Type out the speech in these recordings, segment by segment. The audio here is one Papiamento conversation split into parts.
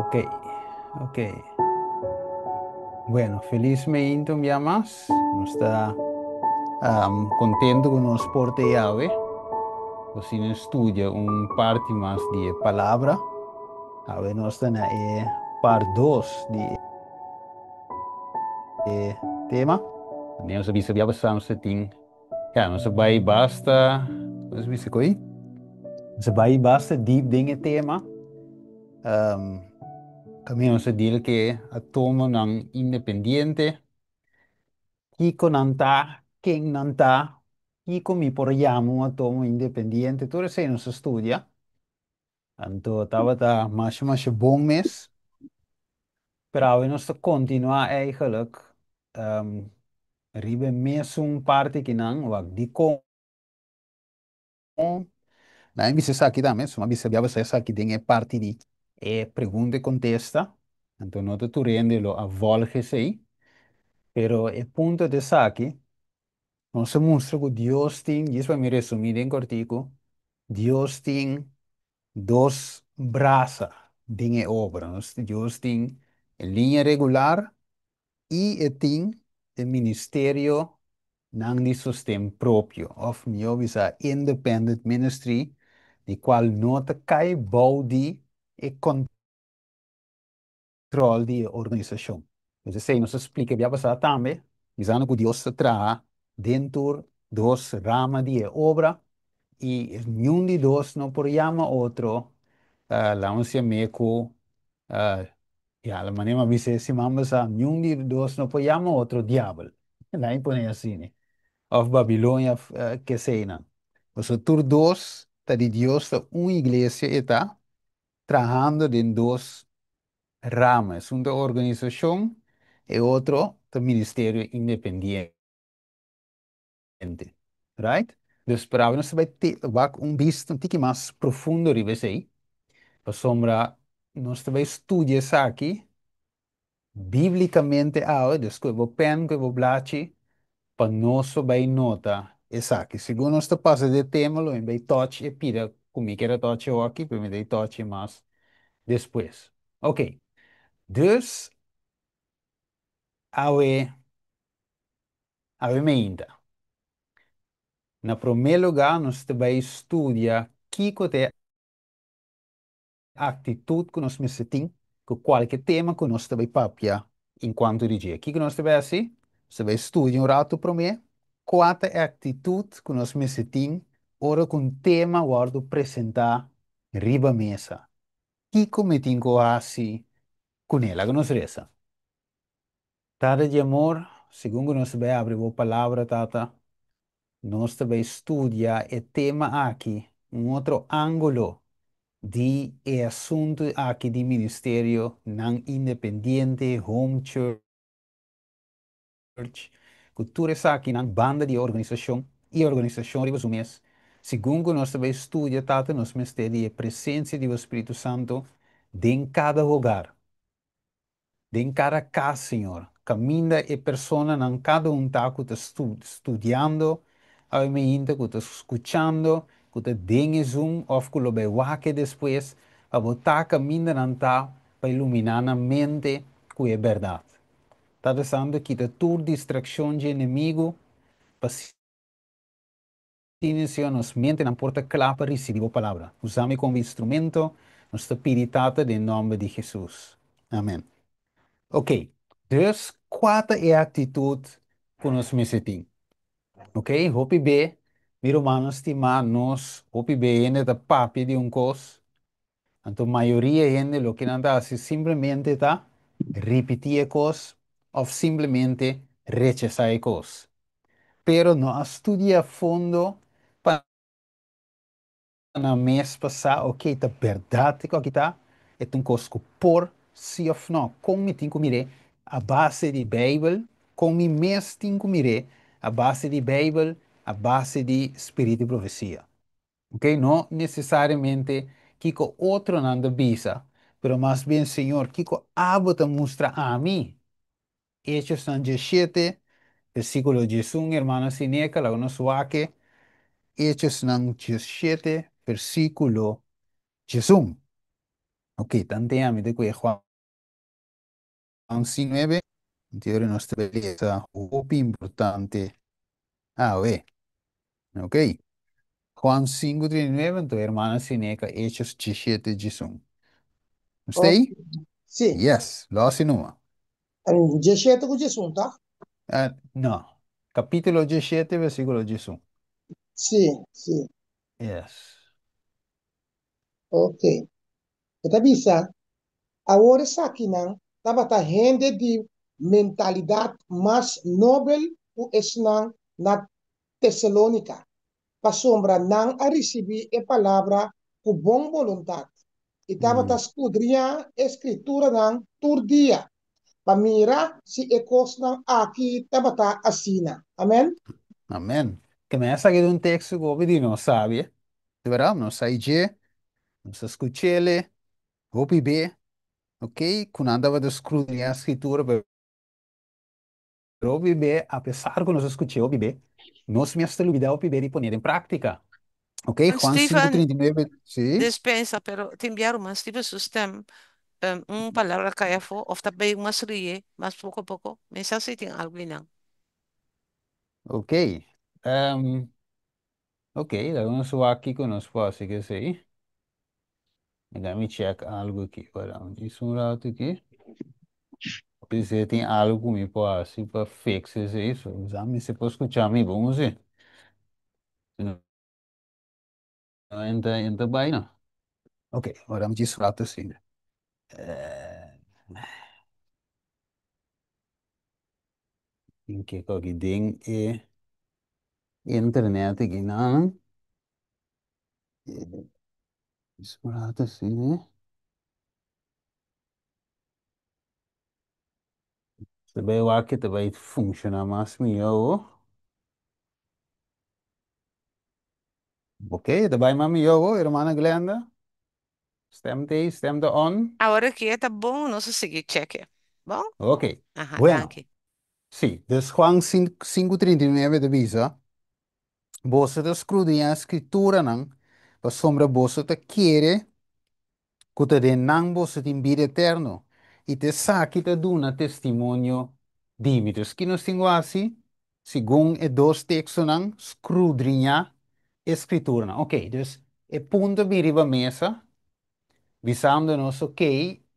Ok, ok. Bueno, felizmente un día más. Nos ta contento cu nos por te awe. Nos tin studia un parti mas di palabra. Awe nos ta na e part 2 di e tema. Nos a bisa bia pasá nos tin, ja, nos a bai basta, nos a bisa koi? Nos a bai basta diep den e tema. Kaminda nos a deal ke atomonan independiente, kiko nan ta, ken nan ta, kiko mi por yama un atomo independiente, tur esei nos a studia. Anto tabata masha masha bon mes. Pero awe nos ta kontinuá eigenlijk riba e mesun parti kinan, wak dikon. Nan a bisa esaki tambe, so mi a bisa bia basa esaki den e parti di e pregunta i kontesta. Anto no ta tur hende lo a volg esei, pero e punto ta esaki, nos a mustra ku Dios tin, djis pa mi resumí den kòrtiku, Dios tin dos brasa den e obra. Nos, Dios tin e liña regular i e tin e ministerio nan di sosten propio, òf mihó bisa independent ministry, di kual no ta kai bou di e kontrol di e organisashon. Pues esei nos a splika bia pasá tambe, bisando ku Dios ta traha den tur dos rama di e obra i niun di dos no por yama otro, laga yam'é ku, ya, la manera mi a bisa e siman pasá, niun di dos no por yama otro diabel. Laga mi pone asina. Òf Babilonia, òf ke sea. Pasobra tur dos ta di Dios, ta un iglesia e ta trahando den dos rama. Esun ta organisashon, e otro ta ministerio independiente. Right? Dus pero nos ta bai wak un bista un tiki mas profundo riba esei. Pasobra nos ta bai studia esaki bíblikamente awe, dus ku bo pen, ku bo blachi, pa nos bai nota esaki. Segun nos ta pasa di tema, lo mi bai touch e pida ku mi kier touch aki, pero mi bai touch mas despues. Ok. Dus awe awe mainta. Na promé lugá, nos ta bai studia kiko ta e aktitut ku nos mester tin ku kualke tema ku nos ta bai papia enkuanto di dje. Kiko nos ta bai hasi? Nos ta bai studia un ratu promé kua ta e aktitut ku nos mester tin ora ku un tema wòrdu presentá riba mesa. Kiko mi tin ku hasi kuné? Laga nos resa. Tata di amor, segun ku nos ta bai abri bo palabra, Tata, nos ta bai studia e tema aki, un otro ángulo di e asuntu aki di ministerio nan independiente, home church, ku tur esaki nan banda di organisashon i organisashon riba su mes. Segun ku nos ta bai studia, Tata, nos mester di e presensia di Spiritu Santu den kada hogar, den kada kas, Señor. Kaminda e personanan kada un ta ku ta studiando, awe mainta ku ta skuchando, ku ta den Zoom òf ku lo bai wak despues, pa bo ta kaminda nan ta pa iluminá nan mente ku e bèrdat. Tata Santu, kita tur distrakshon di enemigu, pa Señor, nos mentenan por ta kla pa risibí bo palabra. Usa mi komo instrumento, nos ta pidi, Tata, den nòmber di Hesus. Amèn. Ok, dus kua ta e aktitut ku nos mester tin? Ok, hopi be, mi rumannan stimá, nos hopi be hende ta papia di un kos, anto mayoria hende loke nan ta hasi simplemente ta ripití e kos òf simplemente rechasá e kos. Pero no a studia a fondo pa nan mes pa sa, ok, ta bèrdat ku aki ta, e ta un kos ku por si òf no, kon mi tin ku mir'é a base di Beibel, kon mi mes tin ku mir'é a base di Beibel, a base di spiritu di profesia. Ok, no nesesariamente kiko otronan ta bisa, pero mas bien, Señor, kiko abo ta mustra ami? Hechosnan 17, versíkulo 11, hermana Sineka, laga nos wak e. Hechosnan 17, versíkulo 11. Ok, tanten mi ta kue Juan 5:9, anto nos ta lesa hopi importante awe. Ok, Juan 5:39, anto hermana Sineca Hechos 17:11. Ok, Stay? sí. Yes, lo numa. 17 ku 11, ta? No, kapítulo 17, versíkulo 11. Sí, sí. Yes. Ok. E ta bisa, awor esakinan tabata hende di mentalidat mas nobel ku esnan na Tesalónika, pasobra nan a risibí e palabra ku bon boluntat i tabata skudriñá e Skrituranan tur dia pa mira si e kosnan aki tabata asina. Amèn. Amèn. Ke men esaki ta un teksto ku hopi di nos sabi, di bèrdat? Nos sa dje, nos a skuch'el, hopi be, ok, ku nan tabata skudriñá Skritura, pero hopi be, apesar ku nos a skuch'é hopi be, nos mes ta lubidá hopi be di pon'é den práktika. Ok, Juan Steven, 5:39, sí. Dispensa, pero tin biaha ruman Steven su stem, un palabra kai afó of ta bay mas rie, mas poko poko. Mi sa si tin algu einan. Ok. Ok, laga nos wak kiko nos por hasi ku esei. Laga mi check algu aki. Wara, djis un ratu aki. P'esei tin algu ku mi por hasi pa fix esei. So, sa mi si por skucha mi bon si. Si no, enta, enta bai no. Ok, ora mi djis un ratu asina. Tin kiko aki den e internet aki nan. Djis un ratu asina. Ta bai wak ta bai funshoná mas mihó. Ok, ta bai mas mihó, hermana Glenda. Stem ta, stem ta on. Awor aki ta bon, nos a sigui check. Bon? Ok, Aha, bueno. danki. Sí, dus Juan 5:39 ta bisa, Boso ta skrudiñá Skrituranan, pasobra boso ta kere ku ta den nan boso tin bida eterno, i ta esaki ta duna testimonio di mi. Dus ki nos tin ku hasi? Segun e dos tekstonan, skrudriñá e Skrituranan. Ok, dus e punto bin riba mesa, bisando nos, ok,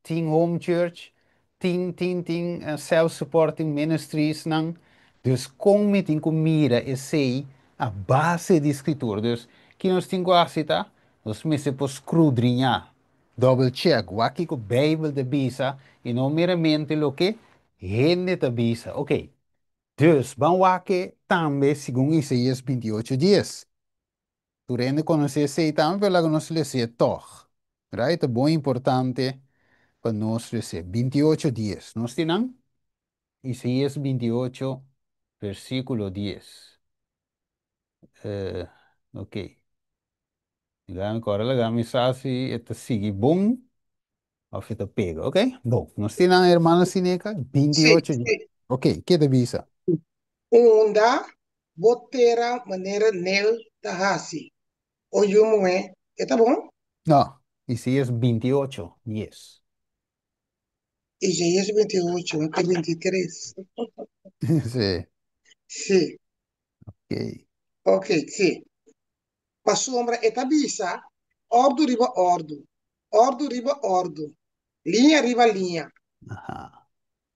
tin home church, tin, tin, tin self-supporting ministries nan, dus kon mi tin ku mira esei a base di Skritura? Dus, ki nos tin ku hasi ta, nos mester por skrudriñá, double check, wak kiko Beibel ta bisa i no meramente loke hende ta bisa. Ok, dus ban wak tambe segun Isaías 28:10. Tur hende konosé esei tambe, pero laga nos les'é tòg. Right? Ta bon importante pa nos les'é. 28:10. Nos tin nan? Isaías 28, versíkulo 10. Ok. Laga mi kòrda, laga mi sa si e ta sigui bon òf e ta pega. Ok? Bon. Nos tin nan, hermana Sineca? Sí, 28 10. sí. Ok, ke ta bisa? Unda bo tera manera Nel ta hasi, o yu muhé, e ta bon? No, Isaías 28, 10. Isaías 28, un te 23. Sí. Sí. Ok. Ok, sí. Pasobra e ta bisa, Òrdu riba òrdu, òrdu riba òrdu, liña riba liña. Aha.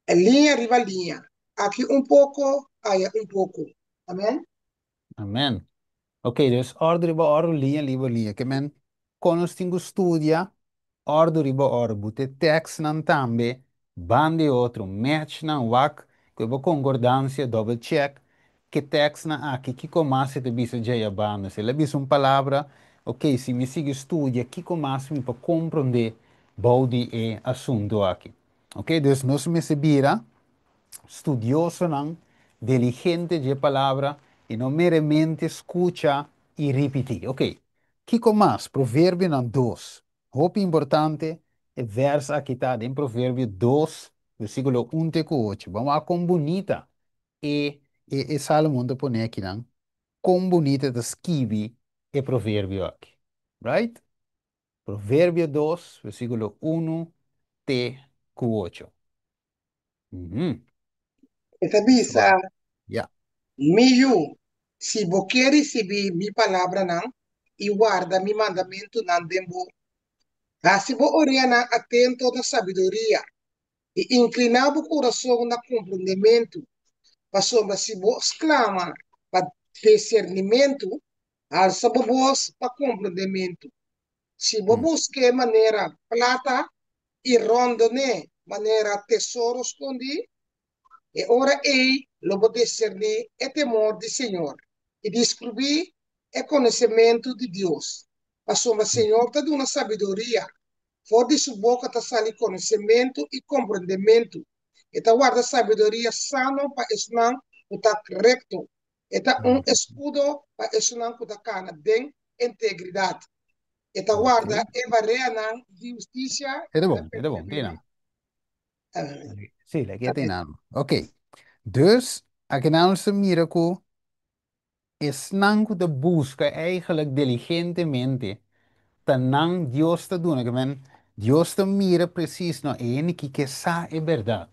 Liña riba liña, aki un poko, aya un poko. Amen. Amen. Ok, dus òrdu riba òrdu, liña riba liña. Ke men, kon nos tin ku studia òrdu riba òrdu? Bo te tekstnan tambe ban di otro, match nan, wak ku bo konkordansia, double check, ke tekstnan aki, kiko mas e ta bisa djei abanda. Si el a bisa un palabra, ok, si mi sigui studia, kiko mas mi por komprondé bou di e asuntu aki. Ok, dus nos mester bira studiosonan, diligente dje palabra i no meramente skucha i ripití. Ok, kiko mas? Proverbionan 2. Hopi importante e vèrs aki ta den Proverbio 2, versíkulo 1 te ku 8. Ban wak kon bunita e e Salomon ta pone akinan, kon bunita e ta skibi e proverbio aki. Right? Proverbio 2, versíkulo 1 te ku 8. E ta bisa, Mi yu, si bo ke risibí mi palabranan i warda mi mandamentunan den bo, hasi bo oreanan atento na sabiduria i inkliná bo kurason na komprondementu, pasobra si bo sklama pa disernimentu, halsa bo bos pa komprondementu. Si bo busk'é manera plata i rondon'é manera tesoro skondí, e ora ei lo bo diserní e temor di Señor i deskribí e konosementu di Dios. Pasobra Señor ta duna sabiduria, for di su boka ta sali konosementu i komprondementu. E ta warda sabiduria sano pa esnan ku ta rekto, e ta un eskudo pa esunnan ku ta kana den integridat. E ta warda e bareanan di hustisia E ta i ta bon, e ta bon, preserv'é. tena. Sí, leki e tena. Ok. Dus, akinan nos ta mira ku esnan ku ta buska eigenlijk diligentemente ta nan Dios ta duna. Ke men, Dios ta mira presis, no, e hende ki ke sa e bèrdat.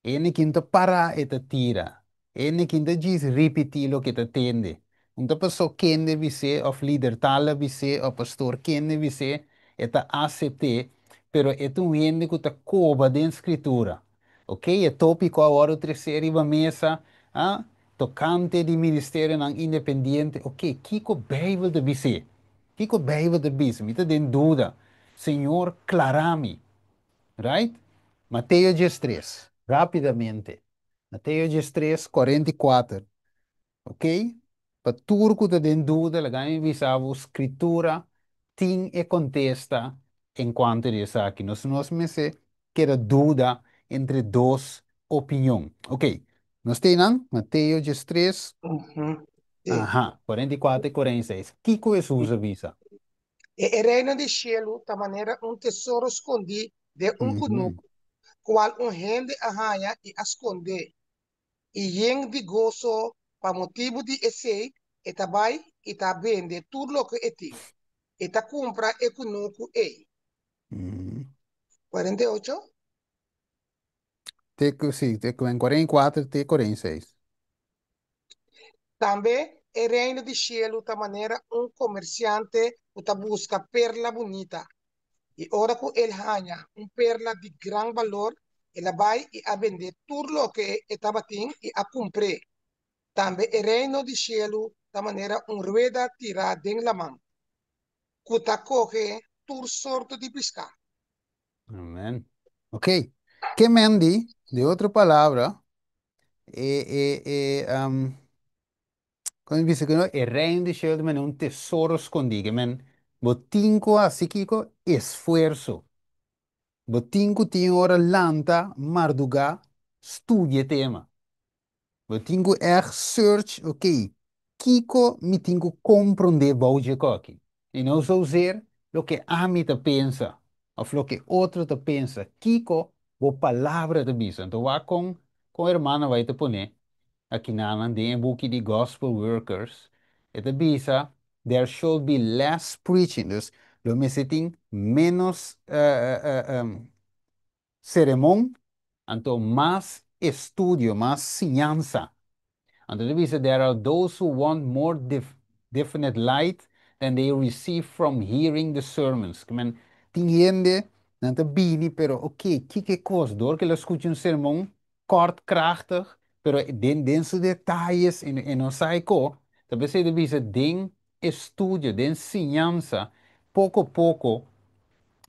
E hende ki no ta para e ta tira. E hende ki no ta djis ripití loke e ta tende. No ta pasó kende bis'é òf lider tal a bis'é òf pastor kende bis'é, e ta asept'é, pero e ta un hende ku ta koba den Skritura. Ok, e tópiko a wòrdu tresé riba mesa, ah, tokante di ministerionan independiente. Ok, kiko Beibel ta bis'é? Kiko Beibel ta bisa? Mi ta den duda. Señor, klará mi. Right? Mateo 13, rápidamente. Mateo 13, 44. Ok? Pa tur ku ta den duda, laga mi bisa bo, Skritura tin e kontesta en kuanto di esaki. Nos no mester keda duda entre dos opinion. Ok, nos tin nan, Mateo 13, aha, 44 i 46. Kiko Hesus a bisa? E reino di shelu ta manera un tesoro skondí den un kunuku, kual un hende a haña i a skondé. I yen di goso pa motibu di esei, e ta bai i ta bende tur loke e tin, e ta kumpra e kunuku ei. 48. Te ku, sí, te ku en 44 te 46. Tambe e reino di shelu ta manera un komersiante ku ta buska perla bunita. I ora ku el haña un perla di gran balor, el a bai i a bende tur loke e tabatin i a kumpr'é. Tambe e reino di shelu ta manera un rueda tirá den laman, ku ta kohe tur sorto di piská. Amen. Ok. Ke men di, di otro palabra, e, e, e, kon mi bisa ku no, e reino di shelu ta manera un tesoro skondí. Ke men, bo tin ku hasi kiko? Esfuerso. Bo tin ku tin ora lanta mardugá studia e tema. Bo tin ku ègt search, ok, kiko mi tin ku komprondé bou dje koki? I no zozeer loke ami ta pensa òf loke otro ta pensa, kiko bo palabra ta bisa. Anto wak kon kon hermana bai ta pone akinanan den e buki di Gospel Workers, e ta bisa there should be less preaching, dus lo mester tin ménos seremon, anto mas estudio, mas siñansa. Anto ta bisa there are those who want more definite light than they receive from hearing the sermons. Ke men tin hende nan ta bini pero ok kiko e kos dor ke lo skucha un sermon kort krachtig pero den den su detayes e no sa e ko ta p'esei ta bisa den estudio, den siñansa, poko poko,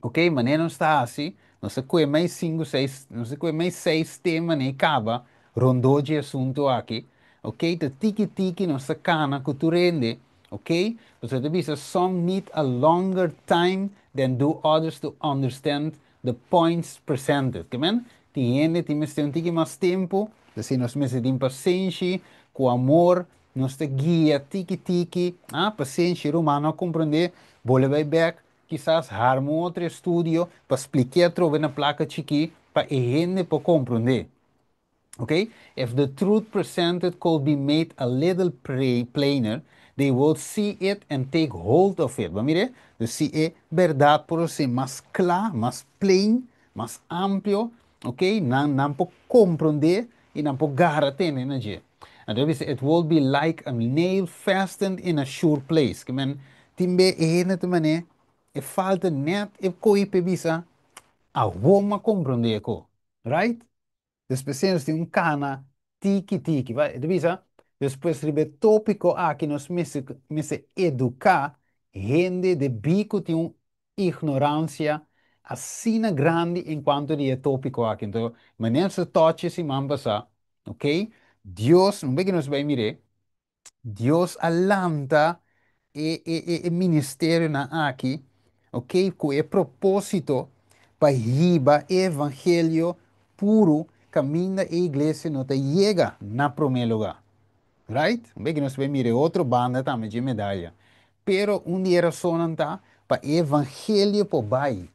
ok, manera nos ta hasi, nos ta kue mei sinku, seis, nos ta kue mei seis tema nei kaba rondó dje asuntu aki, ok, ta tiki tiki nos ta kana ku tur hende, ok, pasobra ta bisa some need a longer time than do others to understand the points presented. Ke men, tin hende tin mester un tiki mas tempu, p'esei nos mester tin pasenshi, ku amor, Nos ta guia tiki tiki, ah, pasenshi ruman no a komprendé, bole bai bèk, kisas harma un otro estudio pa splik'é atrobe na plaka chikí pa e hende por komprendé. Ok? If the truth presented could be made a little plainer, They will see it and take hold of it. Bo a mira? Dus si e bèrdat por ser mas kla, mas plain, mas amplio, ok? Nan por komprondé i nan por gara tene na dje. Anto bisa, it will be like a nail fastened in a sure place. Ke men, tin be e hende ta manera, e falta net e koi p'e bisa, awor m'a komprondé ko. Right? Despues nos tin un kana tiki tiki. Bai, e bisa, despues riba e tópiko aki nos mester mester eduká hende debí ku tin un ignoransia asina grandi en kuanto di e tópiko aki. Anto, manera nos a tòchi siman pasá, ok, Dios, un bes ku nos bai mir'é, Dios a lanta e e e e ministerionan aki, ok, ku e propósito pa hiba e evangelio puru kaminda e iglesia no ta yega na promé lugá. Right? Un bes ku nos bai mira e otro banda tambe dje medaya. Pero un di e rasonnan ta pa e evangelio por bai.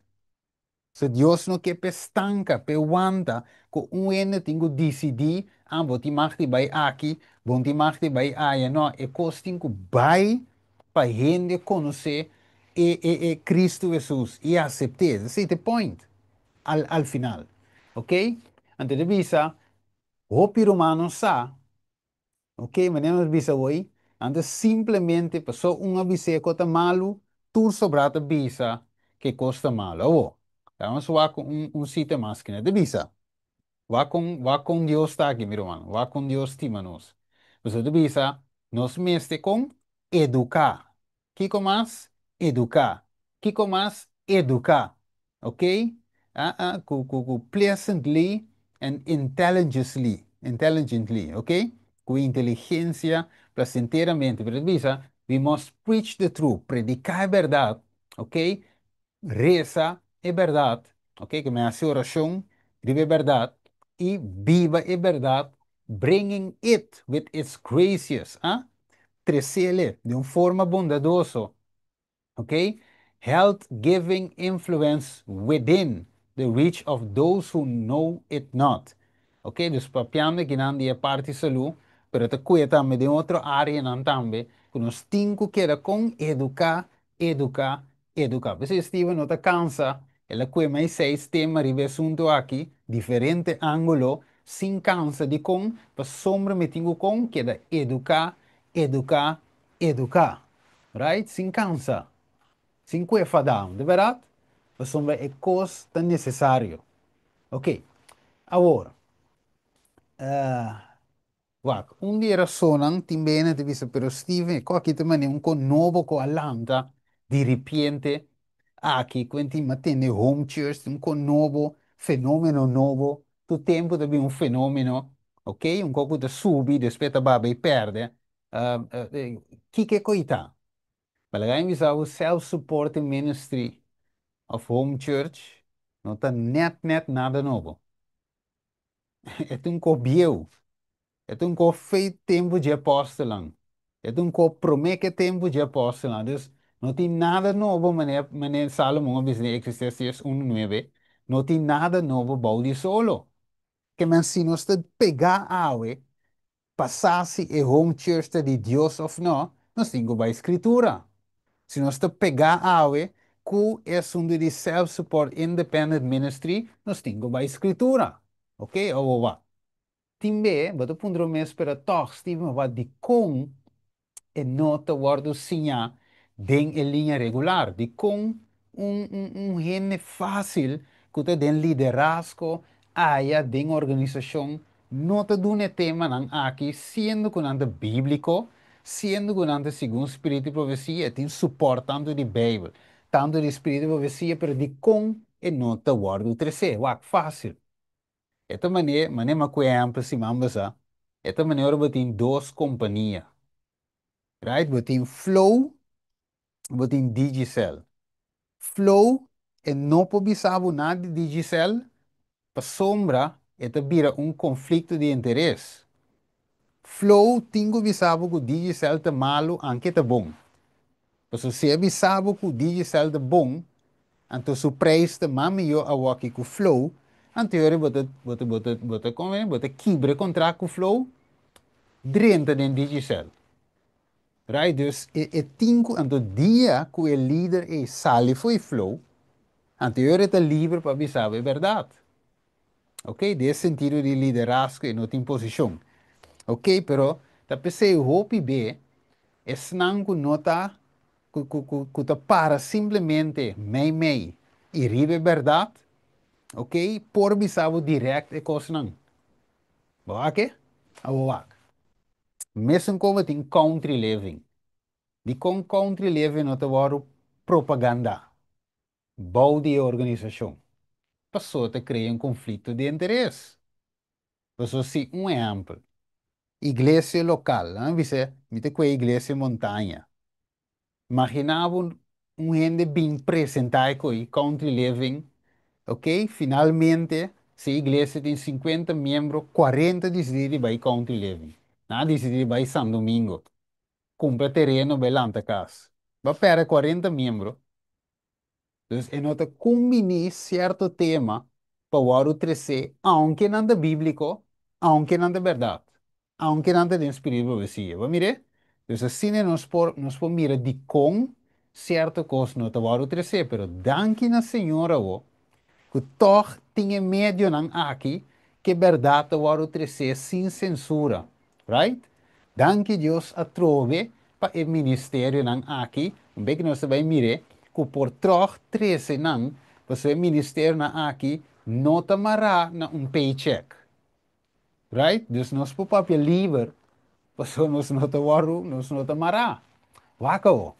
So Dios no ke p'e stanka, p'e wanta, ku un hende tin ku disidí, ah, bo tin mag di bai aki, bo no tin mag di bai aya. No, e kos tin ku bai pa hende konosé e e e Kristu Hesus i asept'é. Esei ta e point al al final. Ok? Anto ta bisa, hopi rumannan sa. Ok, manera nos bisa awoi, antes simplemente paso un a bis'é ku ta malu, tur sobrá ta bisa ku e kos ta malu. Awo, laga nos wak un sita mas kina ta bisa. Wak kon, wak kon Dios ta aki, mi ruman, wak kon Dios stima nos. Pasobra ta bisa, nos mester kon eduká. Kiko mas? Eduká. Kiko mas? Eduká. Ok? Ah, ah, ku, ku, ku pleasantly and intelligently. Intelligently, ok? Ku inteligensia placenteramente. Pero ta bisa, we must preach the truth. Prediká e bèrdat, ok? Resa e bèrdat, ok? Ke men hasi orashon riba e bèrdat i biba e bèrdat, bringing it with its gracious, ah? Tresele di un forma bondadoso, ok? Health giving influence within the reach of those who know it not. Ok, dus papiando akinan di e parti salú, pero ta kuya tambe den otro áreanan tambe ku nos tin ku keda kon eduká, eduká, eduká. P'esei Steven no ta kansa, el a kue mai seis tema riba e asuntu aki, diferente ángulo, sin kansa. Dikon? Pasobra mi tin ku kon keda eduká, eduká, eduká. Right? Sin kansa. Sin kue fadá. Di bèrdat? Pasobra e kos ta nesesario. Ok. Awor, Wak, un di e rasonnan tin bene ta bisa, pero Steven, e koki ta manera un kon nobo ku a lanta di ripiente aki, ku en tin matende home church, un kon nobo, fenomeno nobo, tur tempu ta bin un fenomeno, ok, un kon ku ta subi, despues ta baha bai pèrdè. Kiko e koi ta? Balaga mi bisa bo self-supporting ministry of home church no ta nèt nèt nada nobo. E ta un ko bieu. E ta un ko fei tempu dje apòstelnan. E ta un ko promé ke tempu dje apòstelnan. Dus, no tin nada nobo, manera manera Salomon a bisa den Eclesiastes unu nuebe, no tin nada nobo bou di solo. Ke men si nos ta pegá awe pa sa si e home church ta di Dios òf nò, nos tin ku bai Skritura. Si nos ta pegá awe ku e asuntu di self-support independent ministry, nos tin ku bai Skritura. Ok, awor wak. Tin be, bo ta puntra bo mes, pero tòg, Steven, wak dikon e no ta wòrdu siñá den e liña regular? Dikon un un hende fásil ku ta den liderazgo aya den organisashon no ta duna e temanan aki siendo ku nan ta bíbliko, siendo ku nan ta segun spiritu di profesia, e tin supòrt tantu di Beibel, tantu di spiritu di profesia, pero dikon e no ta wòrdu tresé? Wak, fásil. E ta manera, manera mi a ku ehèmpel siman pasá, e ta manera ora bo tin dos kompania, right? Bo tin Flow, bo tin Digicel. Flow e no por bisa bo nada di Digicel pasobra e ta bira un konflikto di interes. Flow tin ku bisa bo ku Digicel ta malu anke ta bon. Pasobra si e bisa bo ku Digicel ta bon, anto su preis ta mas mihó awoki ku Flow, anto yori bo ta bo ta bo ta bo ta bo ta kibra e kontrakt ku Flow drenta den Digicel. Right? Dus e tin ku, anto dia ku e lider ei sali fo'i flow, anto e ora e ta liber pa bisa bo e bèrdat. Ok, den e sentido di liderazgo e no tin posishon. Ok, pero ta p'esei hopi be esnan ku no ta ku ku ku ku ta para simplemente mei mei i riba e bèrdat, ok, por bisa bo dirèkt e kosnan. Bo wak e? Abo wak. Mesun komo tin country living. Dikon country living no ta wòrdu propagandá bou di e organisashon? Pasobra ta krea un konflikto di interes. Pasobra si, un ehèmpel, iglesia lokal, laga mi bisa, mi ta kue iglesia Montaña. Imaginá bo un hende bin presentá e koi, Country Living, ok, finalmente si e iglesia tin 50 miembro, 40 disidí di bai Country Living. Nan a disidí di bai San Domingo, kumpra tereno bai lanta kas. Bo a pèrdè 40 miembro. Dus e no ta kumbiní sierto tema pa wòrdu tresé aunke nan ta bíbliko, aunke nan ta bèrdat, aunke nan ta den spiritu di profesia. Bo a mir'é? Dus asina nos por nos por mira dikon sierto kos no ta wòrdu tresé, pero danki na Señor awo ku tòg tin e medionan aki ku e bèrdat ta wòrdu tresé sin sensura. Right? Danki Dios atrobe pa e ministerionan aki, un bek nos ta bai mir'é, ku por tròg trese nan, pasobra e ministerionan aki no ta mará na un paycheck. Right? Dus nos por papia liber, pasobra nos no ta wòrdu, nos no ta mará. Wak awo.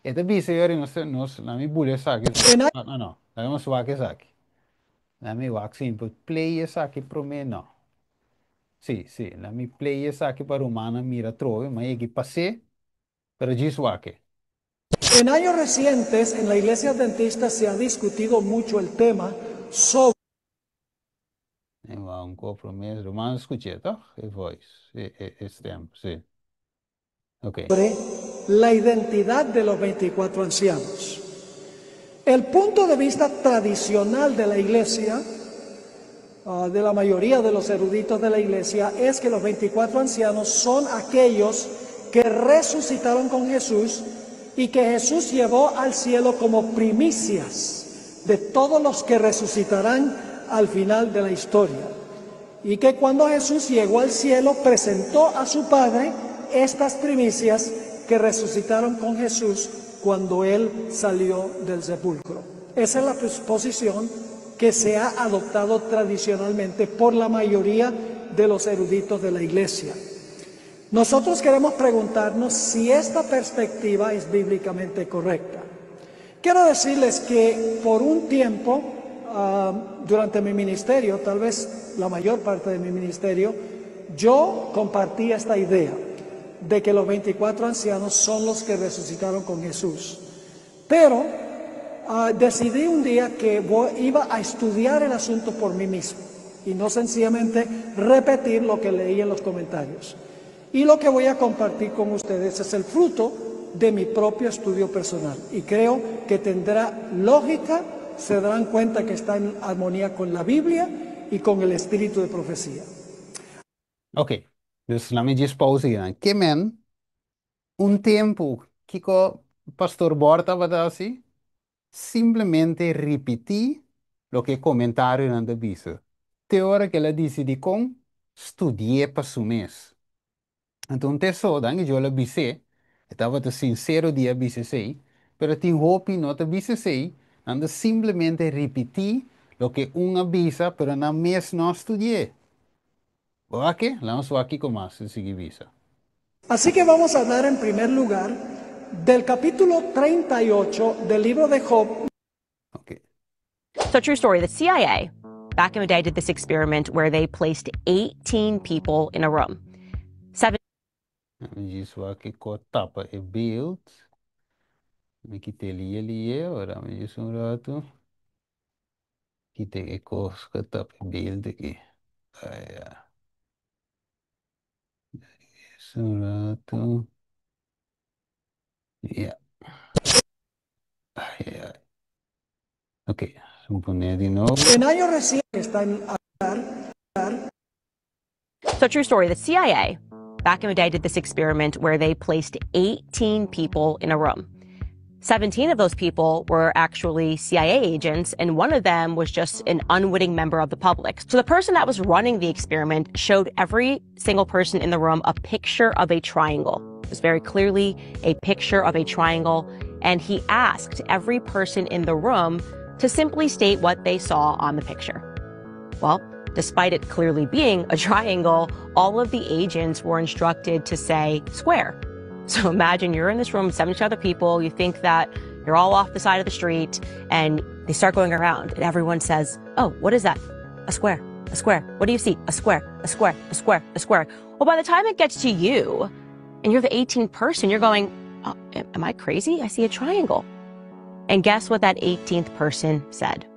E ta bisa yori nos, nos, laat mi bula esaki. No, no, no. Laat nos wak esaki. Laat mi wak si mi por play esaki promé, no. Sí, sí, la mi play esaki pa rumannan mira atrobe, ma yegi pas'é, pero djis wak-e. En años recientes en la Iglesia Adventista se ha discutido mucho el tema sobre. E wou un kop promé, ruman a skuch'é tòg, e voice, e e e stem, sí. Ok. La identidad de los 24 ancianos. El punto de vista tradicional de la Iglesia, de la mayoría de los eruditos de la Iglesia, es que los 24 ancianos son aquellos que resucitaron con Jesús y que Jesús llevó al cielo como primicias de todos los que resucitarán al final de la historia. Y que cuando Jesús llegó al cielo presentó a su Padre estas primicias que resucitaron con Jesús cuando Él salió del sepulcro. Esa es la posición que se ha adoptado tradicionalmente por la mayoría de los eruditos de la iglesia. Nosotros queremos preguntarnos si esta perspectiva es bíblicamente correcta. Quiero decirles que por un tiempo, durante mi ministerio, tal vez la mayor parte de mi ministerio, yo compartí esta idea de que los 24 ancianos son los que resucitaron con Jesús. Pero decidí un día que iba a estudiar el asunto por mí mismo y no sencillamente repetir lo que leí en los comentarios. Y lo que voy a compartir con ustedes es el fruto de mi propio estudio personal. Y creo que tendrá lógica, se darán cuenta que está en armonía con la Biblia y con el espíritu de profecía. Ok, dus laat me djis pausa akinan. Ke men, un tempu, kiko Pastor Bor tabata hasi? Simplemente ripití loke e komentarionan ta bisa. Te ora ku el a disidí kon, studi'é pa su mes. Anto un tesó, danki Dios el a bis'é, e tabata sinsero di a bisa esei, pero tin hopi no ta bisa esei, nan ta simplemente ripití loke un a bisa, pero nan mes no a studi'é. Bo wak ke? Laga nos wak kiko mas el sigui bisa. Así que vamos a hablar en primer lugar del capítulo 38 del libro de Job. Ok. So true story, the CIA back in the day did this experiment where they placed 18 people in a room. Seven Mi djis wak kiko tapa e beeld. Mi kite liye liye, ora mi djis un ratu. Kite e kos ku tapa e beeld aki. Aya. Djis un ratu. Ya. Ay, ay. Ok, so pone di nobo. En años recientes está en So true story, the CIA Back in the day did this experiment where they placed 18 people in a room. 17 of those people were actually CIA agents, and one of them was just an unwitting member of the public. So the person that was running the experiment showed every single person in the room a picture of a triangle. It was very clearly a picture of a triangle, and he asked every person in the room to simply state what they saw on the picture. Well, despite it clearly being a triangle, all of the agents were instructed to say square. So imagine you're in this room with 70 other people. You think that you're all off the side of the street, and they start going around, and everyone says, oh, what is that? A square, a square. What do you see? A square, a square, a square, a square. Well, by the time it gets to you, and you're the 18th person, you're going, oh, am I crazy? I see a triangle. And guess what that 18th person said?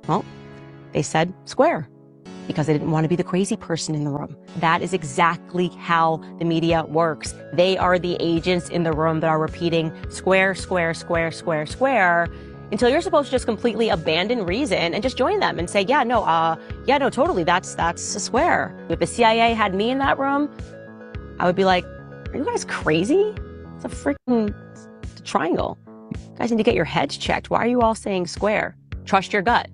Well, they said square, because they didn't want to be the crazy person in the room. That is exactly how the media works. They are the agents in the room that are repeating square, square, square, square, square, until you're supposed to just completely abandon reason and just join them and say, yeah, no, yeah, no, totally, that's a square. If the CIA had me in that room, I would be like, are you guys crazy? It's a freaking triangle. You guys need to get your heads checked. Why are you all saying square? Trust your gut.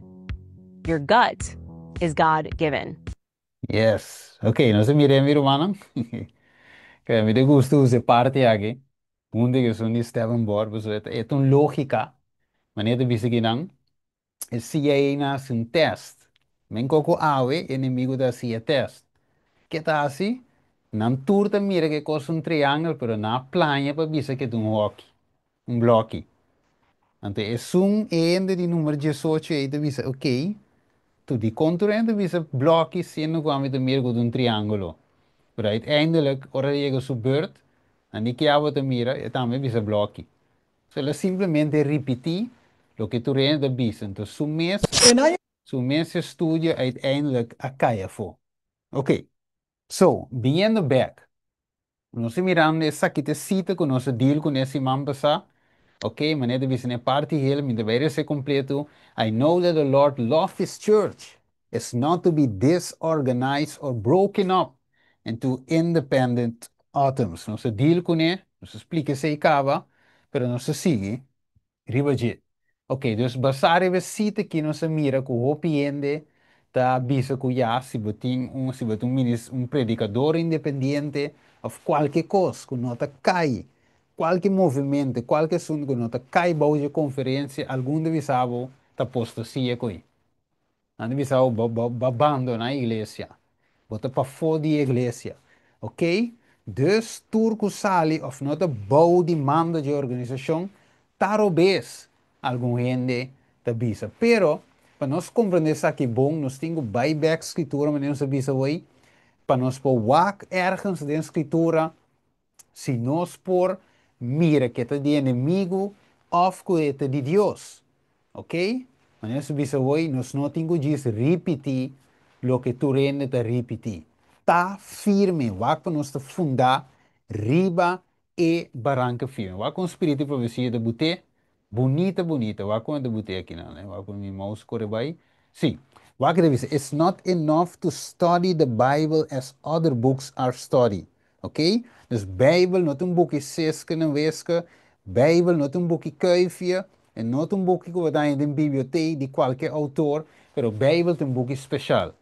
Your gut is God-given. Yes. Ok, nos a mira, mi rumannan. Ku mi ta gusta usa e parti aki. Unda ku esun di Stephen Borg, e ta un lógika. Manera bisa ku nan, e CIA a hasi un test. Men koko awe, enemigu ta hasi test. Ku ta asina? Nan tur ta mira ku kos un triángulo, pero nan a plania pa bisa ku ta un hoki, un blòki. Anto, esun hende di number 18 ei ta bisa, ok, tu di kon tur hende ta bisa blòki siendo ku ami ta mira ku un triángulo. Pero uiteindelijk, ora yega su beurt, en di ku abo ta mira, e tambe bisa blòki. So, el a simplemente ripití loke tur hende a bisa. Anto, su mes, En año su mes estudio uiteindelijk a kai afó. Ok, so, biniendo back, nos a mirando esaki ta sita ku nos a deal kuné siman pasá. Ok, manera bisa e parti ei, mi deber ser kompleto. I know that the Lord loved his church. It's not to be disorganized or broken up into independent atoms. Nos a deal kuné, nos a splika esei kaba, pero nos a sigui, riba dje. Ok, dus basá riba e sita ku nos a mira ku hopi hende ta bisa ku ya si bo tin un si bo tin un predikadó independiente òf kualke kos ku no ta kai kualke movementu, kualke asuntu ku no ta kai bou di konferensia, algun ta bisa bo ta apostasia koi. Nan ta bisa bo bo bandoná iglesia. Bo ta pafó di iglesia. Ok? Dus tur ku sali òf no ta bou di mando di organisashon, ta robes algun hende ta bisa. Pero, pa nos komprondé esaki bon, nos tin ku bai bèk skritura, manera nos bisa oi, pa nos por wak ergens den skritura, si nos por mira ku ta di enemigu òf ku ta di Dios. Ok? Manera nos bisa oi, nos no tin ku ripití loke tur hende ta ripití. Ta firme, wak pa nos ta fundá riba e baranka firme. Wak kon spiritu di profesia ta but'é, bunita, bunita. Wak kon ta but'é aki no, ne? Wak kon mi mouse kore bai. Si. Wak ta bisa, it's not enough to study the Bible as other books are studied. Ok? Dus Beibel no ta un buki seske en weske, Beibel no ta un buki kuifje, e no ta un buki ku bo ta den biblioteka di kualke outor, pero Beibel ta un buki spesial.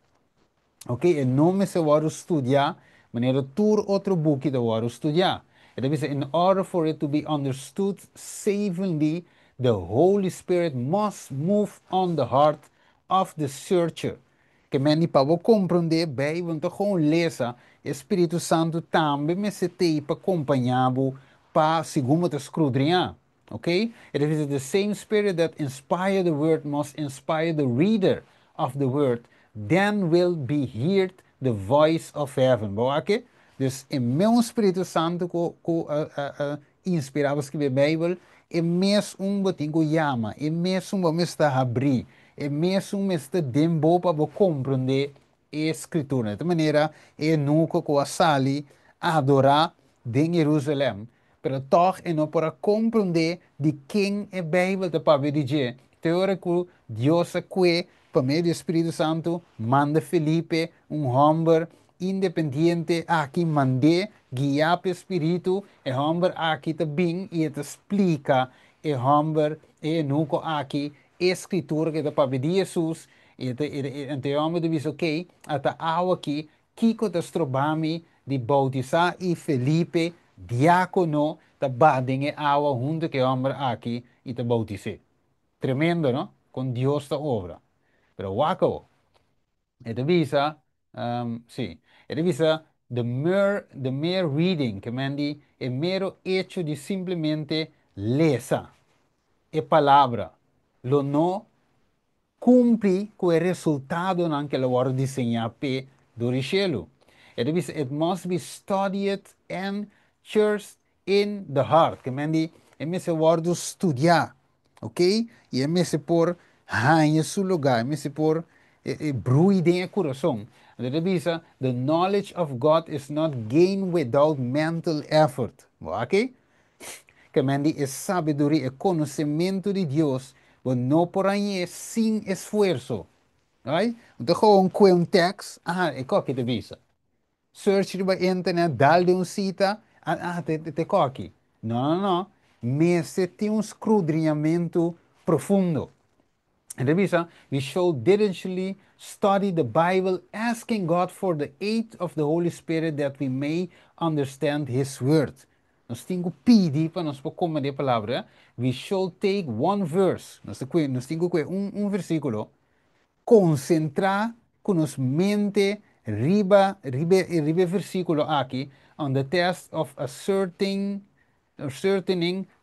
Ok? E no mester wòrdu studiá, manera tur otro buki ta wòrdu studiá. E ta bisa, in order for it to be understood savingly, the Holy Spirit must move on the heart of the searcher. Ke men pa bo komprondé Beibel, anto gewoon lesa, Spiritu Santu tambe mester t'ei pa kompañá bo pa segun bo ta skrudiñá. Ok? It is the same spirit that inspired the word must inspire the reader of the word. Then will be heard the voice of heaven. Bo oké? Dus e mesun Spiritu Santu ku inspirá pa skirbi Beibel, e mesun bo tin ku yama, e mesun bo mester habri, e mesun mester den bo pa bo komprondé e skritura. Di manera eunuko ku a sali adorá den Jerusalèm, pero toch e no por a komprondé di ken e Beibel ta papia di dje. Te ora ku Dios a kue pa medio di Spiritu Santu manda Felipe, un hòmber Independiente aki mand'é, guiá pa spiritu, e hòmber aki ta bin i ta splika e hòmber e eunuko aki e skritura ku ta papia di Hesus i e hòmber ta bisa, ok, ata awa aki, kiko ta stroba mi di boutisá? I Felipe, diákono, ta baha den e awa huntu ku e hòmber aki i ta boutis'é. Tremendo, no? Kon Dios ta obra. Pero wak, e ta bisa, sí, e ta bisa the mere reading, ke men di, e mero hecho di simplemente lesa e palabra, lo no kumpli ku e resultadonan ku el a wòrdu diseñá p'e dor di shelu. E ta bisa, it must be studied and cherished in the heart. Ke men di, e mester wòrdu studiá, ok? I e mester por haña su lugá, e mester por brui den kurason. E ta bisa, the knowledge of God is not gained without mental effort. Ok? Ke men di, e sabiduria, e konosementu di Dios, bo no por hañ'é sin esfuerso. Right? Anto, gewoon ku un tekst, ah, e kos aki ta bisa. Search riba internet, dal den un sita, ah, t'e kos aki. No, no, no. Mester tin un skrudiñamentu profundo. E ta bisa, we should diligently study the Bible, asking God for the aid of the Holy Spirit that we may understand His Word. Nos tin ku pidi pa nos por komprondé e palabra. We should take one verse. Nos tin ku un versíkulo. Konsentrá ku nos mente riba e versíkulo aki on the test of ascertaining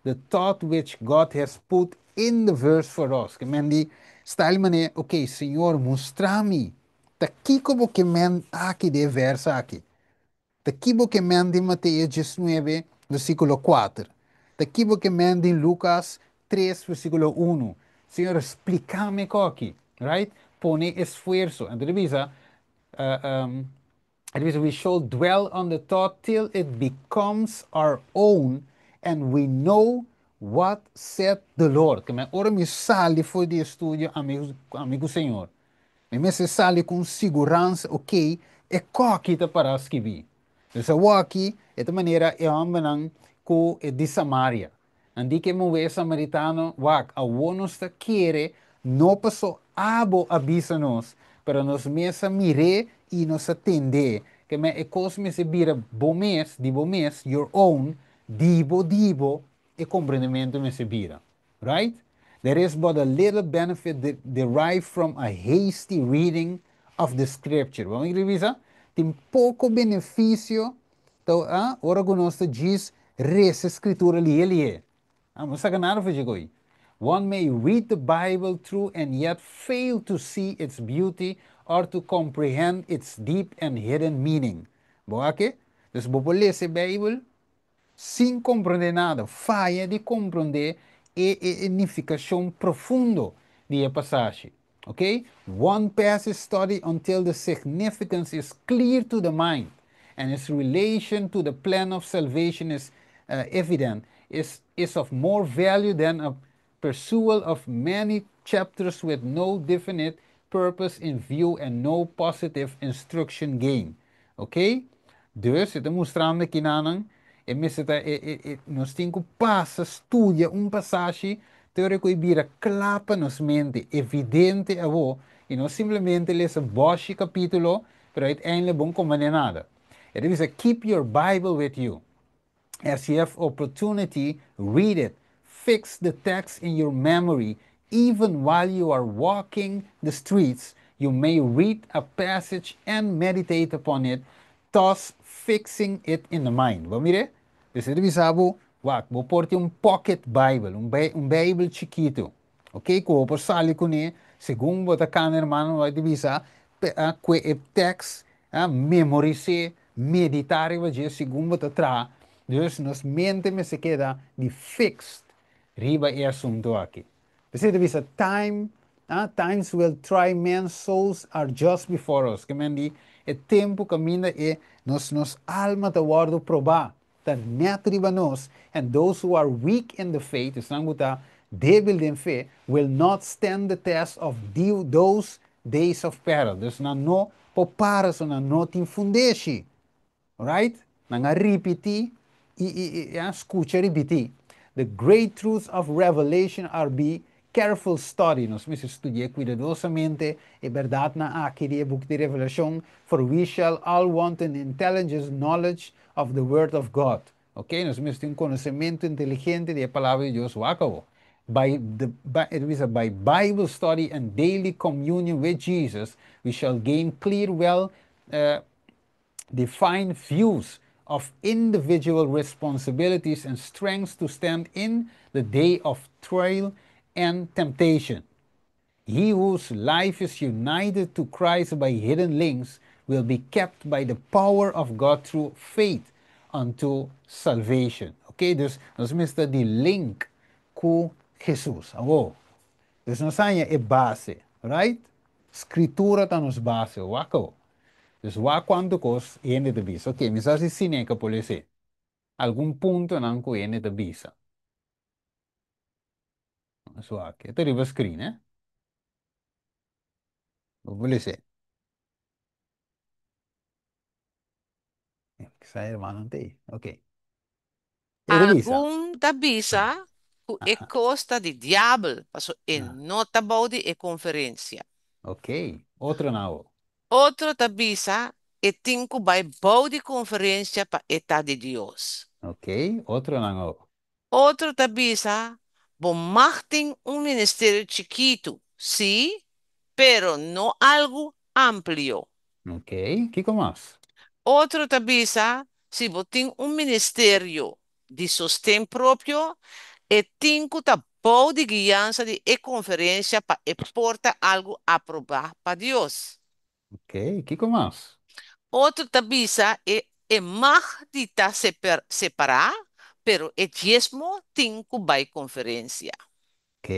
the thought which God has put in the verse for us. Ke men di, style manera, ok, Señor, mustra mi. Ta kiko bo ke men aki den e verso aki? Ta kiko bo ke men den Mateo 19, versíkulo 4? Ta kiko bo ke men den Lucas 3, versíkulo 1? Señor, splika mi aki, right? Pone esfuerso. Anto, bisa, it we shall dwell on the thought till it becomes our own and we know what said the Lord. Ke men ora mi sali for di estudio, amigu, amigu Señor. Mi mester sali ku siguransa, ok, e kos aki ta pará skibí. Dus aki, e manera e hòmbernan ku e di Samaria. Nan di ku e muhé samaritano, wak, awor nos ta kere, no paso abo a bisa nos, pero nos mes a mir'é i nos a tende. Ke men e kos mester bira bo mes, di bo mes, your own, di bo, di bo, e komprondementu mester bira. Right? There is but a little benefit derived from a hasty reading of the scripture. Ban revisá? Tin poko benefisio, anto, ah, ora ku nos djis lesa skritura lihé lihé. Ah, no saka nada for di. One may read the Bible through and yet fail to see its beauty or to comprehend its deep and hidden meaning. Bo ke? Dus bo por lesa Beibel sin komprondé nada, faya di komprondé e nifikashon profundo di e pasashi. Ok? One passage study until the significance is clear to the mind and its relation to the plan of salvation is evident is of more value than a perusal of many chapters with no definite purpose in view and no positive instruction gained. Ok? Dus, ta mustrando aki nan, e mester e, nos tin ku pasa studia un pasashi, te ora ku e bira kla pa nos mente, evidente awor, i no simplemente lesa bòshi kapítulo, pero uiteindelijk bo n' komprondé nada. E ta bisa, keep your Bible with you. As you have opportunity, read it. Fix the text in your memory. Even while you are walking the streets, you may read a passage and meditate upon it, thus fixing it in the mind. Bon, mira? Dus e ta bisa bo, wak, bo por tin un pocket Bible, un Bible chikitu. Ok? Ku bo por sali kuné, segun bo ta kana, ruman, bai bisa, ku e text, memoris'é, meditá riba dje, segun bo ta traha. Dus nos mente mester keda di fixed riba e asuntu aki. Bo ta bisa time, times will try men's souls are just before us. Ke men di, e tempu kaminda e nos alma ta wòrdu probá. Ta net riba nos, and those who are weak in the faith, esnan ku ta débil den fe, will not stand the test of those days of peril. Dus nan no por para so nan no tin fundeshi. Right? Nan a ripití i i i skucha ripití. The great truths of revelation are be careful study. Nos mester studia kuidadosamente e bèrdatnan aki di e buki di Revelashon, for we shall all want an intelligent knowledge of the word of God. Ok, nos mester tin un konosementu inteligente di e Palabra di Dios. Wak awor. By the, by, e ta bisa, by Bible study and daily communion with Jesus, we shall gain clear, well defined views of individual responsibilities and strengths to stand in the day of trial and temptation. He whose life is united to Christ by hidden links will be kept by the power of God through faith unto salvation. Ok, dus nos mester di link ku Jesus. Awor, dus nos haña e base, right? Skritura ta nos base, wak awor. Dus wak kuantu kos hende ta bisa. Ok, mi sa si Sineka por lese algun puntonan ku hende ta bisa. Nos wak. E ta riba screen, eh? Bo por lese. Sa hermano te. Ok. E ta bisa. Algun ta bisa ku e kos ta di diabel, paso e no ta bou di e konferensia. Ok. Otro nau. Otro ta bisa e tin ku bai bou di konferensia pa e ta di Dios. Ok. Otro nau. Otro ta bisa, Bo mag tin un ministerio chikitu, sí, pero no algu amplio. Ok, kiko mas? Otro ta bisa, Si bo tin un ministerio di sosten propio, e tin ku ta bou di guiansa di e konferensia pa e por ta algu aprobá pa Dios. Ok, kiko mas? Otro ta bisa e e mag di ta separá, pero e diesmo tin ku bai konferensia. Ok.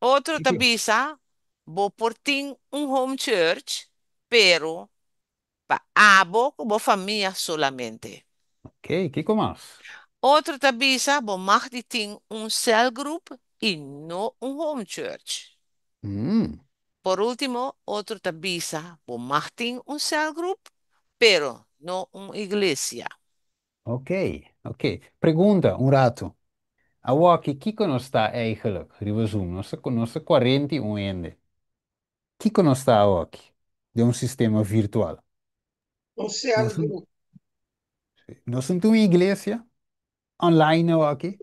Otro ta Kiko? bisa bo por tin un home church, pero pa abo ku bo famia solamente. Ok, kiko mas? Otro ta bisa bo mag di tin un cellgroep i no un home church. Por último, otro ta bisa, bo mag tin un celgroep, pero no un iglesia. Ok, ok. Pregunta, un ratu. Awoki, kiko nos ta eigenlijk riba Zoom? Nos ta, nos ta 41 hende. Kiko nos ta awoki den un sistema virtual? Un Nos, celgroep. nos no ta un iglesia online awoki?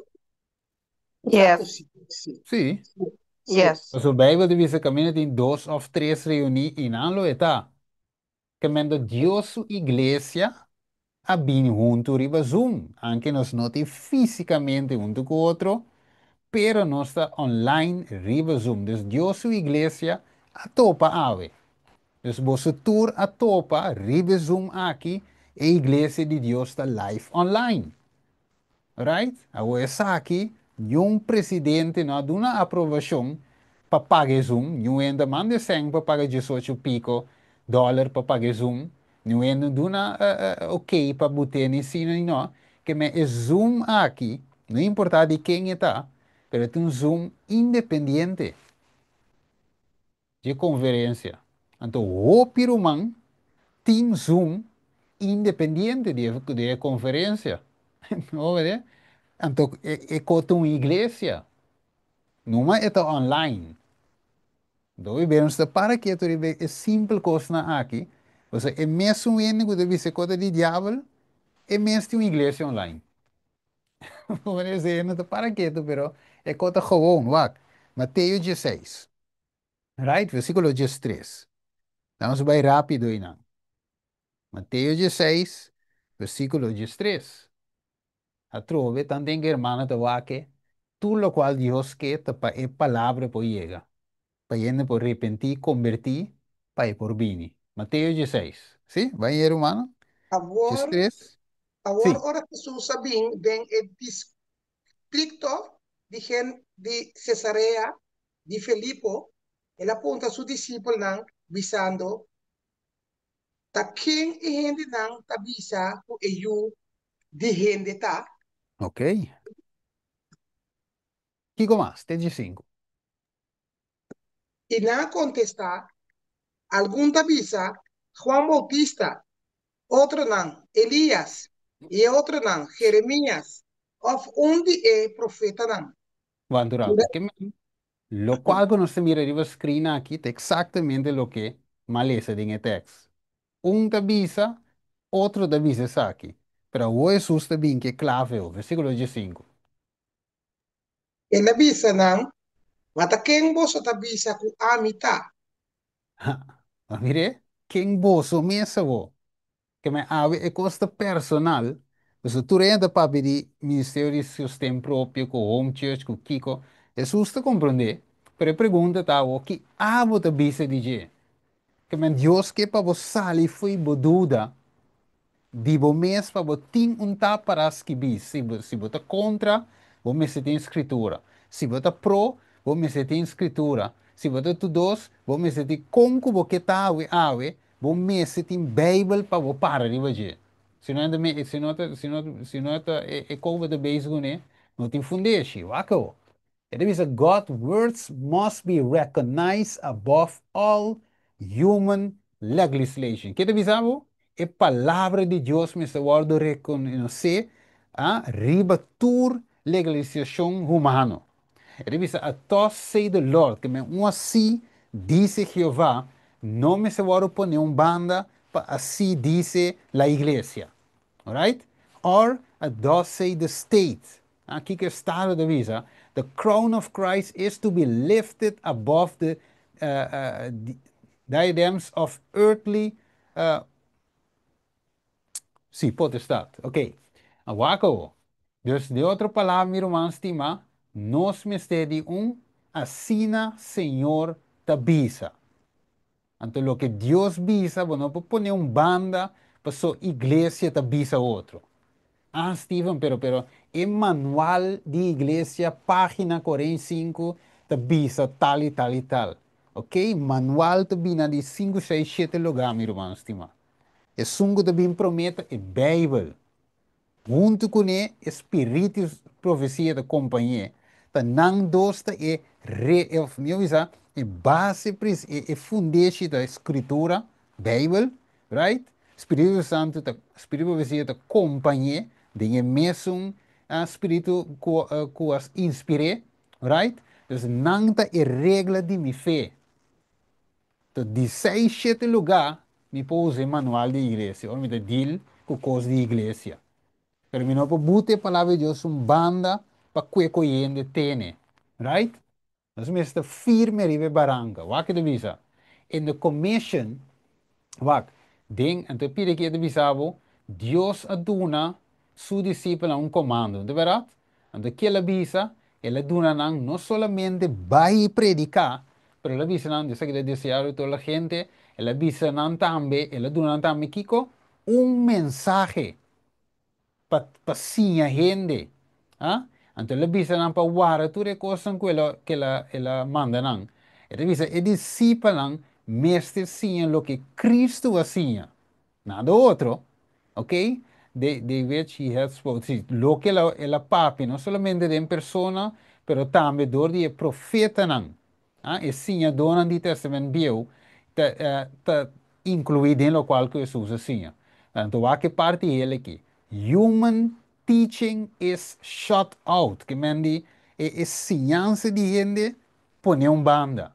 Claro Yes. sí, sí, Sí. sí, sí. Yes. Pasobra Bijbel ta bisa kaminda tin dos òf tres reuní i nan lo e ta. Kemendo Dios su iglesia a bini huntu riba Zoom. Anke nos no tin físikamente huntu ku otro, pero nos ta online riba Zoom. Dus Dios su iglesia a topa awe. Dus boso tur a topa riba e Zoom aki, e iglesia di Dios ta live online. Right? Awor esaki niun presidente no a duna aprobashon pa paga e Zoom, niun hende a manda e sèn pa paga diesocho piko dòler pa paga e Zoom, niun hende no duna ok pa but'é ni si ni no, ke men e Zoom aki, no importá di ken e ta, pero e ta un Zoom independiente dje konferensia. Anto hopi ruman tin Zoom independiente di e di e konferensia. Bo wede? Anto e e ko ta un iglesia. Numa e ta online. Anto hopi nos ta para ketu riba e simpel kosnan aki. Pasobra e mesun hende ku ta bisa e ko ta di diabel, e mes tin un iglesia online. Bo wede? Esei no ta para ketu, pero e ko ta gewoon. Wak, Mateo dieseis. Right, versíkulo diestres. Nos bai rápido einan. Mateo dieseis, versíkulo diestres. Atrobe, tanten ku e hermano ta wak tur lokual Dios ke ta pa e palabra por yega, pa hende por repentí, kombertí, pa e por bini. Mateo dieseis. Sí? Bai ei, hermano? Awor, Diestres. awor Sí. ora Hesus a bin den e distrikto di Gen di Cesarea di Felipo, el a puntra su disipelnan, bisando, Ta ken e hendenan ta bisa ku e Yu di hende ta? Ok. Kiko mas? Te diesinku. I nan a kontestá, Algun ta bisa, Juan Bautista, otronan, Elias, i e otronan, Jeremias, òf un di e profetanan. Wak durante. Ke men, lokual ku nos ta mira riba screen aki ta eksaktamente loke m'a lesa den e tekst. Un ta bisa, otro ta bisa esaki. Pero awor Hesus ta bin ku e klave, versíkulo 15. El a bisa nan, Ma ta ken boso ta bisa ku ami ta? Ma mir'é, ken boso mes awor? Ke men awe e kos ta personal, pasobra tur hende ta papia di ministerio di sosten propio ku home church ku kiko. Hesus ta komprondé, pero e pregunta ta awor, ki abo ta bisa di dje? Ke men Dios ke pa bo sali fo'i bo duda di bo mes pa bo tin un tap para skibí. Si bo ta kontra, bo mester tin skritura. Si bo ta pro, bo mester tin skritura. Si bo ta tur dos, bo mester tin kon ku bo ke ta awe awe, bo mester tin Beibel pa bo para riba dje. Si no hende me, si no ta, si no, si no ta e, e kon bo ta bezig kuné, no tin fundeshi. Wak awor. E ta bisa God words must be recognized above all human legislation. Ke ta bisa bo? E palabra di Dios mester wòrdu rekonosé a riba tur legalisashon humano. E ta bisa a thus say the Lord, ke men un así dice Jehová, no mester wòrdu pone un banda pa así dice la iglesia. Alright? Or a thus say the state. Aki ku estado ta bisa, the crown of Christ is to be lifted above the diadems of earthly sí, potestad. Ok. Wak awor. Dus, di otro palabra, mi ruman stimá, nos mester di un asina Señor ta bisa. Anto loke Dios bisa, bo no por pone un banda paso iglesia ta bisa otro. Ah, Steven, pero e manual di iglesia, página 45, ta bisa tal i tal i tal. Ok, manual ta bina di 5, 6, 7 lugá, mi ruman stimá. Esun ku ta bin promé ta e Beibel. Huntu kuné e spiritu i profesia ta kompañ'é. Ta nan dos ta e re, òf mihó bisa, e base pris, e e fundeshi ta e Skritura, Beibel, right? Spiritu Santu ta, spiritu profesia ta kompañ'é den e mesun spiritu ku ku a inspir'é, right? Dus nan ta e regla di mi fe. Ta di seis shete lugá mi por usa e manual di iglesia ora mi ta deal ku kos di iglesia. Pero mi no por buta e Palabra di Dios un banda pa kue koyende tene. Right? Nos mester ta firme riba e baranka. Wak e ta bisa. In the commission, wak, den, anto e pida aki e ta bisa bo, Dios a duna su disipelnan un komando. No ta bèrdat? Anto ke el a bisa? El a duna nan no solamente bai prediká, pero el a bisa nan, Dios a keda deseado di tur la hende, el a bisa nan tambe, el a duna nan tambe kiko? Un mensahe pa siña hende. Ah? Anto el a bisa nan pa warda tur e kosnan ku el a, ku el a, el a manda nan. E ta bisa e disipelnan mester siña loke Kristu a siña. Nada otro, ok? De which he had spoken. Sí, loke el a, el a papia, no solamente den persona, pero tambe dor di e profetanan, ah, e siñadónan di Testament Bieu, ta, eh, ta inkluí den lokual ku Hesus a siña. Anto wak e parti hel aki. Human teaching is shut out. Ke men di e, e siñansa di hende pone un banda.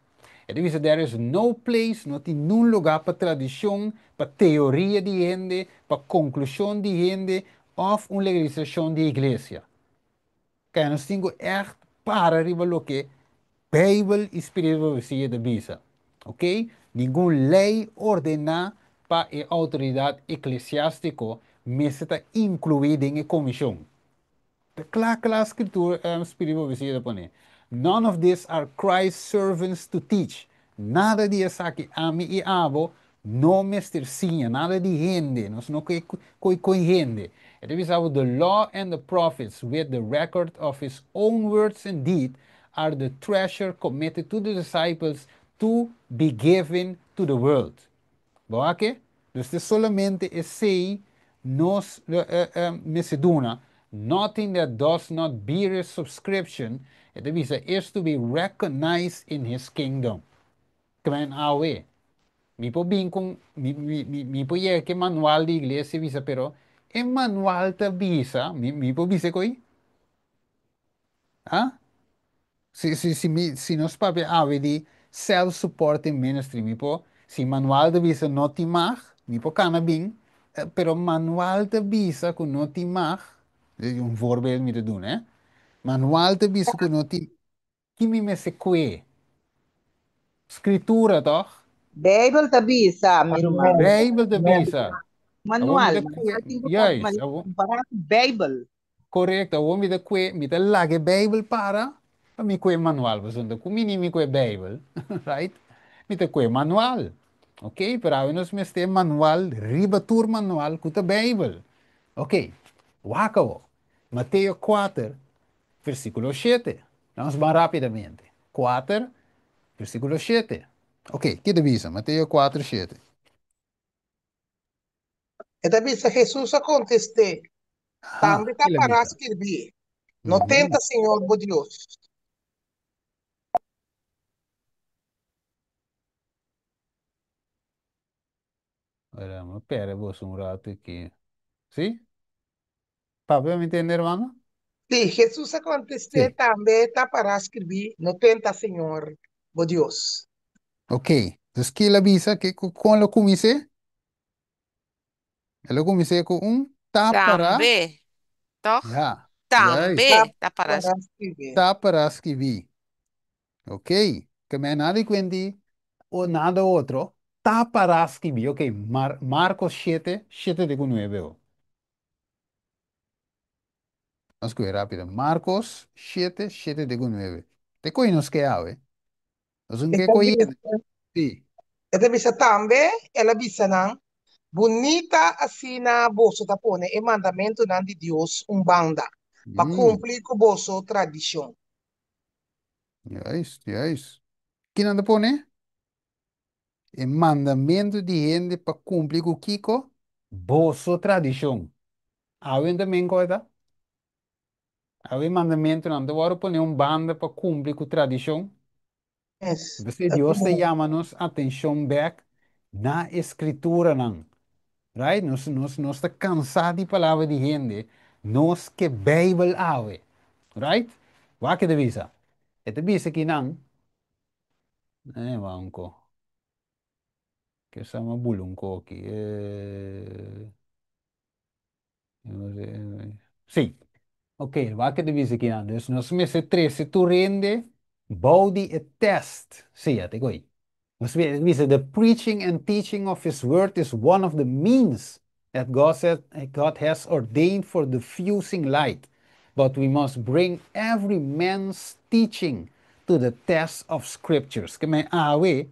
E ta bisa there is no place, no tin nun lugá pa tradishon, pa teoria di hende, pa konklushon di hende òf un legalisashon di iglesia. Kaya nos tin ku ègt para riba loke Beibel i spiritu di profesia ta bisa. Ok? Ningun lei ordená pa e outoridat eklesiástiko mester ta inkluí den e komishon. Ta kla kla Skritura, spiritu di profesia ta pone, None of this are Christ's servants to teach. Nada di esaki ami i abo no mester siña, nada di hende, nos no ke koi koi hende. E ta bisa bo, The law and the prophets with the record of his own words and deed are the treasure committed to the disciples to be given to the world. Bo a ke? Dus ta solamente esei nos mester duna, nothing that does not bear a subscription, e ta bisa, is to be recognized in his kingdom. Kmen awe. Mi por bin ku mi por yega ku manual di iglesia bisa, pero e manual ta bisa, mi por bisa koi? Ah? Si nos papia awe di self-supporting ministry, mi por, si manual ta bisa no tin mag, mi por kana bin, pero manual ta bisa ku no tin mag, un voorbeeld mi ta duna, eh? Manual ta bisa ku no tin, ki mi mester kue? Skritura, toch? Bijbel ta bisa, mi ruman. Bijbel ta bisa. Awor mi Manual, ta kue, manual tin ku juist, awor, kompará ku Bijbel. Korekto, awor mi ta kue, mi ta laga e Bijbel para, pa mi kue manual, pasobra ku mi ni mi kue Bijbel, right? Mi ta kue manual. Ok, pero awe nos mester manual riba tur manual ku ta Bijbel. Ok, wak awor. Mateo 4, versíkulo 7. Nos ban rápidamente. 4, versíkulo 7. Ok, ki ta bisa? Mateo 4, 7. E ta bisa, Hesus a kontest'é, Tambe ta Ki el a pará bisa? skirbí, No tenta Señor bo Dios. Ora, mi a perde boso un rato aki. Sí? Papia, mi tende, hermano? Sí, Hesus a kontest'é, Tambe ta pará skirbí, No tenta Señor bo Dios. Ok, dus ki el a bisa? Ke, kon el a kumins'é? El a kumins'é ku un ta pará. Tambe, tòg? Ja, juist. Ta Tambe ta pará pará skirbí. Ta pará skibí. Ok, ke men nada di kuenti o nada otro. Ta pará skibí. Ok, Marcos 7, 7 te ku 9. Nos kohe rápido. Marcos 7, 7 te ku 9. Te kohe nos ke awe. Nos un E ke ta kohe. bisa, Sí. e ta bisa tambe, el a bisa nan, Bunita asina boso ta pone e mandamentunan di Dios un banda pa kumpli ku boso tradishon. Juist, juist. Kinan ta pone? E mandamentu di hende pa kumpli ku kiko? Boso tradishon. Awe ta men koi ta? Awe mandamentunan ta wòrdu pone un banda pa kumpli ku tradishon? Yes. P'esei Dios ta yama nos atenshon bèk na e Skrituranan. Right? Nos ta kansá di palabra di hende, nos ke Beibel awe. Right? Wak e ta bisa. E ta bisa kinan, eh, banko. Ke sa mi a bula un koki. Eh. Sí. Ok, wak e ta bisa kinan. Dus nos mester trese tur hende bou di e test. Sí, a te koi. Nos bisa, the preaching and teaching of his word is one of the means that God said, God has ordained for diffusing light. But we must bring every man's teaching to the test of scriptures. Ke men awe,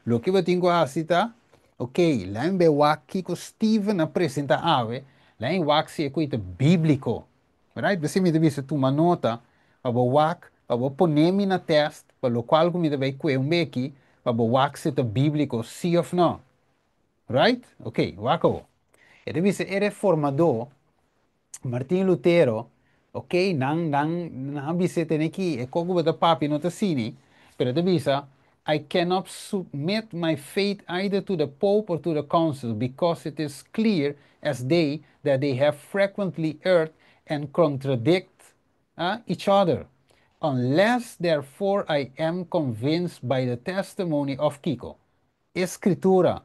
loke bo tin ku hasi ta, ok, lain be wak kiko Steven a presenta awe, lain wak si e koi ta bíbliko. Right? P'esei mi ta bisa tuma nota pa bo wak, pa bo pone mi na test, pa lokual ku mi ta bai kue un beki, pa bo wak si ta bíbliko si òf no. Right? Ok, wak awo. E ta bisa e reformadó Martin Lutero, ok, nan a bisa tene ki e kos ku bo ta papia no ta asini, pero e ta bisa, I cannot submit my faith either to the Pope or to the Council because it is clear as day that they have frequently erred and contradict each other. Unless therefore I am convinced by the testimony of kiko? E Scritura,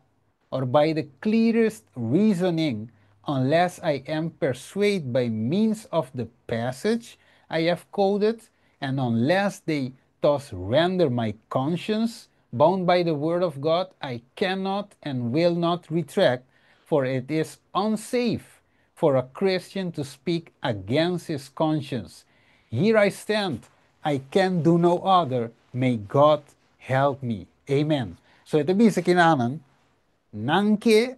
or by the clearest reasoning, unless I am persuaded by means of the passage I have quoted, and unless they thus render my conscience bound by the word of God, I cannot and will not retract, for it is unsafe for a Christian to speak against his conscience. Here I stand, I can do no other, may God help me. Amen. So e ta bisa kinanan, nan ke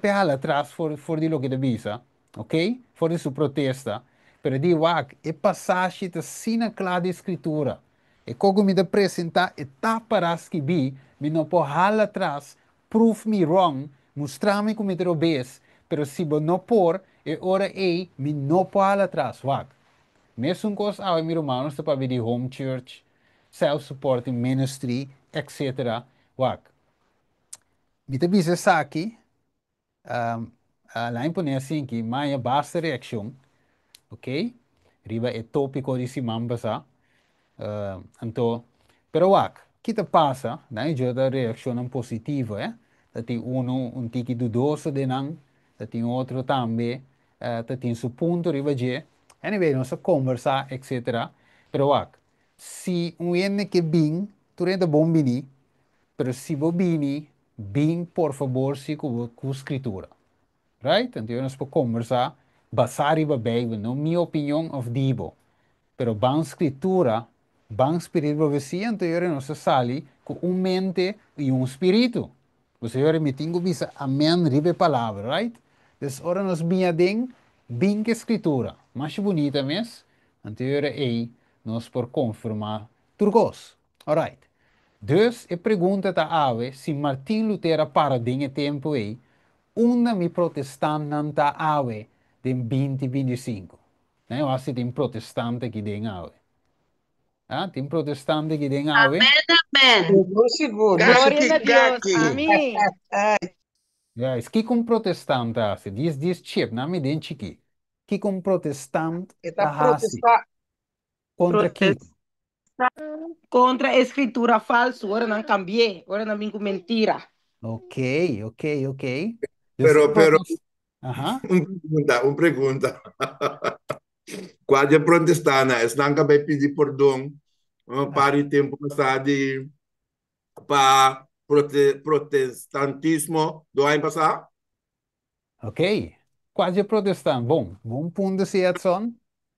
pe hala atras for di loke ta bisa, ok? For di su protesta. Pero di wak, e pasashi ta asina kla di Skritura. E kos ku mi ta presentá e ta pará skibí, mi no por hala atras, prove me wrong, mustra mi ku mi ta robes, pero si bo no por, e ora ei mi no por hala atras. Wak, mesun kos awe mi rumannan ta papia di home church, self-supporting ministry, etc. Wak. Mi ta bisa esaki, laga mi pone asina ku m'a haña basta reakshon, ok? Riba e tópiko di siman pasá. Anto, pero wak, ki ta pasa? Dan e ta reakshon positivo, eh? Ta tin unu un tiki dudoso di nan, ta tin otro tambe, ta tin su punto riba dje. Anyway, nos a kombersá, etc. Pero wak, si un hende ke bin, tur hende bon bini, pero si bo bini, bin por fabor si ku skritura. Right? Anto nos por kombersá, basá riba Beibel, no mi opinion òf di bo. Pero ban skritura, ban spiritu profesia, anto nos sali ku un mente i un spiritu. Bo mi tin ku bisa amèn riba palabra, right? Dus ora nos bin aden, bin ku skritura. Mas bunita mes, anto ei nos por konfirmá tur kos. Alright. Dus e pregunta ta awe, si Martin Lutero para den e tempu ei, unda mi protestantnan ta awe den 2025? Né? Eu acho que tem protestante aqui den awe. Ah, tem protestante aqui den awe? Amèn, amèn. Sigur, sigur. Gloria na Dios. Gaki. Amèn. Guys, kiko un protestant ta hasi? Dis dis chip, na mi den chiki. Kiko un protestant E ta ta hasi? protestá. Kontra kiko? Kontra skritura falsu. Ora nan kambi'é. Ora nan bin ku mentira. Ok. Dus Pero, Aha. un pregunta, un pregunta. Kua di protestantnan? Esnan ku a bai pidi pordon pa di tempu pasá di pa protestantismo di aña pasá? Ok. Kua di protestant? Bon, bon punto si Edson.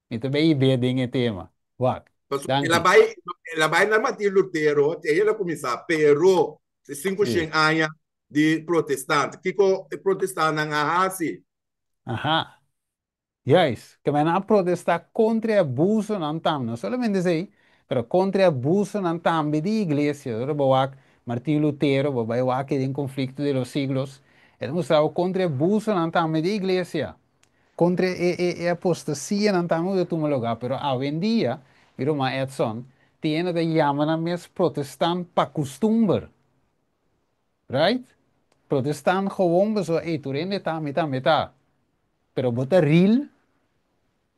Mi tambe bai den e tema. Wak. Ela Danki. bai, el a bai na Martin Lutero, el a kuminsá, pero sinku aña di protestant. Kiko protestantnan a hasi? Aha. Juist. Ku nan a protestá kontra e abusonan tambe. No solamente esei, pero kontra e abusonan tambe di iglesia. Ora bo wak Martin Lutero, bo bai wak den Conflicto de los Siglos, el a mustra kontra e abusonan tambe di iglesia. Kontra e apostasianan tambe ku a tuma lugá. Pero awendia, ruman Edson, tin ta yama nan mes protestant pa kustumber. Right? Protestant gewoon so, ei, tur hende ta, mi ta, mi ta. Pero bo ta real,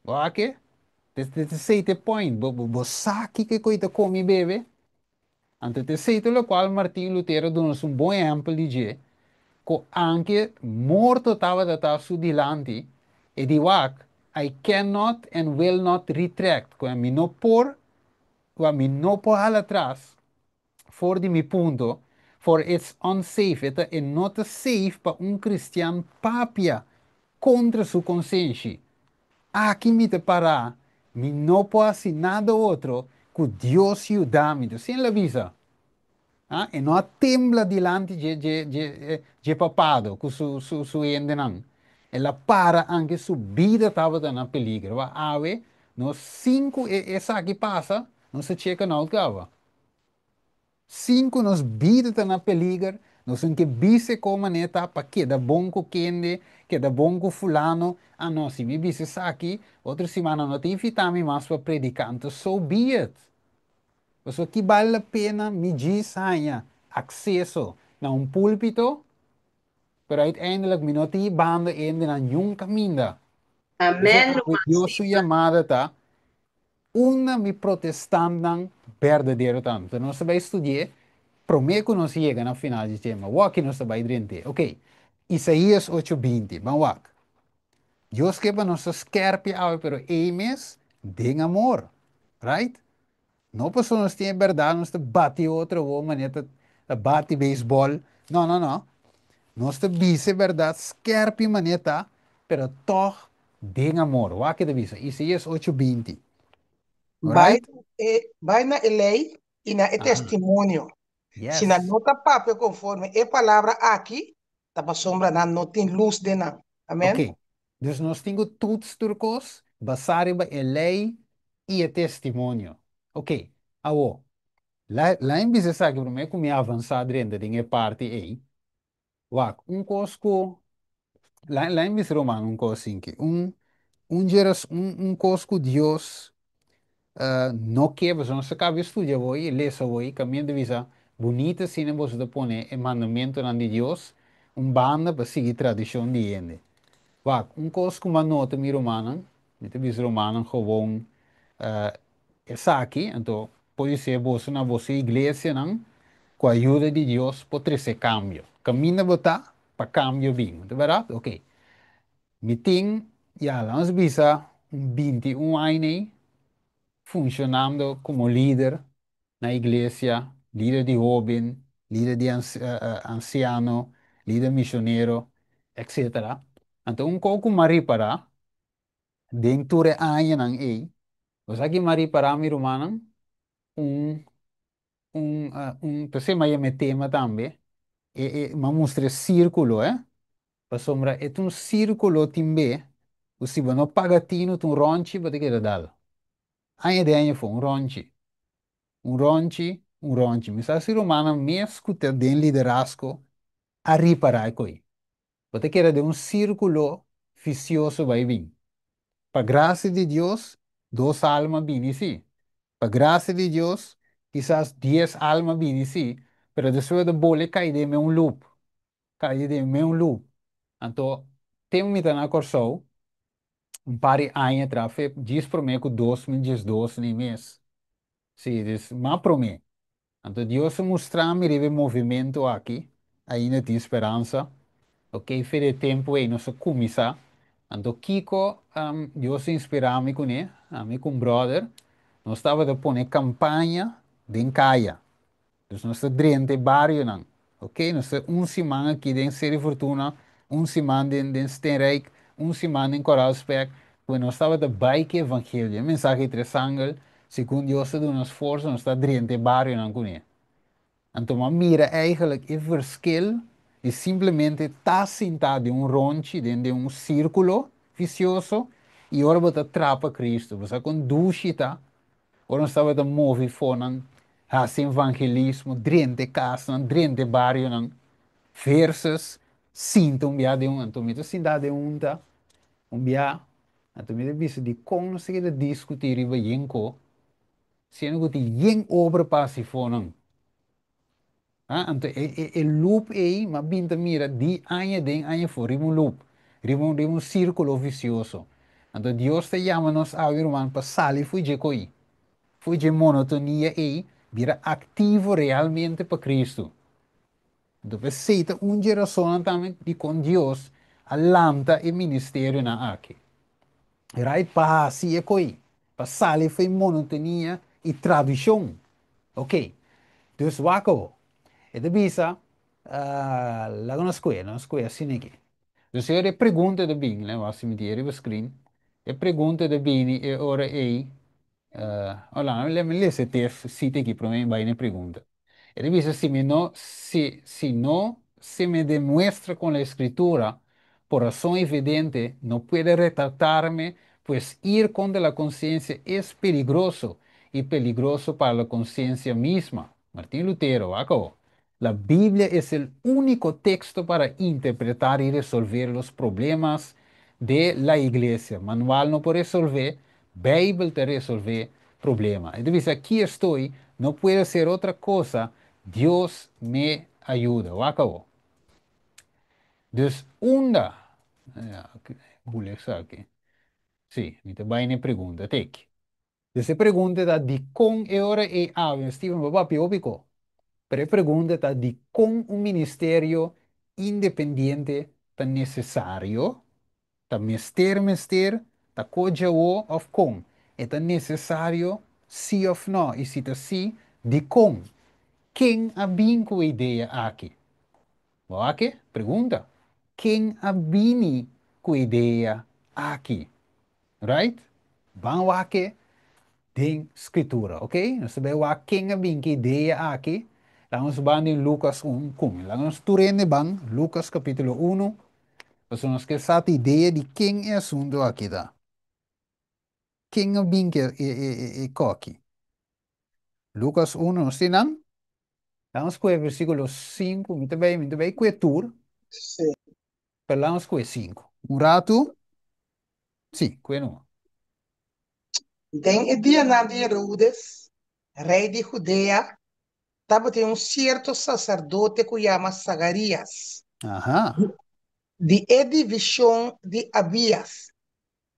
wak? Esei ta e point, bo sa kiko e ta kome bebe. Anto esei ta lokual Martin Lutero a duna un bon ehèmpel di dje, ku anke morto tabata su dilanti, e di wak, I cannot and will not retract. Ku mi no por, ku mi no por hala atras, for di mi punto, for it's unsafe, e no ta safe pa un kristian papia kontra su konsenshi. Aki mi ta para, mi no por hasi nada otro ku Dios yuda mi. Sin la visa. Ah, e no a tembla dilanti dje papado ku su hendenan. El a para anke su bida tabata na peliger. Wa awe, nos sinku esaki pasa, nos a check out kaba. Sinku nos bida ta na peliger, nos no ke bisa kos manera ta pa keda bon ku kende, keda bon ku fulano. Ah no, si mi bisa esaki, otro siman no ta invitá mi mas pa prediká, anto so be it. Paso ki bale la pena mi djis haña akseso na un púlpito, pero uiteindelijk mi no ta hibando hende na ningun kaminda. Amèn, Dios su yamada ta unda mi protestantnan berdadero ta. Anto nos ta bai studia, promé ku nos yega na final di tema. Wak nos ta bai drenta. Ok. Isaías 8:20. Ban wak. Dios ke pa nos skèrpi awe, pero e mes den amor. Right? No paso nos tin bèrdat, nos ta bati otro, bo manera ta bati beisbòl. No, no, no. Nos ta bisa bèrdat skèrpi manera, pero toch den amor. Wak e ta bisa. Isaías 8:20. Bai, Alright? bai na e lei i na e testimonio. Si nan no ta papia konforme e palabra aki, ta pasobra nan no tin lus den nan. Amèn? Ok. Dus nos tin ku toets tur kos, basá riba e lei i e testimonio. Ok. Awo, laga mi bisa esaki promé ku mi avansá drenta den e parti ei. Wak, un kos ku, laga mi bisa ruman un kos sinki. Un kos ku Dios no ke, nos a kaba di studia awor, lesa awor, kaminda bisa, Bunita asina boso ta pone e mandamentunan di Dios un banda pa sigui tradishon di hende. Wak, un kos ku mi a nota mi rumannan, mi ta bisa rumannan gewoon esaki, anto podisé boso na boso iglesianan ku ayuda di Dios por trese kambio. Kaminda bo ta pa kambio bin. Ta bèrdat? Oké. Mi tin, ya, laga nos bisa un 21 aña ei funshonando komo lider na iglesia, lider di hóben, lider di ansiano, lider misionero, etcétera. Anto un kos ku mi a ripará den tur e añanan ei, bo sa ki mi a ripará mi rumannan? Un, p'esei mi a yama e tema tambe, e mi a mustra e sírkulo, eh? Pasobra e ta un sírkulo tin be ku si bo no paga tinu ta un rònchi bo ta keda dal. Aña den aña afó, un rònchi, un rònchi, un rònchi. Mi sa si rumannan mes ku ta den liderazgo a ripará e koi. Bo ta keda den un sírkulo visioso bai bin. Pa grasia di Dios, dos alma bini sí. Pa grasia di Dios, kisas 10 alma bini sí, pero despues bo ta bolbe kai den un loop. Kai den mesun loop. Anto, tempu mi ta na Kòrsou, un par di aña atras, djis promé ku 2012 ni mes. Sí, dus mas promé. Anto Dios a mustra mi riba e movementu aki, Ainda Tin Speransa. Ok, for di e tempu ei nos a kuminsá. Anto kiko Dios a inspirá mi kuné, ami ku un bròder, nos tabata pone kampaña den kaya. Dus nos ta drenta e barionan. Ok, nos ta un siman aki den Seru Fortuna, un siman den Steenrijk, un siman den Koraalspek, ku nos tabata bai ku evangelio, e mensahe di tres angel, segun Dios ta duna nos forsa, nos ta drenta e barionan kuné. Anto mi a mira eigenlijk e verschil di simplemente ta sintá den un ronchi, den un sírkulo visioso, i ora bo ta trapa Cristo. Bo sa kon dushi ta Ora nos tabata move fonan, hasi evangelismo, drenta e kasnan, drenta e barionan, versus sinta un bia den un, anto mi ta sinta den un ta un bia, anto mi ta bisa dikon nos ta keda diskuti riba yen ko, siendo ku tin yen obra pa hasi fonan. Ah, anto e loop ei m'a bin ta mira di aña den aña afó, riba un loop, riba un sírkulo visioso. Anto Dios ta yama nos awe, ruman, pa sali fo'i dje koi, fo'i dje monotonia ei, bira aktivo realmente pa Kristu. Anto p'esei ta un dje rasonnan tambe dikon Dios a lanta e ministerionan aki. Right, pa hasi e koi, pa sali fo'i monotonia i tradishon. Ok, dus wak awo. E ta bisa, laga nos skohe, nos skohe asina aki. Dus e ora e pregunta ta bini, lei wak si mi tin e riba screen. E pregunta ta bini e ora ei, hola, lei mi lesa e test sita aki prome mi bai na e pregunta. E ta bisa, si mi no, si no se me demuestra con la escritura, por razón evidente, no puede retratarme, pues ir contra la conciencia es peligroso y peligroso para la conciencia misma. Martín Lutero, acabó. La Biblia es el único texto para interpretar y resolver los problemas de la iglesia. Manual no por resolver, Bijbel ta resolver problema. Entonces, aquí estoy, no puede ser otra cosa, Dios me ayuda. Acabó. Dus unda, ja, hoe aki? Sí, mi ta bai na e pregunta, tek. Dus e pregunta ta dikon e ora e awe, Steven, bo papia hopi ko. Pero e pregunta ta dikon un ministerio independiente ta nesesario? Ta mester, ta kojawo òf kon? E ta nesesario sí òf no? I si ta sí, dikon? Ken a bin ku e idea aki? Bo aki? Pregunta. Ken a bini ku e idea aki? Right? Ban wak den skritura, ok? Nos ta bai wak ken a bin ku e idea aki. Laga nos ban den Lucas 1 kun. Laga nos tur hende ban Lucas kapítulo 1. Pasobra nos ke sa e idea di ken e asuntu aki ta. Ken a bin ku e koki? Lucas 1, nos tin nan? Laga nos kohe versíkulo 5, mi ta bai kue tur, Sí. pero laga nos kohe 5. Un ratu? Sí, kue no. Den e dianan di Herodes, rei di Hudea, Tabatin un sierto saserdote ku yama Zagarias, di e divishon di Abias,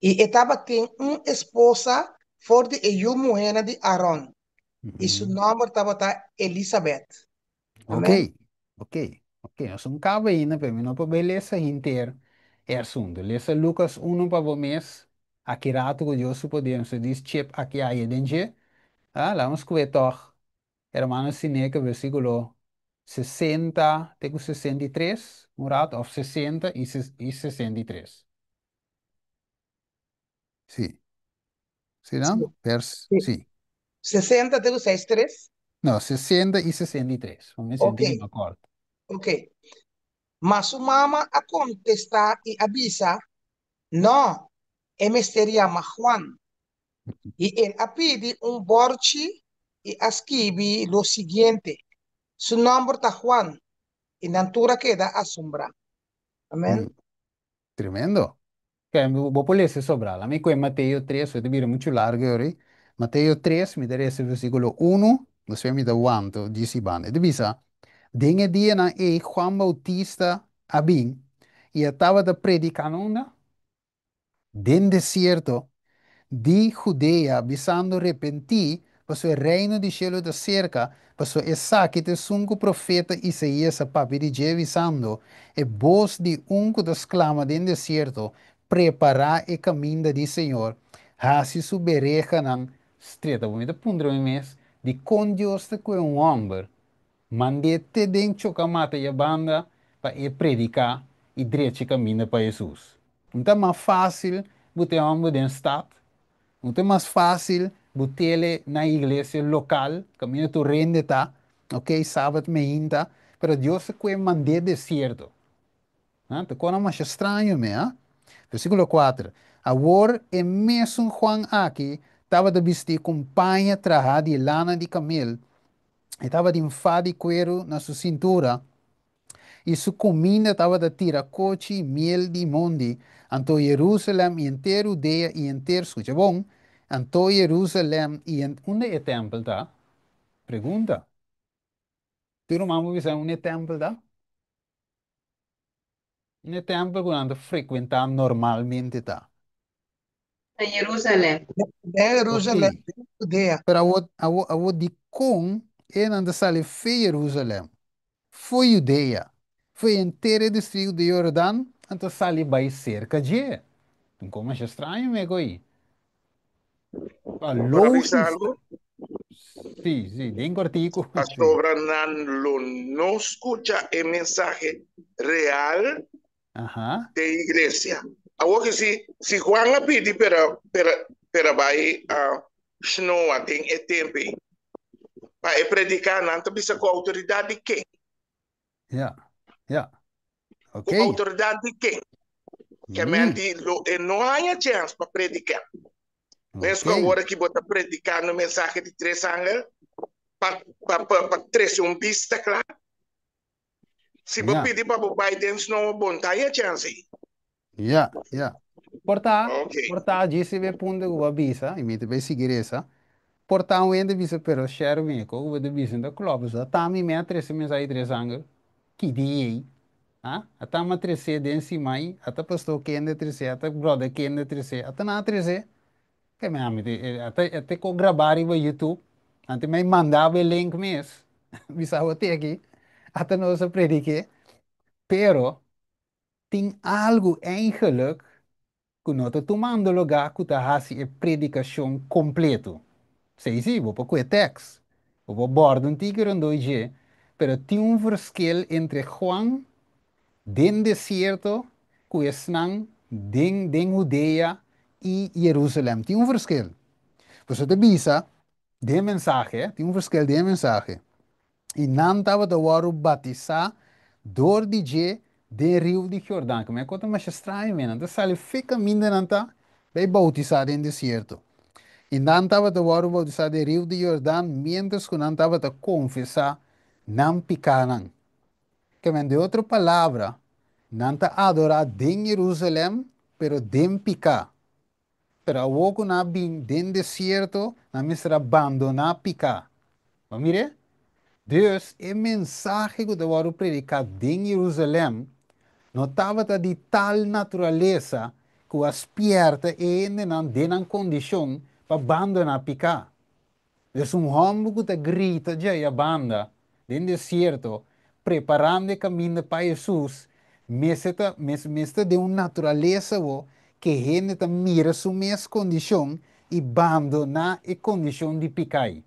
i e tabatin un esposa for di e yu muhénan di Aron, i su nòmber tabata Elisabèt. Ok, Amèn. ok, ok. Nos un kaba ainda, pero mi no por bai lesa henter e asuntu. Lesa Lucas 1 pa bo mes, aki ratu ku Dios su poder, nos ta dis chip aki aya den dje. Ah, laga nos kue tòg. Hermano Sineke, versíkulo 60 te ku 63, un ratu, òf 60 i 63. Sí. Sí, no? Vers, Sí. sí. 60 te ku 63? No, 60 i 63. Mi sinti ki no kòrda. Ok. Ma su mama a kontestá i a bisa, Nò, e mester yama Juan. I el a pidi un bòrchi i a skibi lo siguiente, Su nòmber ta Juan. I nan tur a keda asombrá. Amèn. Tremendo. Bo por lesa sobrá. Laat mi koe Mateo 3, ta bira muchu largu ahora. Mateo 3, mi ta lesa versíkulo 1, despues mi ta wanta djis i banda. E ta bisa, Den e dianan ei Juan Bautista a bin i a tabata prediká na unda? Den desierto di Judea, bisando, Repentí, pasobra e reino di shelu ta serka, pasobra esaki ta esun ku profeta Isaías a papia di dje, bisando, E bos di un ku ta sklama den desierto, Prepará e kaminda di Señor, hasi su berehanan stret. Awor mi ta puntra mi mes, dikon Dios ta kohe un hòmber Mand'é te den chokamata i a banda pa e prediká i drecha e kaminda pa Hesus. Un ta mas fásil bo te hòmber den stat, un ta mas fásil bo tele na iglesia lokal kaminda tur rende ta, ok, sabat meinta, pero Dios ta kue mand'é desierto. Ha, ta kona masha straño me, ha? Versíkulo kuater, Awor e mesun Juan aki tabata bistí ku un paña trahá di lana di kamel, E tabatin fa di kueru na su sintura, i su kuminda tabata tira kochi i miel di mondi. Anto Jerusalèm i henter Hudea i henter, skucha bon, anto Jerusalèm i henter. Unda e tèmpel ta? Pregunta. Tur ruman por bisa unda e tèmpel ta? Unda e tèmpel ku nan ta frekuentá normalmente ta? Na Jerusalèm. Den Jerusalèm, den Judea. Pero awor, awor, awor dikon e nan ta sali fe Jerusalèm, for Judea, for henter e distrikto di Jordan, nan ta sali bai serka dje? Un kos masha straño meko ei. Pa Por a bisa logis. algu? Sí, sí, den kòrtiku. Sí. Pasobra nan lo no skucha e mensahe real den iglesia. Awor ke si si Juan a pidi pera pera pera bai a snoa den e tempu ei pa e prediká nan ta bisa ku outoridat di ken? Ja, ja. Ku outoridat di ken? Ke men di lo e no haña chèns pa prediká. Mes ku awor aki bo ta predikando mensahe di tres angel pa pa pa trese un bista kla. Si bo pidi pa bo bai den snow bo no ta haña chèns ei. Ja, ja. Por ta, por ta djis riba e punto ku bo a bisa, i mi ta bai sigui resa, por ta un hende bisa, pero Sherwin, e kos ku bo ta bisa no ta klòp, pasobra ata mi me a trese mensahe di tres angel, ki dia ei? Ha? Ata mi a tres'é den simai, ata pastor kende a tres'é, ata brother kende a tres'é, ata nan a tres'é. Ke mi ami te, ata e kos grabá riba YouTube, antes mi a manda bo e link mes, bisa bo te aki, ata nos a predik'é, pero Tin algu eigenlijk ku no ta tumando lugá ku ta hasi e predikashon kompleto. Esei sí, bo por kue tèks, bo por bòrda un tiki rondó i dje, pero tin un verschil entre Juan den desierto ku esnan den den Hudea i Jerusalèm. Tin un verschil. Pasobra ta bisa den mensahe, tin un verschil den e mensahe. I nan tabata wòrdu batisá dor di dje den riu di Jordan. Ku mi a konta masha straño mi, nan ta sali fe kaminda nan ta bai boutisá den desierto. I nan tabata wòrdu boutisá den riu di Jordan miéntras ku nan tabata konfesá nan pikánan. Ke men, den otro palabra, nan ta adorá den Jerusalèm, pero den piká. Pero awor ku nan a bin den desierto, nan mester a bandoná piká. Bo a mir'é? Dus e mensahe ku ta wòrdu prediká den Jerusalèm no tabata di tal naturalesa ku a spièrta e hendenan den nan kondishon pa bandoná piká. Dus un hòmber ku ta grita djei a banda den desierto, preparando e kaminda pa Hesus, mester ta mester ta den un naturalesa bo ku e hende ta mira su mes kondishon i bandoná e kondishon di piká ei.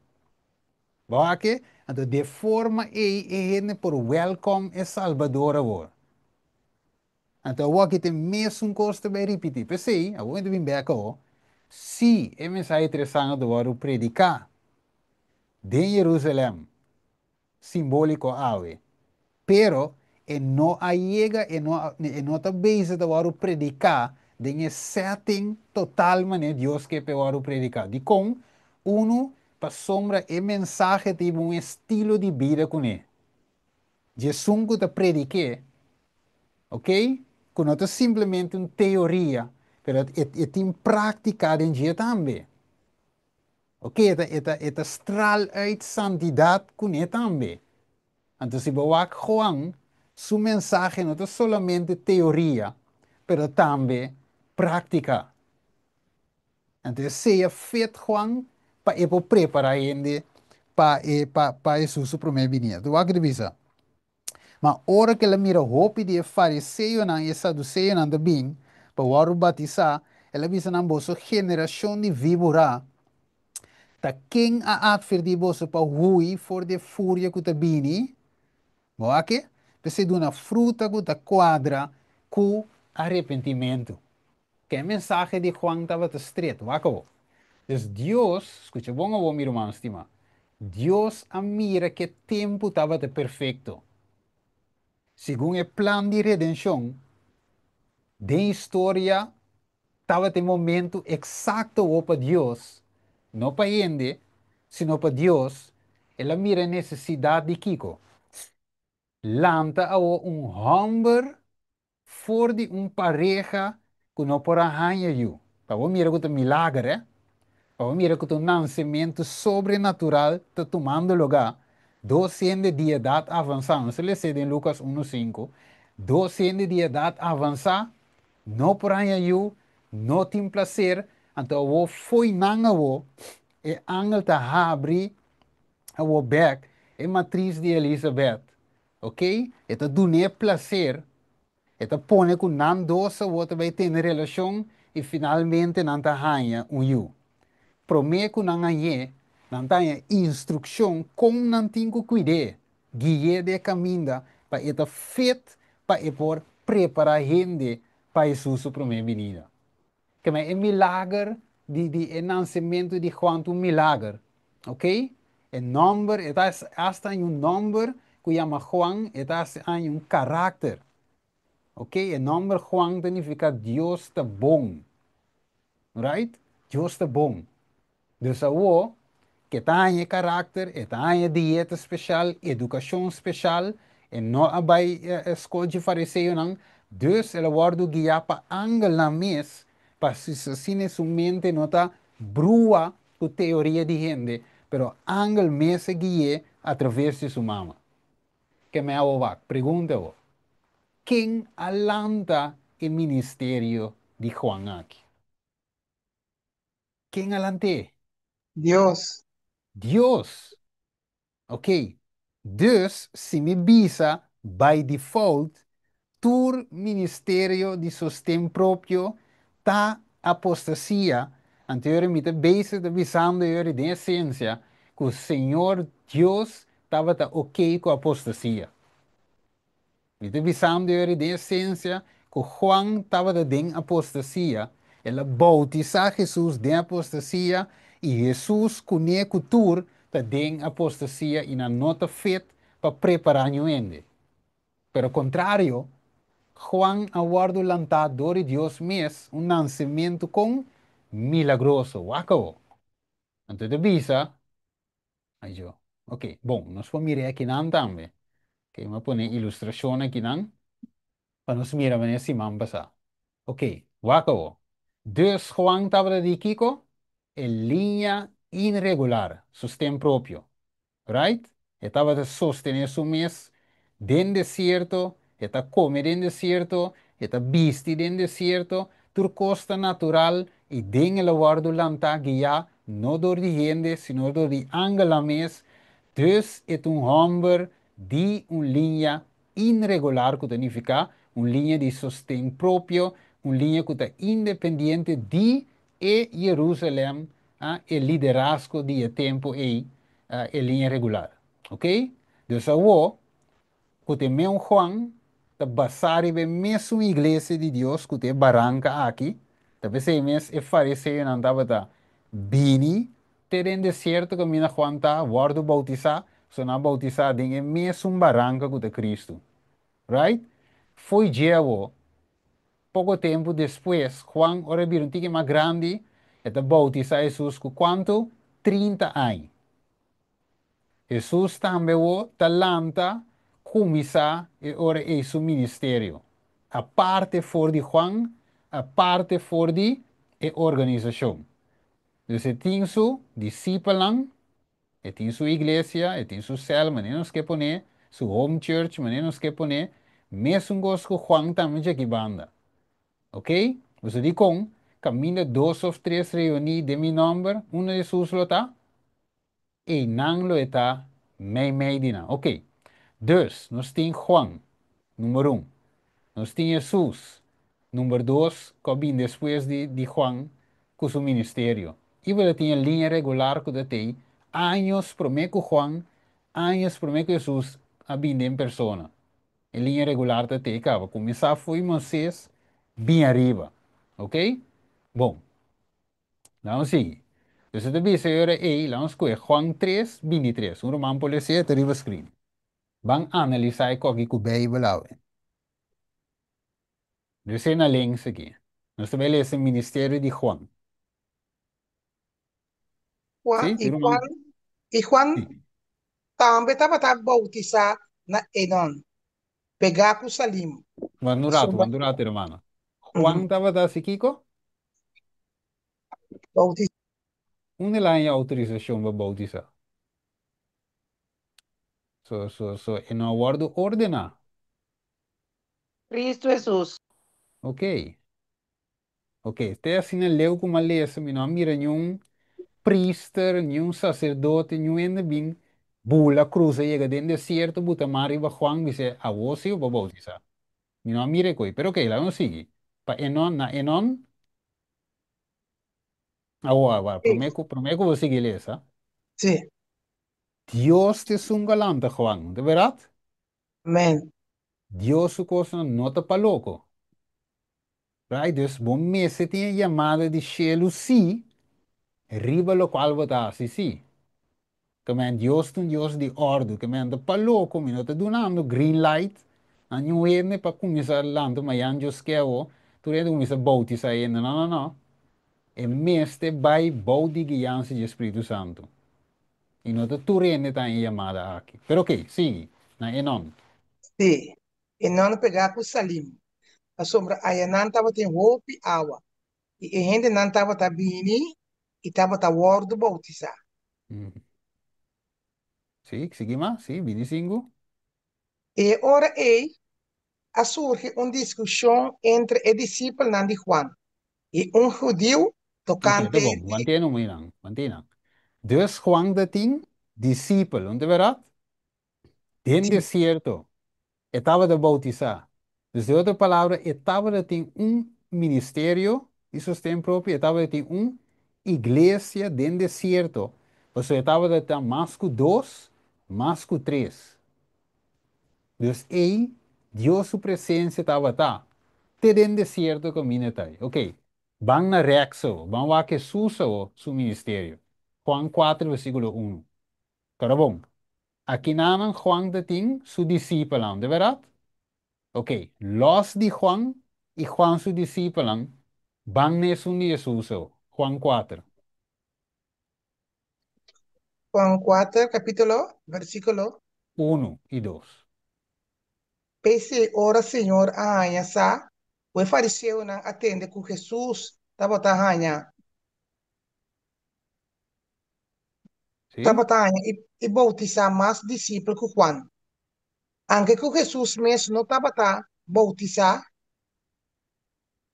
Bo wak? Anto di e forma ei e hende por welcome e Salbador awor. Anto awor aki ta e mesun kos ta bai ripití. P'esei, awor mi ta bin bèk awor, si e mensahe tres angel ta wòrdu prediká den Jerusalèm, simbóliko awe, pero e no a yega, e no e no ta bezig ta wòrdu prediká den e setting total manera Dios ke pa e wòrdu prediká. Dikon? Unu, pasobra e mensahe ta hiba un estilo di bida kuné. Djesun ku ta predik'é, ok, ku no ta simplemente un teoria, pero e e tin práktika den dje tambe. Ok, e ta e ta e ta straal uit santidat kuné tambe. Anto si bo wak Juan, su mensahe no ta solamente teoria, pero tambe práktika. Anto esei a fet Juan pa e por prepará hende pa e pa pa Hesus su promé binida. Tu wak ki ta bisa? Ma ora ku el a mira hopi di e fariseonan i e saduseonan ta bin pa wòrdu batisá, el a bisa nan, Boso generashon di víbora, ta ken a atvertí boso pa hui for di e furia ku ta bini? Bo wak ke? P'esei duna fruta ku ta kuadra ku arepentimentu. Ke mensahe di Juan tabata stret, wak awor. Dus Dios, skucha bon awor mi ruman stimá, Dios a mira ke tempu tabata perfekto. Segun e plan di redenshon, den historia tabata e momentu eksakto awor pa Dios, no pa hende, sino pa Dios, el a mira e nesesidat di kiko? Lanta awor un hòmber For di un pareha ku no por a haña yu. Pa bo mira ku ta milager, eh? Pa bo mira ku ta un nansementu sobrenatural ta tumando lugá. Dos hende di edat avansá, nos a les'é den Lukas unu sinku, dos hende di edat avansá no por haña yu, no tin plaser, anto awor fo'i nan awor e angel ta habri awor bèk e matris di Elisabèt. Ok, e ta dun'é placer, e ta pone ku nan dos awor ta bai tene relashon i finalmente nan ta haña un yu. Promé ku nan hañ'é, nan ta haña instrukshon kon nan tin ku kuid'é, gui'é den e kaminda pa e ta fit pa e por prepará hende pa Hesus su promé binida. Keme e milager di di e nansementu di Juan ta un milager, ok? E nòmber, e ta hasta haña un nòmber ku yama Juan, e ta hasta haña un karakter, ok? E nòmber Juan ta nifiká Dios ta bon, right? Dios ta bon. Dus awor, ke ta haña e karakter, e ta haña dieta speshal, edukashon speshal, e no a bai skol dje fariseonan, dus el a wòrdu guiá pa angelnan mes, pa asina su mente no ta brua ku teoria di hende, pero angel mes a gui'é atraves di su mama. Ke mi awor wak? Pregunta awor, ken a lanta e ministerio di Juan aki? Ken a lant'é? Dios. Dios. Ok. Dus, si mi bisa by default, tur ministerio di sosten propio ta apostasia, anto yori mi ta bezig ta bisando yori den esensia ku Señor Dios tabata ok ku apostasia. Mi ta bisando yori den esensia ku Juan tabata den apostasia, el a boutisá Hesus den apostasia i Hesus kuné ku tur ta den apostasia i nan no ta fit pa prepará niun hende. Pero kontrario, Juan a wòrdu lantá dor di Dios mes, un nansementu kon milagroso. Wak awo. Anto e ta bisa. Ayo. Ok, bon, nos por mira e akinan tambe. Ok, mi a pone ilustrashon akinan pa nos mira manera siman pasá. Ok, wak awo. Dus Juan tabata di kiko? E liña inregular, sosten propio. Right? E tabata sostené su mes den desierto, e ta kome den desierto, e ta bisti den desierto, tur kos ta natural i den el a wòrdu lantá, guiá, no dor di hende, sino dor di angelnan mes. Dus e ta un hòmber di un liña inregular, ku ta nifiká un liña di sosten propio, un liña ku ta independiente di e Jerusalèm, e liderazgo di e tempu ei, e liña regular. Ok? Dus awor, ku ta e mesun Juan ta basá riba e mesun iglesia di Dios ku ta e baranka aki, ta p'esei mes e fariseonan tabata bini te den desierto kaminda Juan ta wòrdu boutisá, so nan a boutisá den e mesun baranka ku ta Kristu. Right? Fo'i dje awor, poko tempu despues, Juan ora e bira un tiki mas grandi, e ta boutisá Hesus ku kuantu? 30 aña. Hesus tambe awor ta lanta kuminsá e ora ei su ministerio, aparte for di Juan, aparte for di e organisashon. Dus e tin su disipelnan, e tin su iglesia, e tin su sèl, manera nos ke pone, su home church, manera nos ke pone, mesun kos ku Juan tambe djaki banda. Ok? Boso dikon? Kaminda dos òf tres reuní den mi nòmber, unda Hesus lo ta? Einan lo e ta meimei di nan. Ok. Dus, nos tin Juan, number un. Nos tin Hesus, number dos, ku a bin despues di di Juan ku su ministerio. I bo ta tin e liña regular ku ta tei años promé ku Juan, años promé ku Hesus a bin den persona. E liña regular ta tei kaba. Kuminsá fo'i Moisés bin ariba. Ok? Bon. Laga nos sigui. Dus e ta bisa e ora ei, laga nos kohe Juan 3, 23. Un ruman por lesa e ta riba screen. Ban analisá e koki ku Beibel awe. Dus e na links aki. Nos ta bai lesa ministerio di Juan. Juan, Sí, i tur ruman. Juan, i Juan Sí. tambe tabata bautisá na Enon, pegá ku Salim, Wak un ratu, pasobra wak un ratu, hermano. Juan tabata hasi kiko? Bautisá. Unda el a haña outorisashon pa bautisá? So, so, so, e no a wòrdu ordená. Cristo Hesus. Ok. Ok, te asina leu ku mi a lesa, mi no a mira niun priester, niun saserdote, niun hende bin bula krusa yega den desierto buta man riba Juan bis'é, Awor si bo por bautisá. Mi no a mira e koi. Pero ok, laga nos sigui. Pa Enon, na Enon, awor, awor, promé ku, promé ku bo sigui lesa, Sí. Dios ta esun ku a lanta Juan, no ta bèrdat? Amèn. Dios su kosnan no ta pa loko. Right? Dus bo mester tin e yamada di shelu sí riba lokual bo ta hasi sí. Ke men Dios ta un Dios di òrdu. Ke men ta pa loko, mi no ta dunando green light na niun hende pa kuminsá lanta mayan Dios ke awo, tur hende kuminsá boutisá hende. No, no, no. E mester bai bou di guiansa di e Spiritu Santu. I no ta tur hende ta haña e yamada aki. Pero oke, sigui. Na Enon. Sí, Enon pegá ku Salim, pasobra ayanan tabatin hopi awa, i e hendenan tabata bini i tabata wòrdu boutisá. Sí, sigui mas, sí, bini sinku. E ora ei a surgi un diskushon entre e disipelnan di Juan i un hudiu Ok, ta tokante bon, di. mantene un minan, mantene. Dus Juan ta tin disipel, no ta bèrdat? Den Sí. desierto, e tabata boutisá. Dus den otro palabra, e tabata tin un ministerio di sosten propio, e tabata tin un iglesia den desierto, pasobra e tabata ta mas ku dos, mas ku tres. Dus ei Dios su presencia tabata, te den desierto caminda ta ei. Ok, ban na rèks awo, ban wak Hesus awo su ministerio. Juan 4 versículo 1. Kora bon, akinanan Juan ta tin su disipelnan, de bèrdat? Ok, lòs di Juan i Juan su disipelnan, ban na esun di Hesus awo. Juan 4. Juan 4, capítulo, versículo. 1 i 2. P'esei ora Señor a haña sa ku e fariseonan a tende ku Hesus tabata haña. Sí? Tabata haña i boutisá mas disipel ku Juan, anke ku Hesus mes no tabata boutisá,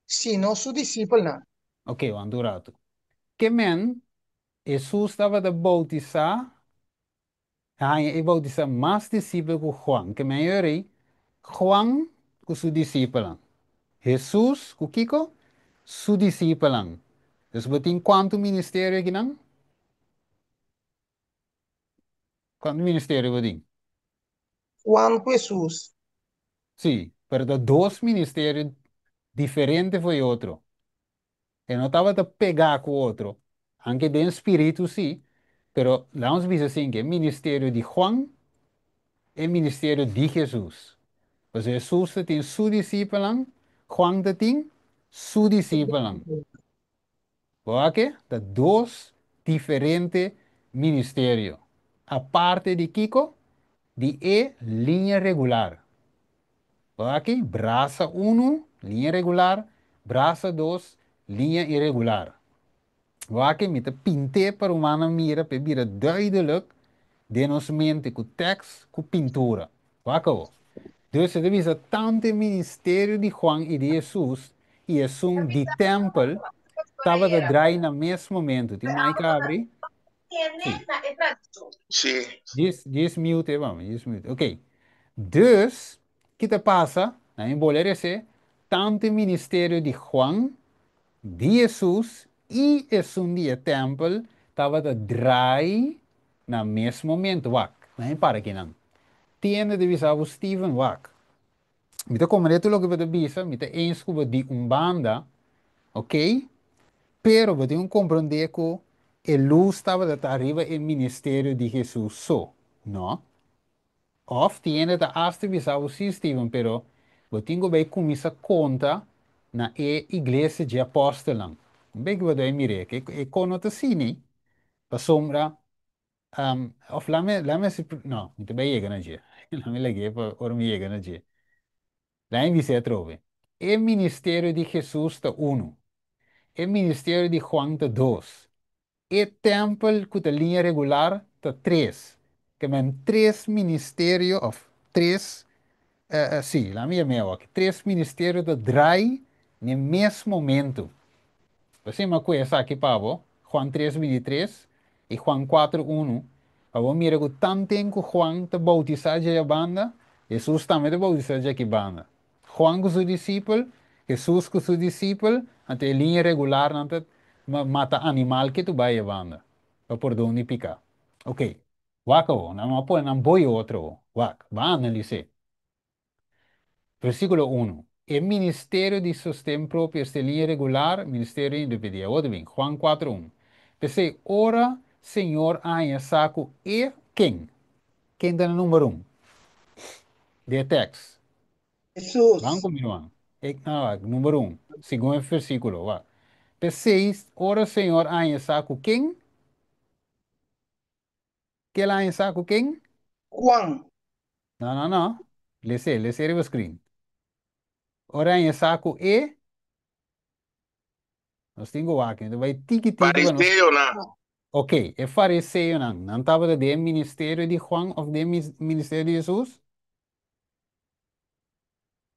sino su disipelnan. Ok, wanta un ratu. Ke men Hesus tabata boutisá, haña i boutisá mas disipel ku Juan? Ke men yora ei? Juan ku su disipelnan. Hesus ku kiko? Su disipelnan. Dus bo tin kuantu ministerio akinan? Kuantu ministerio bo tin? Juan ku Hesus. Sí, pero ta dos ministerio diferente for di otro. E no tabata pegá ku otro, anke den spiritu sí, pero laga nos bisa asin ku e ministerio di Juan e ministerio di Hesus. Pasobra Hesus ta tin su disipelnan, Juan ta tin su disipelnan. Bo wak ke? Ta dos diferente ministerio. Aparte di kiko? Di e liña regular. Bo wak aki? Brasa unu, liña regular, brasa dos, liña iregular. Bo wak aki? Mi ta pint'é pa rumannan mira pa e bira duidelijk den nos mente ku tèks ku pintura. Wak awo. Dus e ta bisa tantu e ministerio di Juan i di Hesus i esun di tèmpel tabata drai na mes momentu. Tin mic abri? Sí. Sí. Djis, djis mute, vamos, djis mute. Ok. Dus, ki ta pasa? Na mi bole resé, tantu e ministerio di Juan, di Hesus i esun di e tèmpel tabata drai na mes momento. Wak, na mi para kinan. Tiende ta bisa bo, Steven, wak, mi ta komprendé tur loke bo ta bisa, mi ta eens ku bo di un banda, ok, pero bo tin ku komprendé ku e lus tabata ta riba e ministerio di Hesus so, no? Òf tiende ta asta bisa bo, sí, Steven, pero bo tin ku bai kuminsá konta na e iglesia dje apòstelnan. Un bes ku bo ta bai mir'é, ke e kon no ta asina, pasobra Of lame, lame si, no, mi ta bai yega na dje. Lame lag'é pa ora mi yega na dje. Lame bis'é atrobe. E ministerio di Hesus ta unu. E ministerio di Juan ta dos. E tèmpel ku ta liña regular ta tres. Ke men tres ministerio of tres, sí, lame yam'é awor aki, tres ministerio ta drai n'e mes momento. P'esei mi a kohe esaki pa bo, Juan tres 23 i Juan kuater unu, pa bo mira ku tanten ku Juan ta boutisá dje banda, Hesus tambe ta boutisá dje aki banda. Juan ku su disipel, Hesus ku su disipel, anto e liña regular nan ta mata animal ke tu bai e banda pa pordon di piká. Oke, wak awor, nan a pone nan boi otro awor. Wak, ban analis'é. Versíkulo unu, E ministerio di sosten propio esta e liña regular, ministerio independiente. Awor ta bin, Juan kuater un. P'esei, ora Señor a haña sa ku e ken? Ken ta na number un di e tèks? Ban Hesus. ku mi ruman. E, ah, number un, segun e versíkulo. Wak. P'esei, ora Señor a haña sa ku ken? Kel a haña sa ku ken? Juan. No, no, no. Les'é, les'é riba screen. Ora haña sa ku e, nos tin ku wak, ta bai tiki tiki pa nos. Fariseonan. Ok, e fariseonan, nan tabata den e ministerio di Juan òf den e ministerio di Hesus?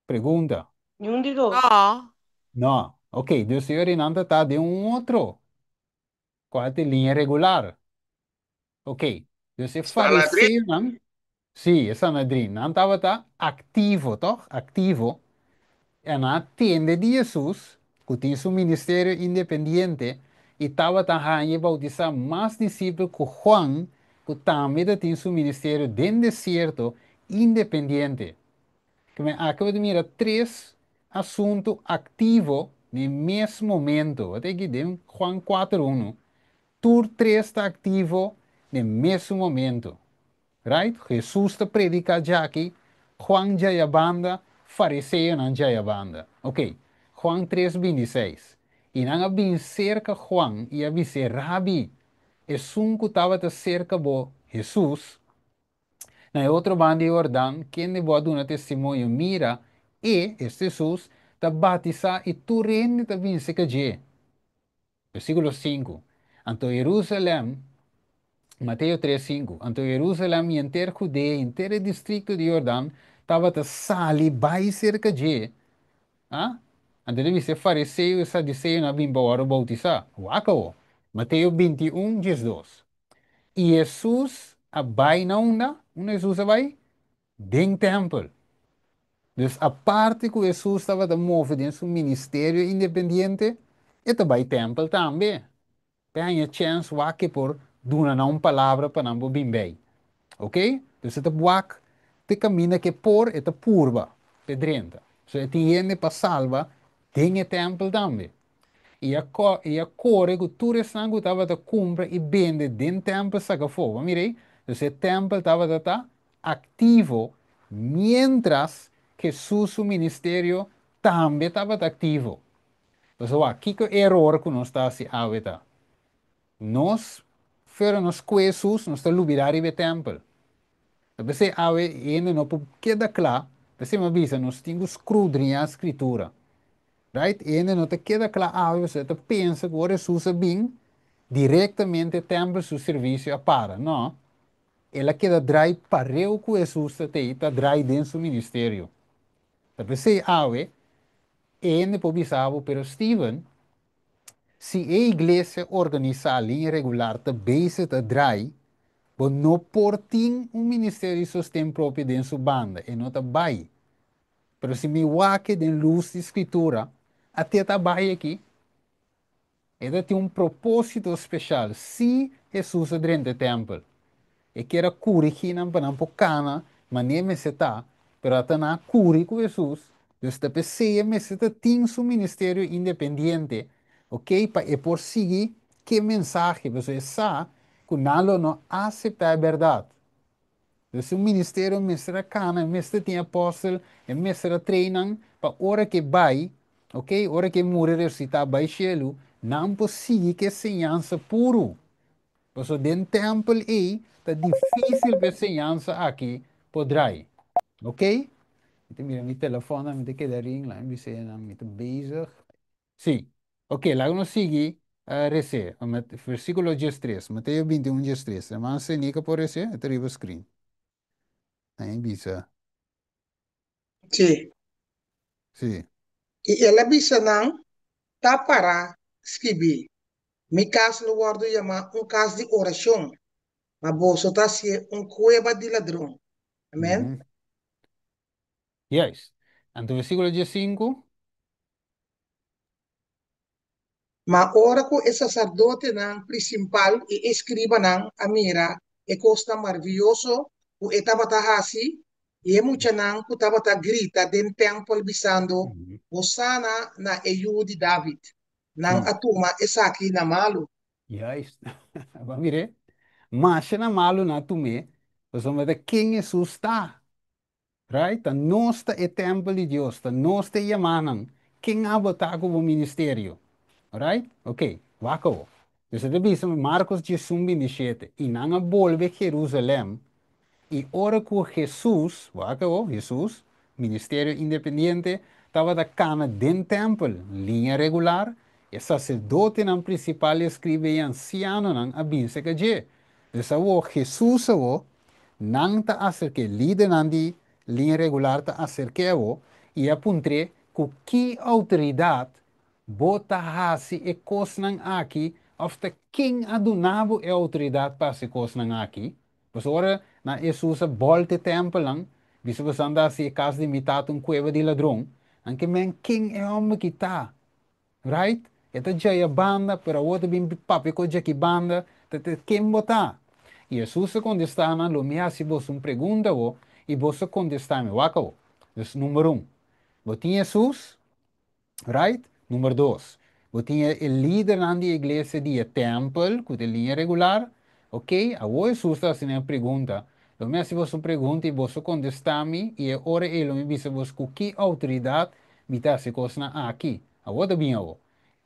Pregunta. Niun di dos. No. No. Ok, dus e ora nan ta ta den un otro. Kual ta e liña regular? Ok, dus e Sanadrin. fariseonan, sí, e Sanadrin, nan tabata aktivo, tòg? Aktivo. E nan a tende di Hesus, ku tin su ministerio independiente, i tabata haña i boutisá mas disipel ku Juan, ku tambe ta tin su ministerio den desierto independiente. Kmen aki bo ta mira tres asuntu aktivo na e mes momento. Bo ta aki den Juan kuater unu. Tur tres ta aktivo na e mesun momento. Right? Hesus ta prediká djaki, Juan djaya banda, fariseonan djaya banda. Ok, Juan tres 26. I nan a bin serka Juan i a bis'é, Rabi, esun ku tabata serka bo, Hesus, na e otro banda di Jordan, kende bo a duna testimonio, mira, e, esta Hesus, ta batisá i tur hende ta bin serka dje. Versíkulo sinku, Anto Jerusalèm Mateo 3:5. Anto Jerusalem i henter Judea i henter e distrikto di Jordan tabata sali bai serka dje. Ah? Anto el a bisa e fariseo i e saduseonan a bin pa wòrdu boutisá. Wak awor. Mateo 21, 12. I Hesus a bai na unda? Unda Hesus a bai? Den tèmpel. Dus aparte ku Hesus tabata move den su ministerio independiente, e ta bai tèmpel tambe. P'e haña chèns wak e por duna nan un palabra pa nan por bin bei. Ok? Dus e ta wak te kaminda ku e por, e ta purba p'e drenta. So e tin hende pa salba den e tèmpel tambe. I a i a kore ku tur esnan ku tabata kumpra i bende den tèmpel saka afó. Bo a mira ei? Dus e tèmpel tabata ta aktivo miéntras Hesus su ministerio tambe tabata aktivo. Pasobra wak, kiko e eror ku nos ta hasi awe ta? Nos, fuera nos ku Hesus, nos ta lubidá riba e tèmpel. Ta p'esei awe hende no por keda kla, p'esei mi a bisa nos tin ku skrudriñá Skritura. Right? Hende no ta keda kla awe pasobra e ta pensa ku ora Hesus a bin, direktamente e tèmpel su servisio a para. No. El a keda drai pareu ku Hesus ta tei ta drai den su ministerio. Ta p'esei awe e hende por bisa bo, pero Steven, si e iglesia organisá liña regular ta bezig ta drai, bo no por tin un ministerio di sosten propio den su banda, e no ta bai. Pero si mi wak den lus di Skritura, at'e ta bai aki. E ta tin un propósito speshal. Sí, Hesus a drenta e tèmpel. E kier a kurigí nan pa nan por kana manera mester ta, pero ata nan a kuri ku Hesus. Dus ta p'esei e mester ta tin su ministerio independiente, oke, pa e por sigui ke mensahe, pasobra e sa ku nan lo no aseptá e bèrdat. Dus un ministerio mester a kana, e mester tin apòstel, e mester a train nan pa ora ku e bai, ok, ora ku e muri resusitá bai shelu, nan por sigui ku e señansa puru. Pasobra den tèmpel ei ta difísil pa e señansa aki por drai. Ok? Mi ta mira mi telefòn, mi ta keda ring, laga mi bisa nan mi ta bezig. Sí. Ok, laga nos sigui res'é. Versíkulo 13, Mateo 21, 13. Hermano Senika por res'é? E ta riba screen. Ahí bisa. Sí. Sí. I el a bisa nan, Ta pará skibí, Mi kas lo wòrdu yamá un kas di orashon, ma boso ta hasié un kueba di ladron. Amèn. Juist. Anto versíkulo 15. Ma ora ku e saserdotenan prinsipal i e eskribanan a mira e kosnan maravioso ku e tabata hasi, i e muchanan ku tabata grita den tèmpel bisando, Hosana na e Yu di David! Nan a tuma esaki na malu. Juist. Bo a mir'é? Masha na malu nan a tum'é, pasobra ta ken Hesus ta. Right? Ta nos ta e tempel di Dios, ta nos ta e yamanan. Ken abo ta ku bo ministerio? Right? Ok, wak awo. Dus e ta bisa Marcos 11, 27, I nan a bolbe Jerusalem, i ora ku Hesus, wak awo, Hesus, ministerio independiente, tabata kana den tempel, liña regular, e saserdotenan prinsipal, e escriba i e ansianonan a bin serka dje. Dus awo, Hesus awo, Nan ta aserk'é, lidernan di liña regular ta aserk'é bo i a puntr'é, Ku ki outoridat bo ta hasi e kosnan aki òf ta ken a duna bo e outoridat pa hasi e kosnan aki? Pasobra ora nan Hesus a bòlta e tèmpelnan, bisa boso nan ta hasi e kas di mi tata un kueba di ladron, nan ke men ken e hòmber ki ta? Right? E ta djaya banda, pero awor ta bin papia ku djaki banda, ta ta ken bo ta? I Hesus a kontestá nan, Lo mi hasi boso un pregunta bo, i boso kontestá mi. Wak awor. Dus number un, bo tin Hesus, right? Number dos, bo tin e lidernan di e iglesia di e tèmpel, ku ta e liña regular, ok? Awor Hesus ta hasi nan e pregunta, Lo mi hasi boso un pregunta i boso kontestá mi, i e ora ei lo mi bisa boso ku ki outoridat Mi ta hasi kosnan aki. Awor ta bin awor.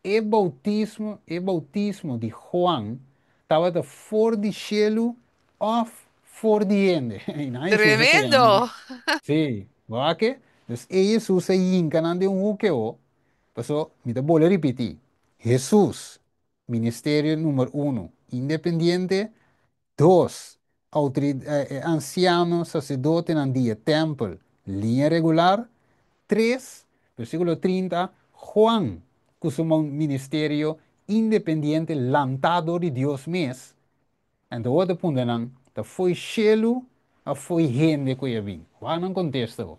E boutismo, e boutismo di Juan tabata for di shelu òf for di hende? I nan Hesus a keda nan. Tremendo! Sí, bo a ke? Dus e Hesus a yinka nan den un huki awor. Paso, mi ta bolbe ripití, Hesus, ministerio number uno, independiente. Dos, ansiano, saserdotenan di e tèmpel, liña regular. Tres, versíkulo 30, Juan, ku su ministerio independiente lantá dor di Dios mes. Anto otro puntonan, ta fo'i shelu òf fo'i hende ku a bin? Juan nan kontesta bo.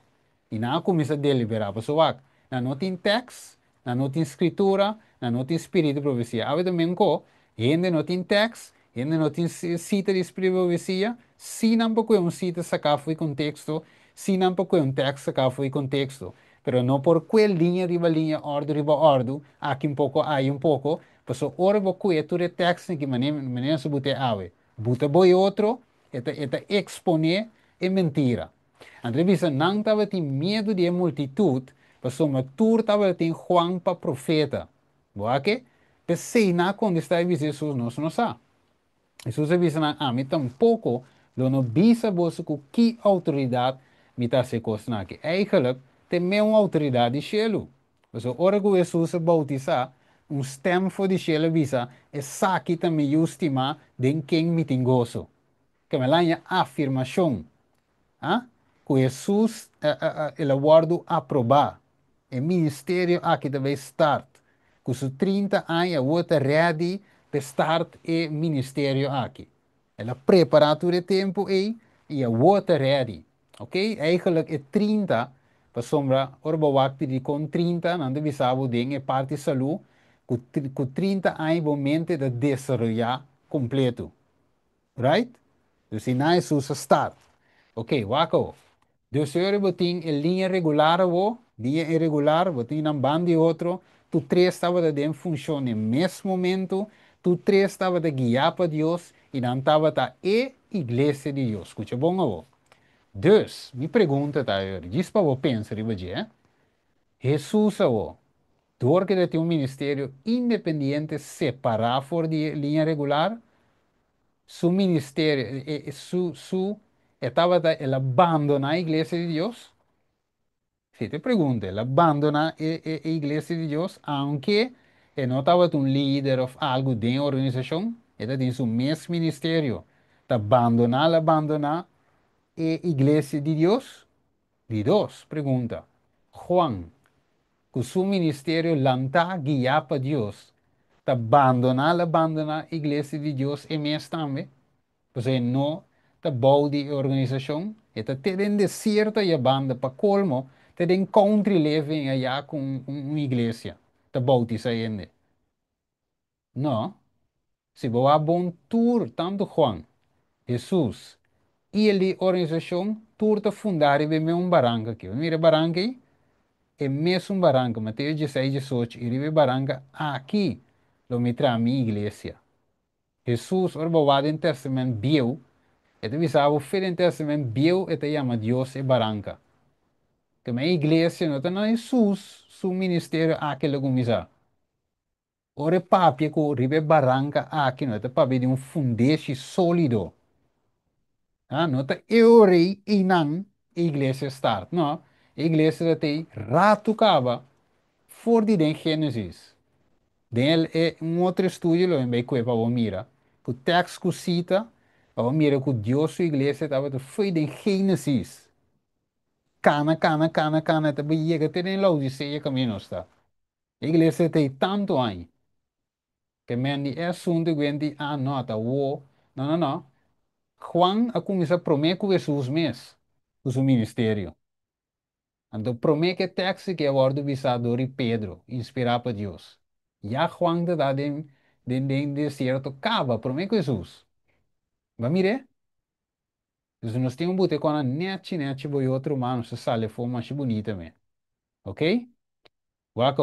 I nan a kuminsá deliberá. Pasobra wak, nan no tin tekst, nan no tin skritura, nan no tin spiritu di profesia. Awe tambe ko, hende no tin tekst, hende no tin sita di spiritu di profesia, si nan por kue un sita saká fo'i konteksto, si nan por kue un tekst saká fo'i konteksto. Pero no por kue liña riba liña, òrdu riba òrdu, aki un poko, ei un poko. Pasobra ora bo kue tur e tekst ki manera su bute awe. Buta boi otro, e ta eksponé e mentira. Anto bisa nan tabatin miedu di e multitut, pasobra tur tabatin Juan pa profeta. Bo ke? P'esei nan a kontestá i bisa Hesus, nos no sa. Hesus a bisa nan, ami tampoko lo no bisa boso ku ki outoridat mi ta hasi kosnan aki. Eigenlijk, ta mesun outoridat di shelu. Pasobra ora ku Hesus a boutisá, un stèm for di shelu a bisa, esaki ta mi yu stimá den ken mi tin goso. Ke men el a haña afirmashon. Ah? Ku Hesus el a wòrdu aprobá. E ministerio aki tambe start. Ku su 30 aña ta ready pa start e ministerio aki. El a prepará tur e tempu ei i ta ready. Ok? Eigenlijk e 30, pasobra, ora bo wak di kon 30, nan ta bisa bo den e parti salú, ku 30 aña bo mente ta desaroyá kompleto. Right? Dus einan Hesus a start. Ok, wak. Dus ora bo tin e liña regular o liña irregular, bo tin un banda di otro, tur tres tabata den funshon na mes momento, tur tres tabata guiá pa Dios i nan tabata e iglesia di Dios. Skucha bon awor. Dus, mi pregunta ta, djis pa bo pensa riba dje, Hesus awor, dor ku e tin un ministerio independiente separá for di liña regular, su ministerio, su, tabata, el a bandoná e iglesia di Dios? Si te pregunta, el a bandoná e iglesia di Dios, aunke e no tabata un lider òf algu di organisashon, e tin su mes ministerio, ta bandoná, el a bandoná e iglesia di Dios? Di dos, pregunta. Juan, ku su ministerio lantá guiá pa Dios, ta bandoná, el a bandoná iglesia di Dios e mes tambe? Pasobra no ta bou di organisashon, e ta den desierto i banda pa kolmo, ta den country living aya ku un iglesia, ta boutisá hende. No, si bo bon tur, tantu Juan, Hesus i e organisashon, tur ta fundá riba un baranka aki. Mira baranka ei, e mesun baranka, Mateo 16, 18, i riba baranka aki, lo mi traha mi iglesia. Hesus, ora bo den Tèstamènt Bieu, e ta bisa bo fe den Tèstamènt Bieu, e ta yama Dios e baranka. Ke men iglesia no ta na Hesus su ministerio aki el a kuminsá. Ora e papia ku riba baranka aki, no ta papia di un fundeshi sólido. Ah, no ta e einan iglesia start. No, iglesia tin ratu kaba for di den Genesis. Den e un otro estudio lo bai kue pa mira. Ku teksto ku sita, pa mira ku Dios su iglesia tabata for den Genesis. Kana, kana, kana, kana, te yega te den Laodisea kaminda ta. Iglesia tin tantu aña. Ke men e asuntu ku ah, no, ta wo. No, no, no. Juan a kuminsá promé ku Hesus mes, ku su ministerio. Anto, promé ku teksto ku a wòrdu bisá dor di Pedro, inspirá pa Dios. Ya Juan ta den desierto kaba, promé ku Hesus. Bai mira? Anto, nos tin un bote ku nèchi, nèchi, boi otro mano, se sale forma mas bunita mes. Ok? Wak.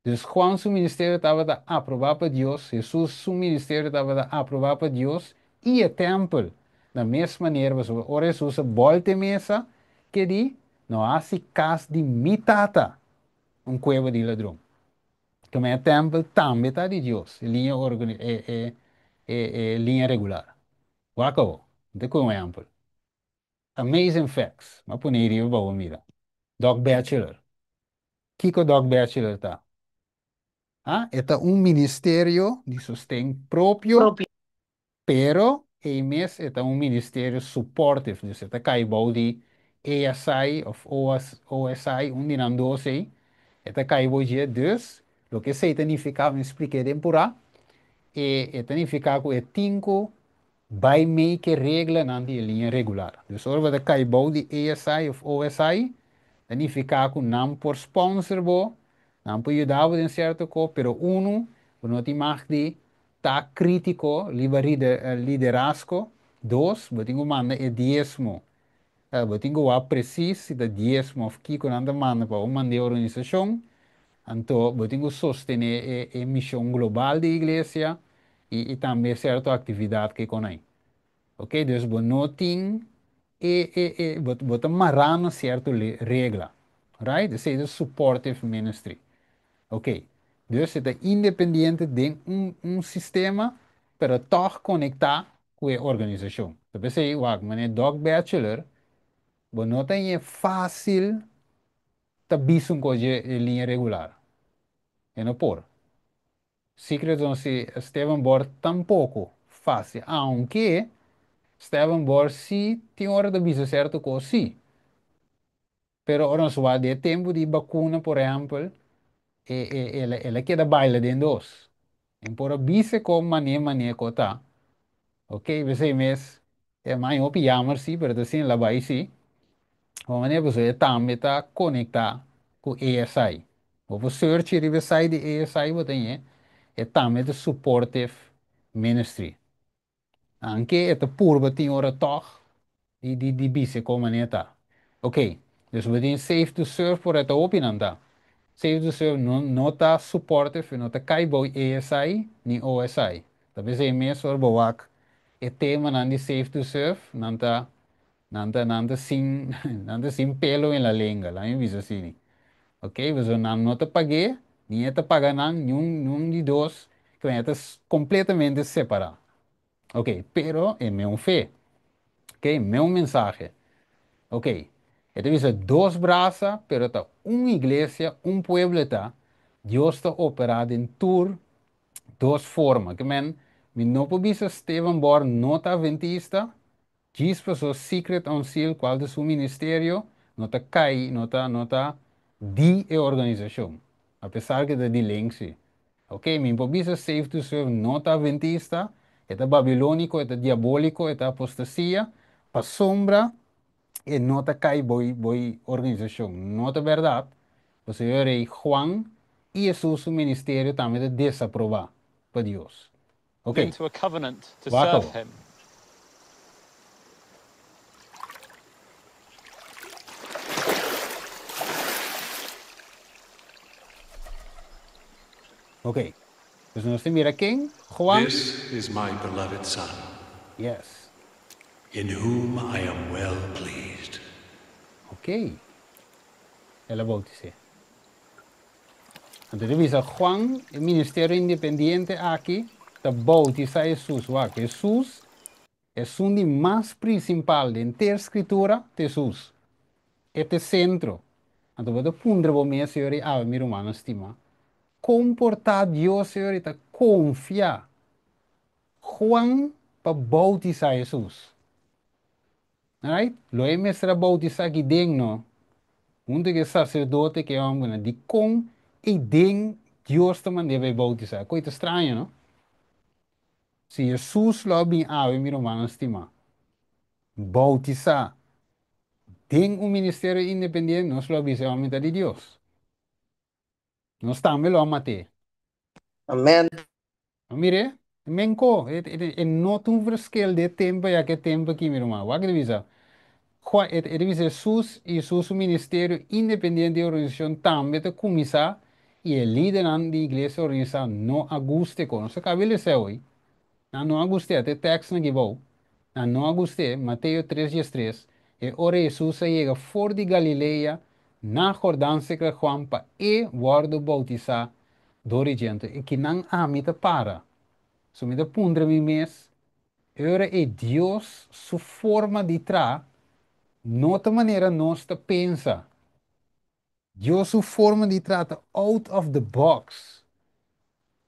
Dus Juan su ministerio tabata aprobá pa Dios, Hesus su ministerio tabata aprobá pa Dios i e tèmpel. Na mes manera, ora Hesus a bòlta mesa, ke di, no hasi kas di mi tata, un kueba di ladron. Ke men e tèmpel tambe ta di Dios, liña, e liña regular. Wak, te ku un ehèmpel. Amazing Facts. M'a pone riba pa mira. Doc Batchelor. Kiko Doc Batchelor ta? Ah, e ta un ministerio di sosten propio, Propio. Pero E mes e ta un ministerio supportive, dus e ta kai bou di ASI of OS, OSI, un di nan dos ei. E ta kai bou dje, dus loke esei ta nifiká, mi splik'é den purá, e ta nifiká ku e tin ku bai mei ku e reglanan di e liña regular. Dus ora bo ta kai bou di ASI of OSI, ta nifiká ku nan por sponsor bo, nan por yuda bo den sierto ko, pero unu, bo no tin mag di Ta krítiko riba liderazgo. Dos, bo tin ku manda e diesmo. Bo tin ku wak presis si ta diesmo òf kiko nan ta manda pa bo manda e organisashon. Anto bo tin ku sostené e e mishon global di iglesia i i tambe sierto aktividat ke kon ai. Oke, dus bo no tin e e e bo bo ta mará na sierto regla. Right? Esei ta supportive ministry. Ok, dus e ta independiente den un un sistema, pero tòg konektá ku e organisashon. Ta p'esei, wak, manera Doc Batchelor, bo no ta ñe fásil ta bisa un kos dje e liña regular. E no por. Secret on si Esteban Bor tampoko fásil, aunke Esteban Bor sí tin ora ta bisa sierto kos sí. Pero ora nos wak den e tempu di bakuna, por ehèmpel, e e el el a keda baila den dos. En por a bisa kon manera manera ku ta. Ok, p'esei mes e mai hopi yamer sí, pero ta sin el a bai sí. Bo manera pasobra e tambe ta konektá ku ASI. Bo por search riba e site di ASI bo ta ñe, e tambe ta supportive ministry. Anke e ta purba tin ora tòg di di di bisa kon manera ta. Ok, dus bo tin Safe to Serve por e ta hopi nan ta. Safe to Serve no no ta supportive, no ta kai bou ASI ni OSI. Ta p'esei mes ora bo wak e temanan di Safe to Serve nan ta nan ta nan ta sin nan ta sin pelo en la lenga, laat mi bisa asini. Ok, pasobra nan no ta pag'é, ni e ta paga nan, niun niun di dos, kibera e ta kompletamente separá. Ok, pero e meun fe. Ok, meun mensahe. Ok, e ta bisa dos brasa, pero ta un iglesia, un pueblo e ta, Dios ta operá den tur dos forma. Ke men, mi no por bisa Steven Bor no ta adventista, Djis paso Secret Unsealed cual ta su ministerio no ta cay no ta no ta di e organisacion a pesar cu ta di link si. Ok mi por bisa Safe to Serve no ta adventista e ta babilonico e ta diabolico e ta apostasia pasobra e no ta cay boy boy organisacion no ta berdad pasobra e rey Juan y Jesus su ministerio tambe ta desaproba pa Dios. Ok. Into a covenant to Wak serve awor. him. Ok. Dus nos ta mira ken? Juan. This is my beloved son. Yes. In whom I am well pleased. Ok. El a bautis'é. Anto ta bisa Juan, e ministerio independiente aki ta bautisá Hesus. Wak, Hesus, esun di mas principal den ter Scritura, ta Hesus. E ta e centro. Anto bo ta puntra bo mes, Señor, i awe mi rumannan stimá, kon por ta Dios, Señor, i ta confia Juan pa bautisá Hesus? Alright? Lo e mester a bautisá aki den, no? Huntu ku e saserdote ku e hòmbernan. Dikon ei den Dios ta mand'é bai bautisá? Koi ta straño, no? Si Hesus lo a bin awe, mi rumannan stimá, bautisá den un ministerio independiente, nos lo a bisa e hòmber ta di Dios. Nos tambe lo a mat'é. Amen. Ma mir'é, men ko, e, e, e no ta un verschil di e tempu ei ak e tempu aki, mi ruman. Wak e ta bisa? Juan, e, e ta bisa Hesus i Hesus su ministerio independiente di organisashon tambe ta kuminsá i e lidernan di iglesia organisá no a gust'é kon. Nos a kaba e les'é awor. Nan no a gust'é, ata e tèkstnan aki bou. Nan no a gust'é, Mateo tres diestres, E ora Hesus a yega for di Galilea na Jordan serka Juan pa e wòrdu boutisá Dor di djente e kinan ami ta para. So mi ta puntra mi mes, e ora ei Dios su forma di tra no ta manera nos ta pensa. Dios su forma di tra ta out of the box.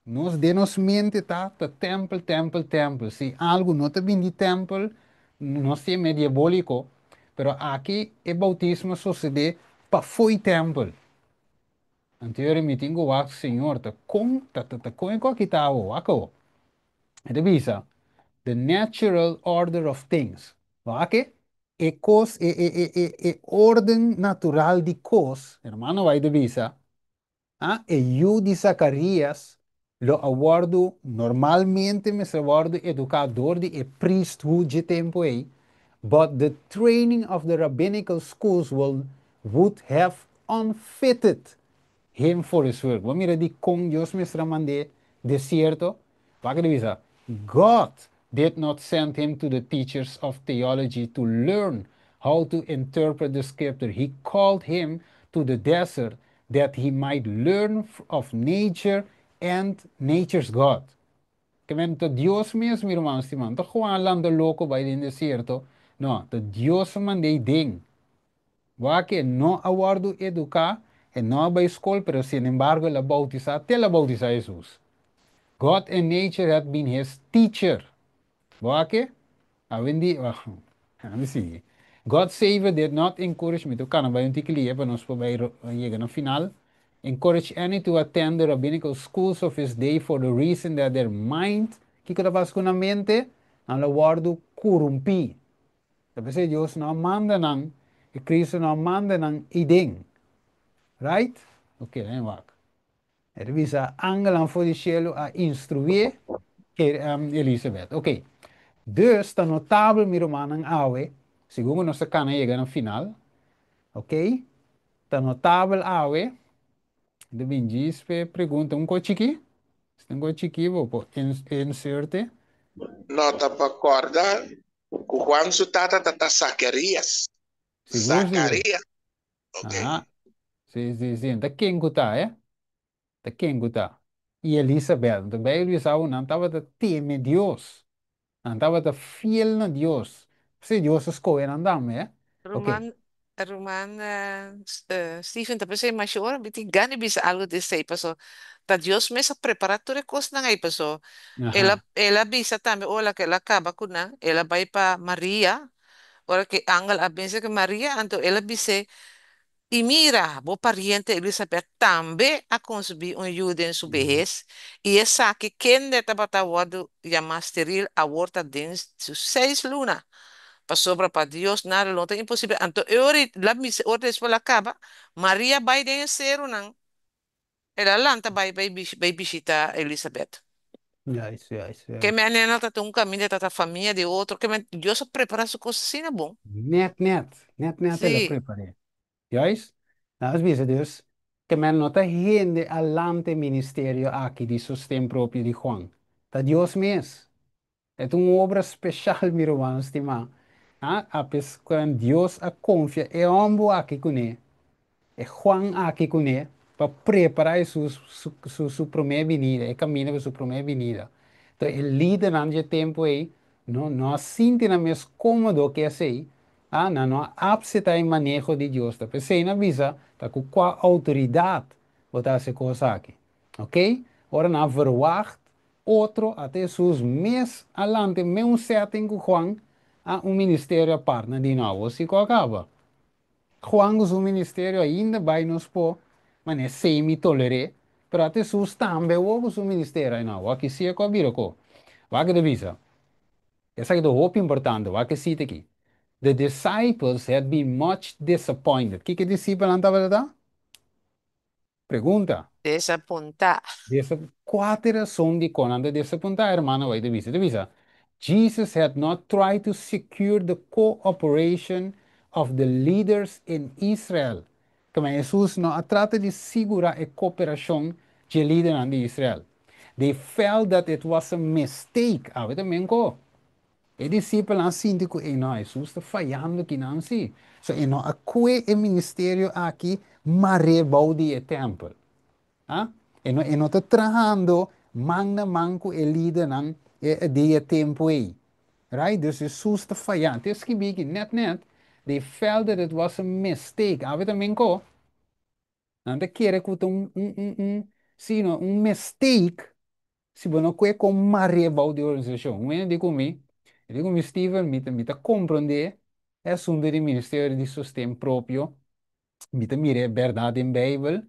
Nos den nos mente ta tempel, tempel, tempel. Si algo no ta bin di tempel, nos tin diabólico, pero aki e bautismo a sucede pafó di tempel. Anto mi tin cu wak, Señor, ta con, ta con ko kita ako. E ta bisa, the natural order of things. Wak? E cos, e orden natural di cos, ruman White ta bisa, ah, e yiu di Zacarias lo a wordo normalmente mester wordo educa door di e priesthood di tempo ey, but the training of the rabbinical schools would have unfitted him for his work. Bo mira di con Dios mester a mand'e desierto. Wak bisa, God did not send him to the teachers of theology to learn how to interpret the scripture. He called him to the desert that he might learn of nature and nature's God. Ke men ta Dios mes, mi ruman stima. Ta Juan landa loco bay den desierto. No, ta Dios mand'e den. Wak e no a wordo educa e no a bay school, pero sin embargo el a bautisa, te el a bautisa Jesus. God and nature had been his teacher. Wak e? Awendi, ah, si. God's Savior did not encourage me to cana bay un tiki lihe pa nos por bay yega na final. Encourage any to attend the rabbinical schools of his day for the reason that their mind, kico ta pasa cu nan mente, nan lo wordo corumpi. Entonces Dios no a manda nan, y Cristo no a manda nan iden. Right? Ok, laga wak. E ta bisa angel for di cielo a instrui Elizabeth. Ok. Dus, ta notabel, mi rumannan awe, segun nos cana yega na final, ok? Ta notabel awe, de bindis pregunta un chiki, un chiki, bo por insert. No, ta pa corda, cu Juan su tata tata Zacarias. Sigur, sigur. Zacarias. Ok. Ah, si. Ta ken cu ta, eh? Ta ken cu ta. Y Elizabeth, anto Bijbel ta bisa, nan tabata teme Dios. Nan tabata fiel na Dios. Si Dios a scohe nan tambe, eh? Ok. Ruman, Steven, ta pensando, mas ora mi tin gana bisa algo di esey, paso. Ta Dios mes a prepara tur e cosnan ey, paso. El a bisa tambe, ora cu el a caba cu nan, el a bay pa Maria, ora cu angel a bisa cu Maria, anto el a bisa, y mira, bo pariente Elizabeth tambe a concebi un yiu den su behes, y esaki kende tabata wordo yama steril awor ta den su 6 luna. Pasobra pa Dios nada no ta imposibel. Anto ora la mis ora despues el a caba, Maria bay den sero nan. El a lanta bay bishita Elizabeth. Juist. Ke men no ta un camino ta famia di otro, ke men Dios a prepara su cos asina bon. Net el a prepara. Juist? Nou, is dus, ke men no ta hende a lanta e ministerio aki di sosten propio di Juan. Ta Dios mes. E ta un obra special, mi ruman stima. Ah, apes cu Dios a confia e homber aki cune, e Juan aki cune, pa prepara su prome binida, e camino pa su prome binida. Anto, e lidernan di tempo ey, no a sinti nan mes comodo cu esey, ah, no a acepta e maneho di Dios. Ta p'esey nan a bisa, ta cu cua autoridad bo ta haci e cos aki. Ok? Ora nan a verwacht otro ata Jesus mes a lanta mesun setting cu Juan a un ministerio apart na di nobo. Si cu caba. Juan su ministerio ainda bay nos por, ma semi tolere, pero ata Jesus tambe o su ministerio ey no. Aki si cu bira co. Wak e ta bisa. Esaki ta hopi importante, wak e cita aki. The disciples had been much disappointed. Kico e discipelnan tabata? Pregunta. Desapunta. Cua ta e rason di con nan a desapunta, ruman, bay ta bisa. Ta bisa. Jesus had not tried to secure the cooperation of the leaders in Israel. Como Jesus no a trata di sigura e cooperacion di lidernan di Israel. They felt that it was a mistake. Ah, tambe ko. E discipelnan a sinti cu no, Jesus ta fayando aki nan si. So e no a cue e ministerio aki mar'e bou di e tempel. Ah? E no ta trahando man na man cu e lidernan di e tempo ey. Right? Dus Jesus ta fayando. Te skirbi aki net net. They felt that it was a mistake. Ah, tambe ko. Nan ta kere cu un, si, no, un mistake. Si bo no kue kon mar'é bou di organisashon. Un hende di ku mi, e di ku mi, Steven, mi ta mi ta komprondé e asuntu di ministerio di sosten propio, mi ta mira e bèrdat den Beibel,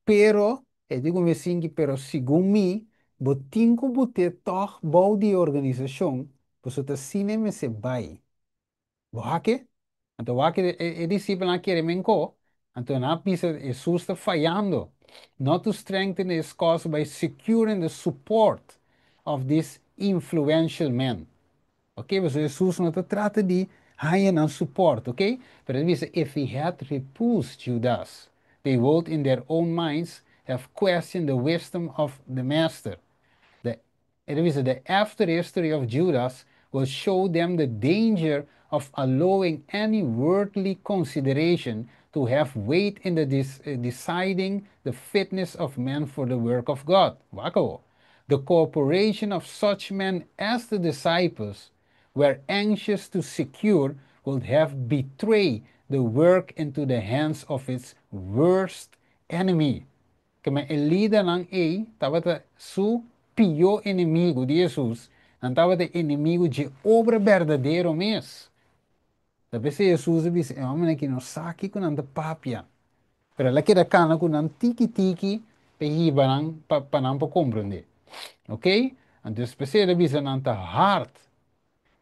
pero, e di ku mi asinki, pero segun mi, bo tin ku bot'é tòg bou di e organisashon, pasobra ta asina e mester bai. Bo hake? Anto wak e disipelnan a kere menko, anto nan a bisa Hesus ta fayando not to strengthen his cause by securing the support of this influential men. Ok, pasobra Hesus no ta trata di haña nan support, ok? Pero el bisa if he had repulsed Judas, they would in their own minds have questioned the wisdom of the master. The E ta bisa, The after history of Judas will show them the danger of allowing any worldly consideration to have weight in the deciding the fitness of men for the work of God. Wak awo. The cooperation of such men as the disciples were anxious to secure would have betrayed the work into the hands of its worst enemy. Kema e lidernan ei tabata su pió enemigu di Hesus, nan tabata e enemigu dje obra berdadero mes. Ta p'esei Hesus a bisa, E hòmbernan aki no sa kiko nan ta papia. Pero el a keda kana ku nan tiki tiki pa e hiba nan pa pa nan por komprondé. Oké? Anto p'esei el a bisa nan ta hard.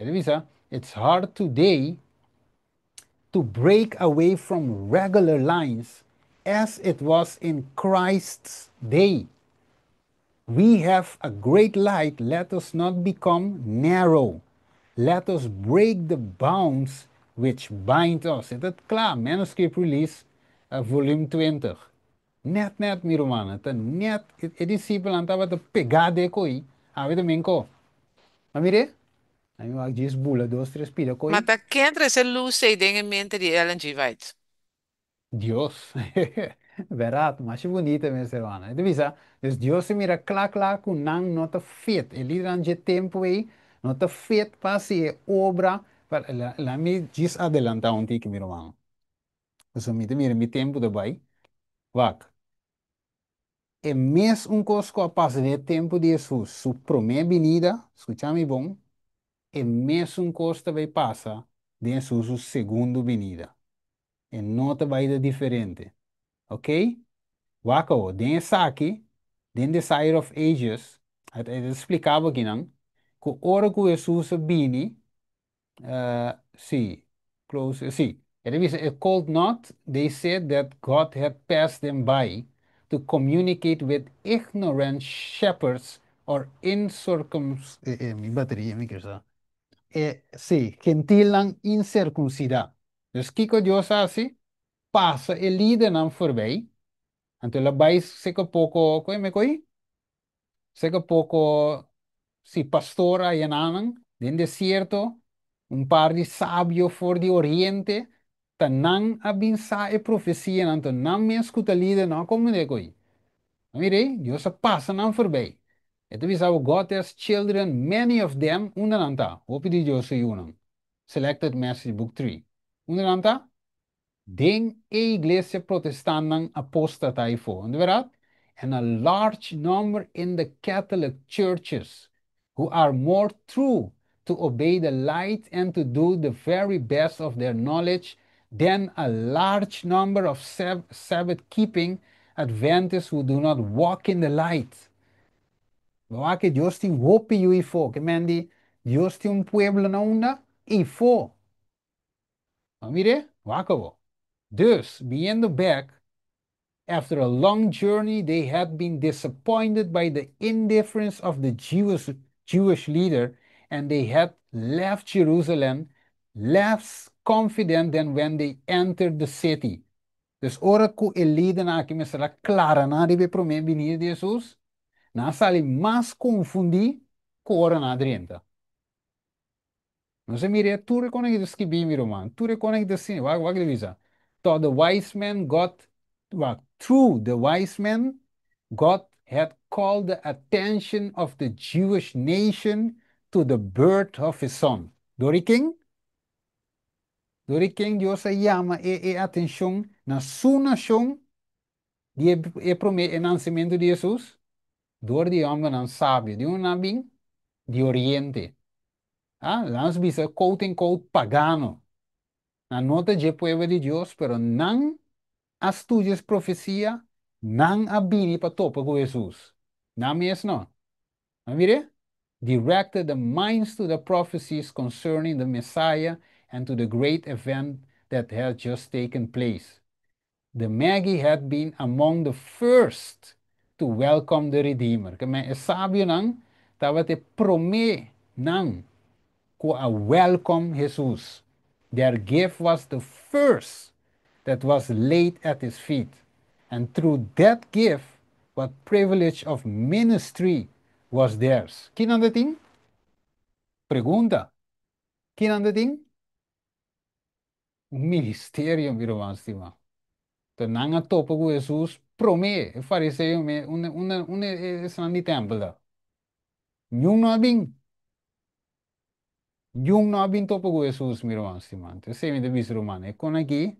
El a bisa, It's hard today to break away from regular lines as it was in Christ's day. We have a great light, let us not become narrow. Let us break the bounds which bind us. E ta kla, Manuscript Release, volume 20. Net net, mi rumannan, ta net e disipelnan tabata pegá den e koí, awe ta men ko. A mir'é? A mi wak djis bula dos tres pida Ma koí. ta ken trese lus ei den e mente di Ellen G. White? Dios. Bèrdat, masha bunita mes hermano. E ta bisa, dus Dios a mira kla kla ku nan no ta fit, e lidernan dje tempu ei no ta fit pa hasi e obra. Laat mi djis adelantá un tiki, mi ruman. Pasobra mi ta mira mi tempu ta bai. Wak, e mes un kos ku a pasa den e tempu di Hesus, su promé binida, skucha mi bon, e mesun kos ta bai pasa den Hesus su segundo binida. E no ta bai ta diferente. Ok? Wak awo, den esaki, den Desire of Ages, e ta splika bo akinan, ku ora ku Hesus a bini, Sí, close, sí. E ta bisa, It could not, they said that God had passed them by to communicate with ignorant shepherds or incircum, e, mi bateria mi kier sa. E, sí, gentilnan incircuncidá. Dus kiko Dios a hasi? Pasa e lidernan forbij, anto el a bai seka poko, koe me koe? Seka poko si pastor a yananan den desierto, un par di sabio for di oriente, ta nan a bin sa e profesianan, anto nan mes ku ta lider no a komprendé ku ei. Mira ei, Dios a pasa nan forbei. E ta bisa bo, God has children, many of them, unda nan ta? Hopi di Dios su yunan. Selected Message Book 3. Unda nan ta? Den e iglesia protestantnan apóstata ayfó, no ta bèrdat? And a large number in the Catholic churches who are more true to obey the light and to do the very best of their knowledge than a large number of Sabbath-keeping Adventists who do not walk in the light. Bo wak ke Dios tin hopi yu ayfó. Ke men di Dios tin un pueblo na unda? Ayfó. Ma mire, wak awo. Dus, biniendo bek, after a long journey they had been disappointed by the indifference of the Jewish, Jewish leader and they had left Jerusalem less confident than when they entered the city. Dus ora ku e lidernan aki mester a klara nan riba e promé binida di Hesus, nan a sali mas konfundí ku ora nan a drenta. Nos a mira tur e konan ki ta skibí, mi ruman, tur e konan ki ta siña. Wak, wak di bisa. To the wise men God, wak, through the wise men, God had called the attention of the Jewish nation to the birth of his son. Dor di ken? Dor di ken Dios a yama e e atenshon na su nashon di e e promé e nansementu di Hesus? Dor di hòmbernan sabio. Di unda nan a bin? Di Oriente. Ah, laga nos bisa quote en quote pagano. Nan no ta dje pueblo di Dios, pero nan a studia es profesia, nan a bini pa topa ku Hesus. Nan mes no. A mira? Directed the minds to the prophecies concerning the Messiah and to the great event that had just taken place. The Magi had been among the first to welcome the Redeemer. Ke men e sabionan tabata e proménan ku a welcome Hesus. Their gift was the first that was laid at his feet. And through that gift, what privilege of ministry was theirs. Ki nan tin? Pregunta. Ki nan tin? Un ministerio, mi ruman stimá. Anto nan a topa ku Hesus promé, e fariseo me, un un un esnan di tèmpel ta. Niun no a bin. Niun no a bin topa ku Hesus, mi ruman stimá. Anto esei mi ta bisa ruman, e kon aki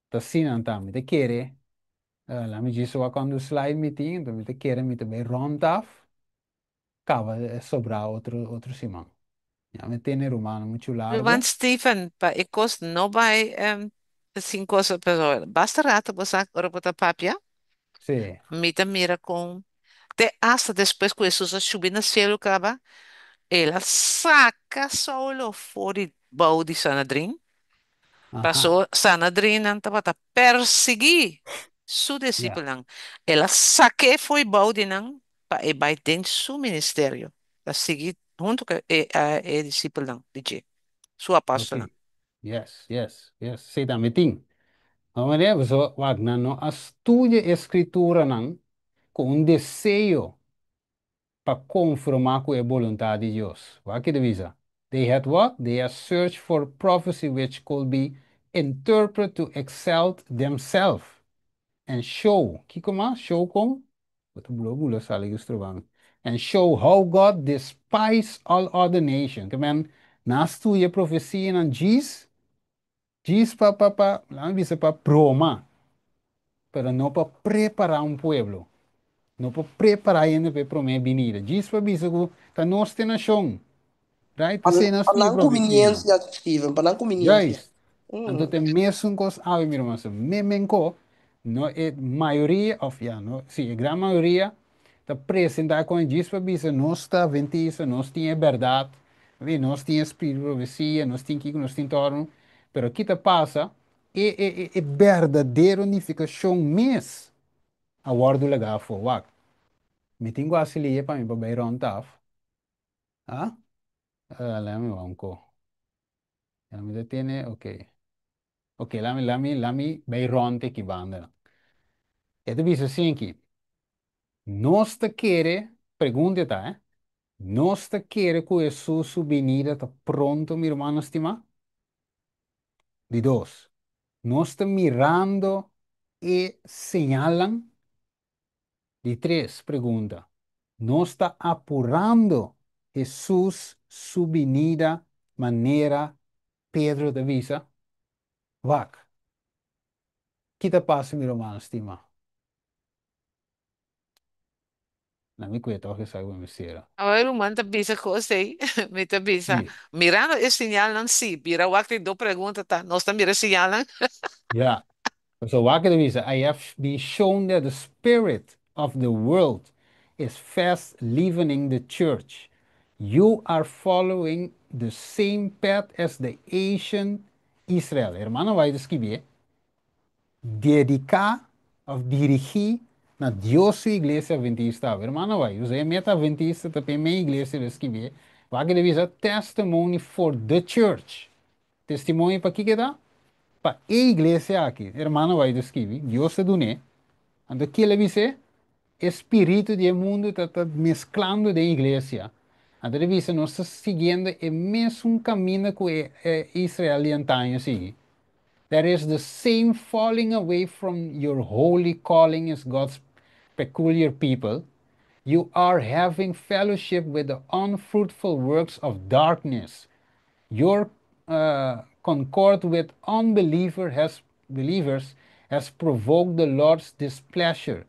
ta asina ta. Mi ta kere, laat mi djis wak cuantu slide mi tin, anto mi ta kere mi ta bai rond af, kaba e sobrá otro otro siman. Ya mi tene rumannan muchu Ruman largu. Steven, pa e kos no bai sin kos, pero basta rato bo sa ora bo ta papia, Sí. mi ta mira kon te asta despues ku Hesus a subi na selu kaba, el a saka Saulo for di bou di Sanedrin. Paso Sanedrinnan tabata persiguí su disipelnan. El a sak'é fo'i bou di nan pa e bai den su ministerio, pa sigui huntu ku e e disipelnan di dje, su apòstelnan. Ok. Yes. Sí, tambe tin. No manera, pasobra wak, nan no a studia e Skrituranan ku un deseo pa konformá ku e boluntat di Dios. Wak ki ta bisa? They had what? They had searched for prophecy which could be interpret to exalt themselves and show, kiko mas? Show kon? Bo ta blo bula sali ku stroba mi. And show how God despise all other nation. Ke men, nan a studia profesianan djis, djis pa, pa, pa, laga mi bisa pa broma, pero no pa prepará un pueblo. No pa prepará hende pa e promé binida. Djis pa bisa ku ta nos te nashon. Right? Pa, P'esei nan pa studia nan profesianan. kuminiensia, Steven, pa nan kuminiensia. Juist. Anto ta e mesun kos awe mi ruman. So memenko no e mayoria of ya no si e gran mayoria ta presenta kon e djis pa bisa nos ta adventista, nos tin e bèrdat, nos tin e spiritu di profesia, nos tin kiko, nos tin tòrno, pero ki ta pasa e e e e berdadero nifikashon mes a wòrdu lagá afó. Wak, mi tin ku hasi lia pa mi pa bai rònt af. Ah? Lami wak un ko. Ya mi ta tene, ok. Ok, lami, lami, lami bai rònt aki banda. E ta bisa asin aki, Nos ta kere, pregunta e ta, eh? Nos ta kere ku Hesus su binida ta pronto, mi rumannan stimá? Di dos, nos ta mirando e señalnan? Di tres pregunta, Nos ta apurando Hesus su binida manera Pedro ta bisa? Wak, ki ta pasa mi ruman stima? Na mi kue tòg esaki pa mi sera. Awor e ruman ta bisa kos ei, mi ta bisa, mirando e señalnan sí, bira wak di do pregunta ta, nos ta mira e señalnan? Ya. Pasobra wak e ta bisa, I have been shown that the spirit of the world is fast leavening the church. You are following the same path as the ancient Israel. Hermano White a skibié, Dediká òf dirigí na Dios su Iglesia Adventista awe. Hermano White, usa e meta Adventista ta p'e mei iglesia lo skibié. Wak e ta bisa testimony for the church. Testimonio pa kiko ta? Pa e iglesia aki. Hermano White a skibi, Dios ta dun'é. Anto kiel a bis'é? E spiritu di e mundu ta ta mesklando den iglesia. Anto ta bisa nos ta siguiendo e mesun kaminda ku e Israel di antaño sigui. There is the same falling away from your holy calling as God's peculiar people. You are having fellowship with the unfruitful works of darkness. Your concord with unbeliever has believers has provoked the Lord's displeasure.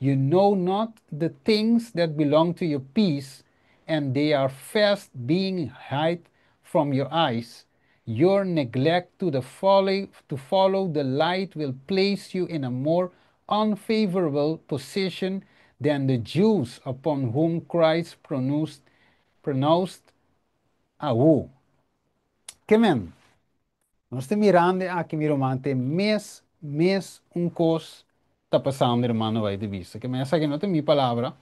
You know not the things that belong to your peace, and they are fast being hid from your eyes. Your neglect to follow the light will place you in a more unfavorable position than the Jews upon whom Christ pronounced a woe. Ke men, nos ta mirando aki, mi ruman, te mes mes un kos ta pasando, ruman, bai di bista. Ke men, esaki no ta mi palabra,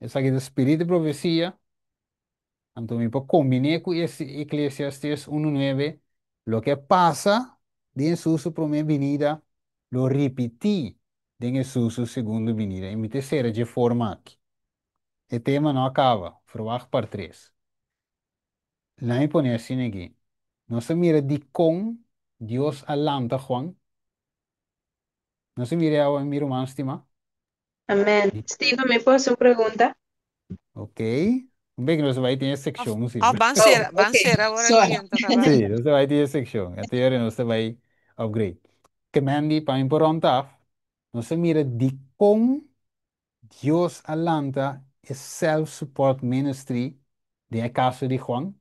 esaki ta spiritu di profesia. Anto mi por kombiná ku Eklesiastes 1.9, loke pasa den Hesus su promé binida, lo ripití den Hesus su segundo binida. I mi ta sera di forma aki. E tema no a kaba, verwacht part 3. Laga mi pone asina aki. Nos a mira di kon Dios a lanta Juan. Nos a mira, mi ruman stimá. Amèn. Steven, mi por hasi un pregunta? Ok. Un bes ku nos bai tin sekshon, sí. Oh, ban sera, ban sera awor Sorry. aki, anto kaba. Sí, nos bai tin sekshon. Anto nos bai upgrade. Ke men di pa mi por rond af, nos a mira di kon Dios a lanta e self-support ministry den kaso di Juan.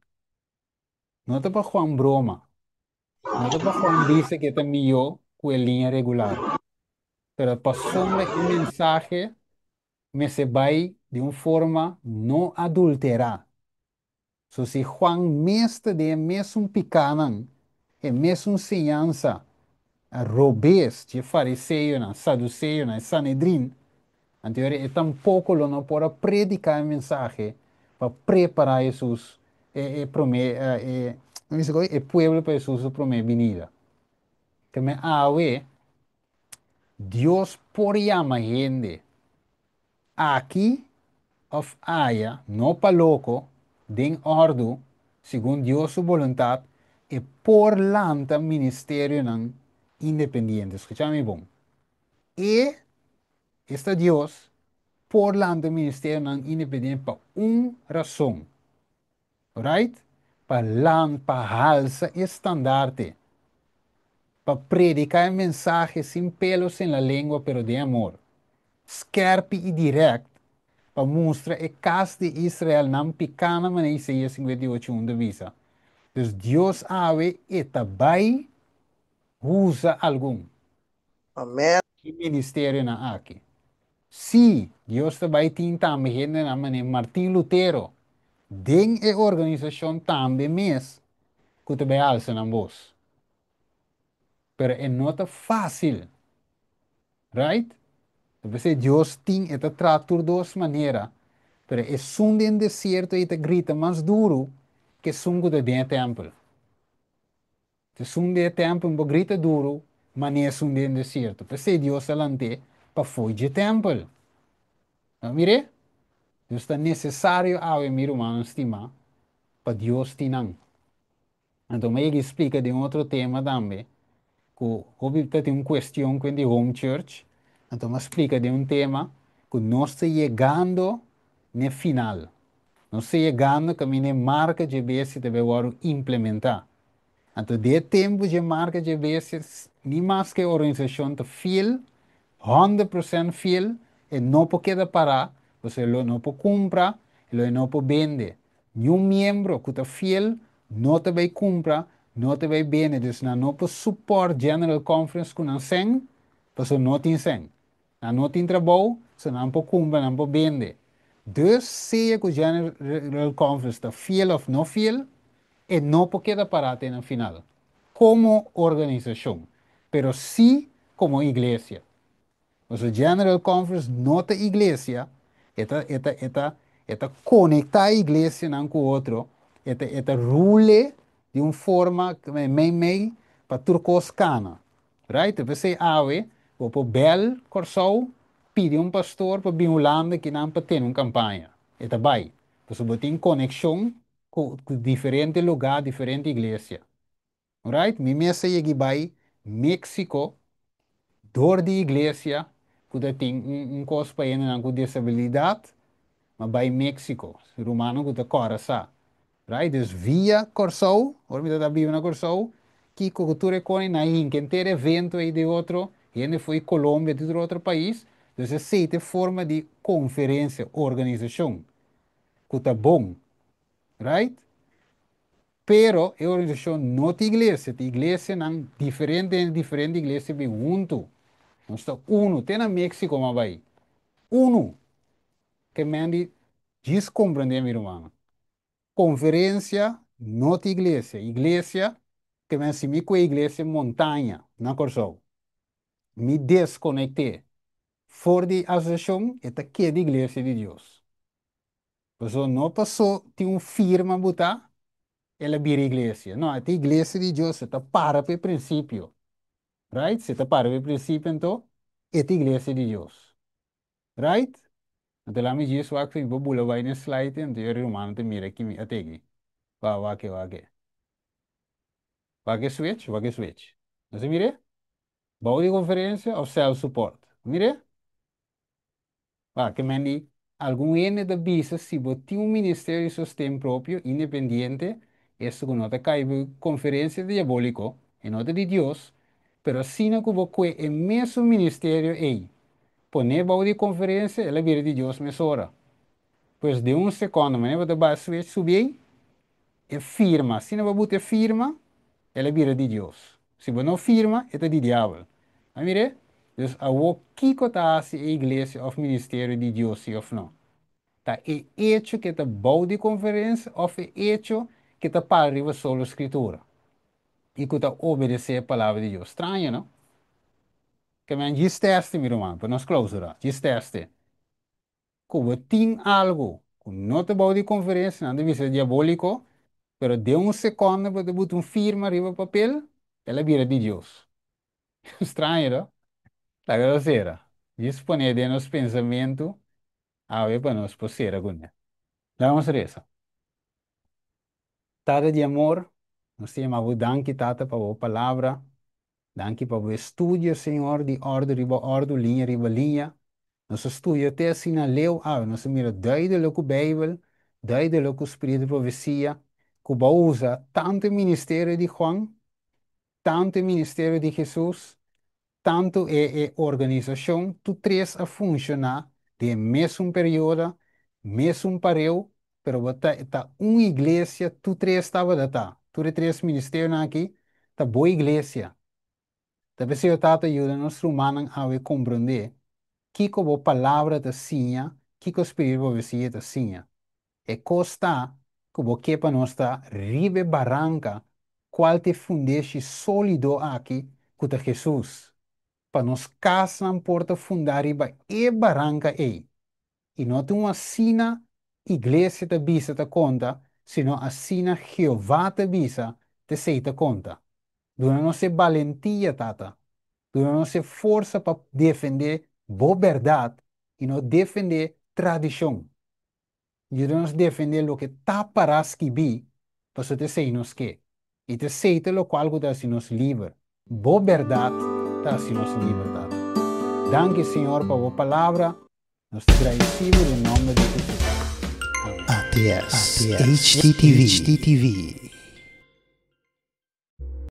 No ta pa Juan broma. No ta pa Juan bisa ku ta mihó ku e liña regular. Pero pasobra e mensahe mester bai di un forma no adulterá. So si Juan mes ta den mesun pikánan, e mesun enseñansa, a robes di fariseonan, saduseonan, Sanedrin, anto e tampoko lo no por a prediká e mensahe pa prepará Hesus e promé e, e pueblo pa Hesus su promé binida. Ke men awe Dios por yama hende aki òf aya, no pa loko, den òrdu, segun Dios su boluntat, e por lanta ministerionan independiente. Skucha mi bon. E esta Dios por lanta ministerionan independiente pa un rason. Right? Pa lan, pa halsa estandarte. Pa prediká e mensahe sin pelos en la lengua, pero di amor. Skèrpi i direkt. Pa mustra e kas di Israel nan pikánan, manera Isaías 58 1 ta bisa. Dus Dios awe e ta bai usa algun. Amèn. E ministerionan aki. Si Dios ta bai tin tambe hendenan manera Martin Lutero, den e organisashon tambe mes ku ta bai alsa nan bos. Pero e no ta fásil. Right? Entonses Dios tin e ta trata tur dos manera. Pero esun den desierto ei ta grita mas duru ku esun ku ta den tèmpel. Esun den tèmpel por grita duru, ma esun den desierto. P'esei Dios a lant'é pa fo'i di tèmpel. No, mire? Dios ta nesesario awe mi ruman stimá pa Dios tin nan. Anto, mi a splika di un otro tema tambe, ku hopi tin un kuestion ku di home church. Anto, mi a splika di un tema ku nos ta yegando na final. Nos ta yegando kaminda marka di bestia ta bai implementá. Anto, den tempu di marka di bestia, ni mas ku organisashon ta fiel, 100% fiel, e no por keda pará, bo no por kumpra, e no por bende. Ningun miembro ku ta fiel no ta bai kumpra, no ta bai bende. Dus nan no por support General Conference ku nan sèn, pasobra no tin sèn. Nan no tin trabou, so nan no por kumpra, nan no por bende. Dus sea ku General Conference ta fiel òf no fiel, e no por keda pará na final. Komo organisashon, pero sí komo iglesia. O General Conference no ta iglesia, e ta konektá iglesia ku otro, e ta rule di un forma mei mei pa tur kos kana. Right? P'esei awe, bo por bel Kòrsou, pidi un pastor pa bin Hulanda akinan pa tene un kampaña. E ta bai. Pasobra bo tin konekshon ku diferente lugá, diferente iglesia. Right? Mi mes a yega bai Mexico, dor di iglesia, ku tin un kos pa ku disabilidat, m'a bai Mexico, rumannan ku ta kòrda sa. Right? Dus via Kòrsou, ora mi tabata biba na Kòrsou, ku tur e kos na henter evento ei di otro, hende fo'i Colombia, di otro pais, Dus esei ta e forma di konferensia, organisashon, ku ta bon. Right? Pero e organisashon no ta iglesia, ta iglesianan diferente hende diferente iglesia bin huntu. Nos ta unu, te na Mexico m'a bai. Unu! Ke men di djis komprendé mi rumannan. Konferensia no ta iglesia. Iglesia, ke men si mi kue iglesia Montaña na Kòrsou, mi deskonekt'é for di asosiashon, e ta keda iglesia di Dios. Pasobra no paso tin un firma butá, el a bira iglesia. No, e ta iglesia di Dios, e ta para pa e prinsipio. Right? Si e ta para pa e prinsipio anto, e ta iglesia di Dios. Right? Anto laat mi djis wak si mi por bula bai na e slide anto e rumannan ta mira ki mi a teki. Wak, wak e, wak e. Wak e switch, wak e switch. Nos a mir'é? Bou di konferensia òf self-support? Mir'é? Wak, ke men di, algun hende ta bisa si bo tin un ministerio di sosten propio, independiente, esto ku no ta kai bo konferensia ta diabóliko, e no ta di Dios, pero asina ku bo kue e mesun ministerio ei, pon'é bou di konferensia, el a bira di Dios mesora. Pues den un sekondo, manera bo ta bai switch subi ei, e firma, asina bo buta e firma, el a bira di Dios. Si bo no firma, e ta di diabel. A mir'é? Dus awor kiko ta hasi e iglesia òf ministerio di Dios si òf no? Ta e echo ku e ta bou di konferensia òf e echo ku e ta para riba solo Skritura i ku ta obedesé e Palabra di Dios? Straño, no? Ke men djis tèsti, mi ruman, pa nos klousura. Djis tèsti. Ku bo tin algu ku no ta bou di konferensia, nan ta bisa diabóliko, pero den un sekònde bo ta buta un firma riba papel, el a bira di Dios. Straño, no? Laga nos sera. Djis pone den nos pensamentu awe pa nos por sera kuné. Laga nos resa. Tata di amor, nos ta yama bo danki, Tata, pa bo palabra. Danki pa bo estudio, Señor, di ordu riba ordu, liña riba liña. Nos a studia te asina leu awe. Nos a mira duidelik ku Beibel, duidelik ku spiritu di profesia, ku bo a usa tantu e ministerio di Juan, tantu e ministerio di Hesus, tantu e e organisashon, tur tres a funshoná den e mesun periodo, mesun pareu, Pero bo ta ta un iglesia, tur tres tabata ta. Tur e tres ministerionan aki ta bo iglesia. Ta p'esei bo Tata yuda nos rumannan awe komprondé kiko bo Palabra ta siña, kiko Spiritu di Profesia ta siña. E kos ta ku bo ke pa nos ta riba e baranka kual ta e fundeshi sólido aki ku ta Hesus. Pa nos kasnan por ta fundá riba e baranka ei. I no ta un asina iglesia ta bisa ta konta, sino asina Jehová ta bisa t'esei ta konta. Duna nos e balentia, Tata. Duna nos e forsa pa defendé bo bèrdat i no defendé tradishon. Yuda nos defendé loke ta pará skibí, pasobra t'esei nos ke. I t'esei ta lokual ku ta hasi nos liber. Bo bèrdat ta hasi nos liber, Tata. Danki, Señor, pa bo palabra. Nos ta gradisí bo den nòmber di Hesus. Amen. ATS, HTTV.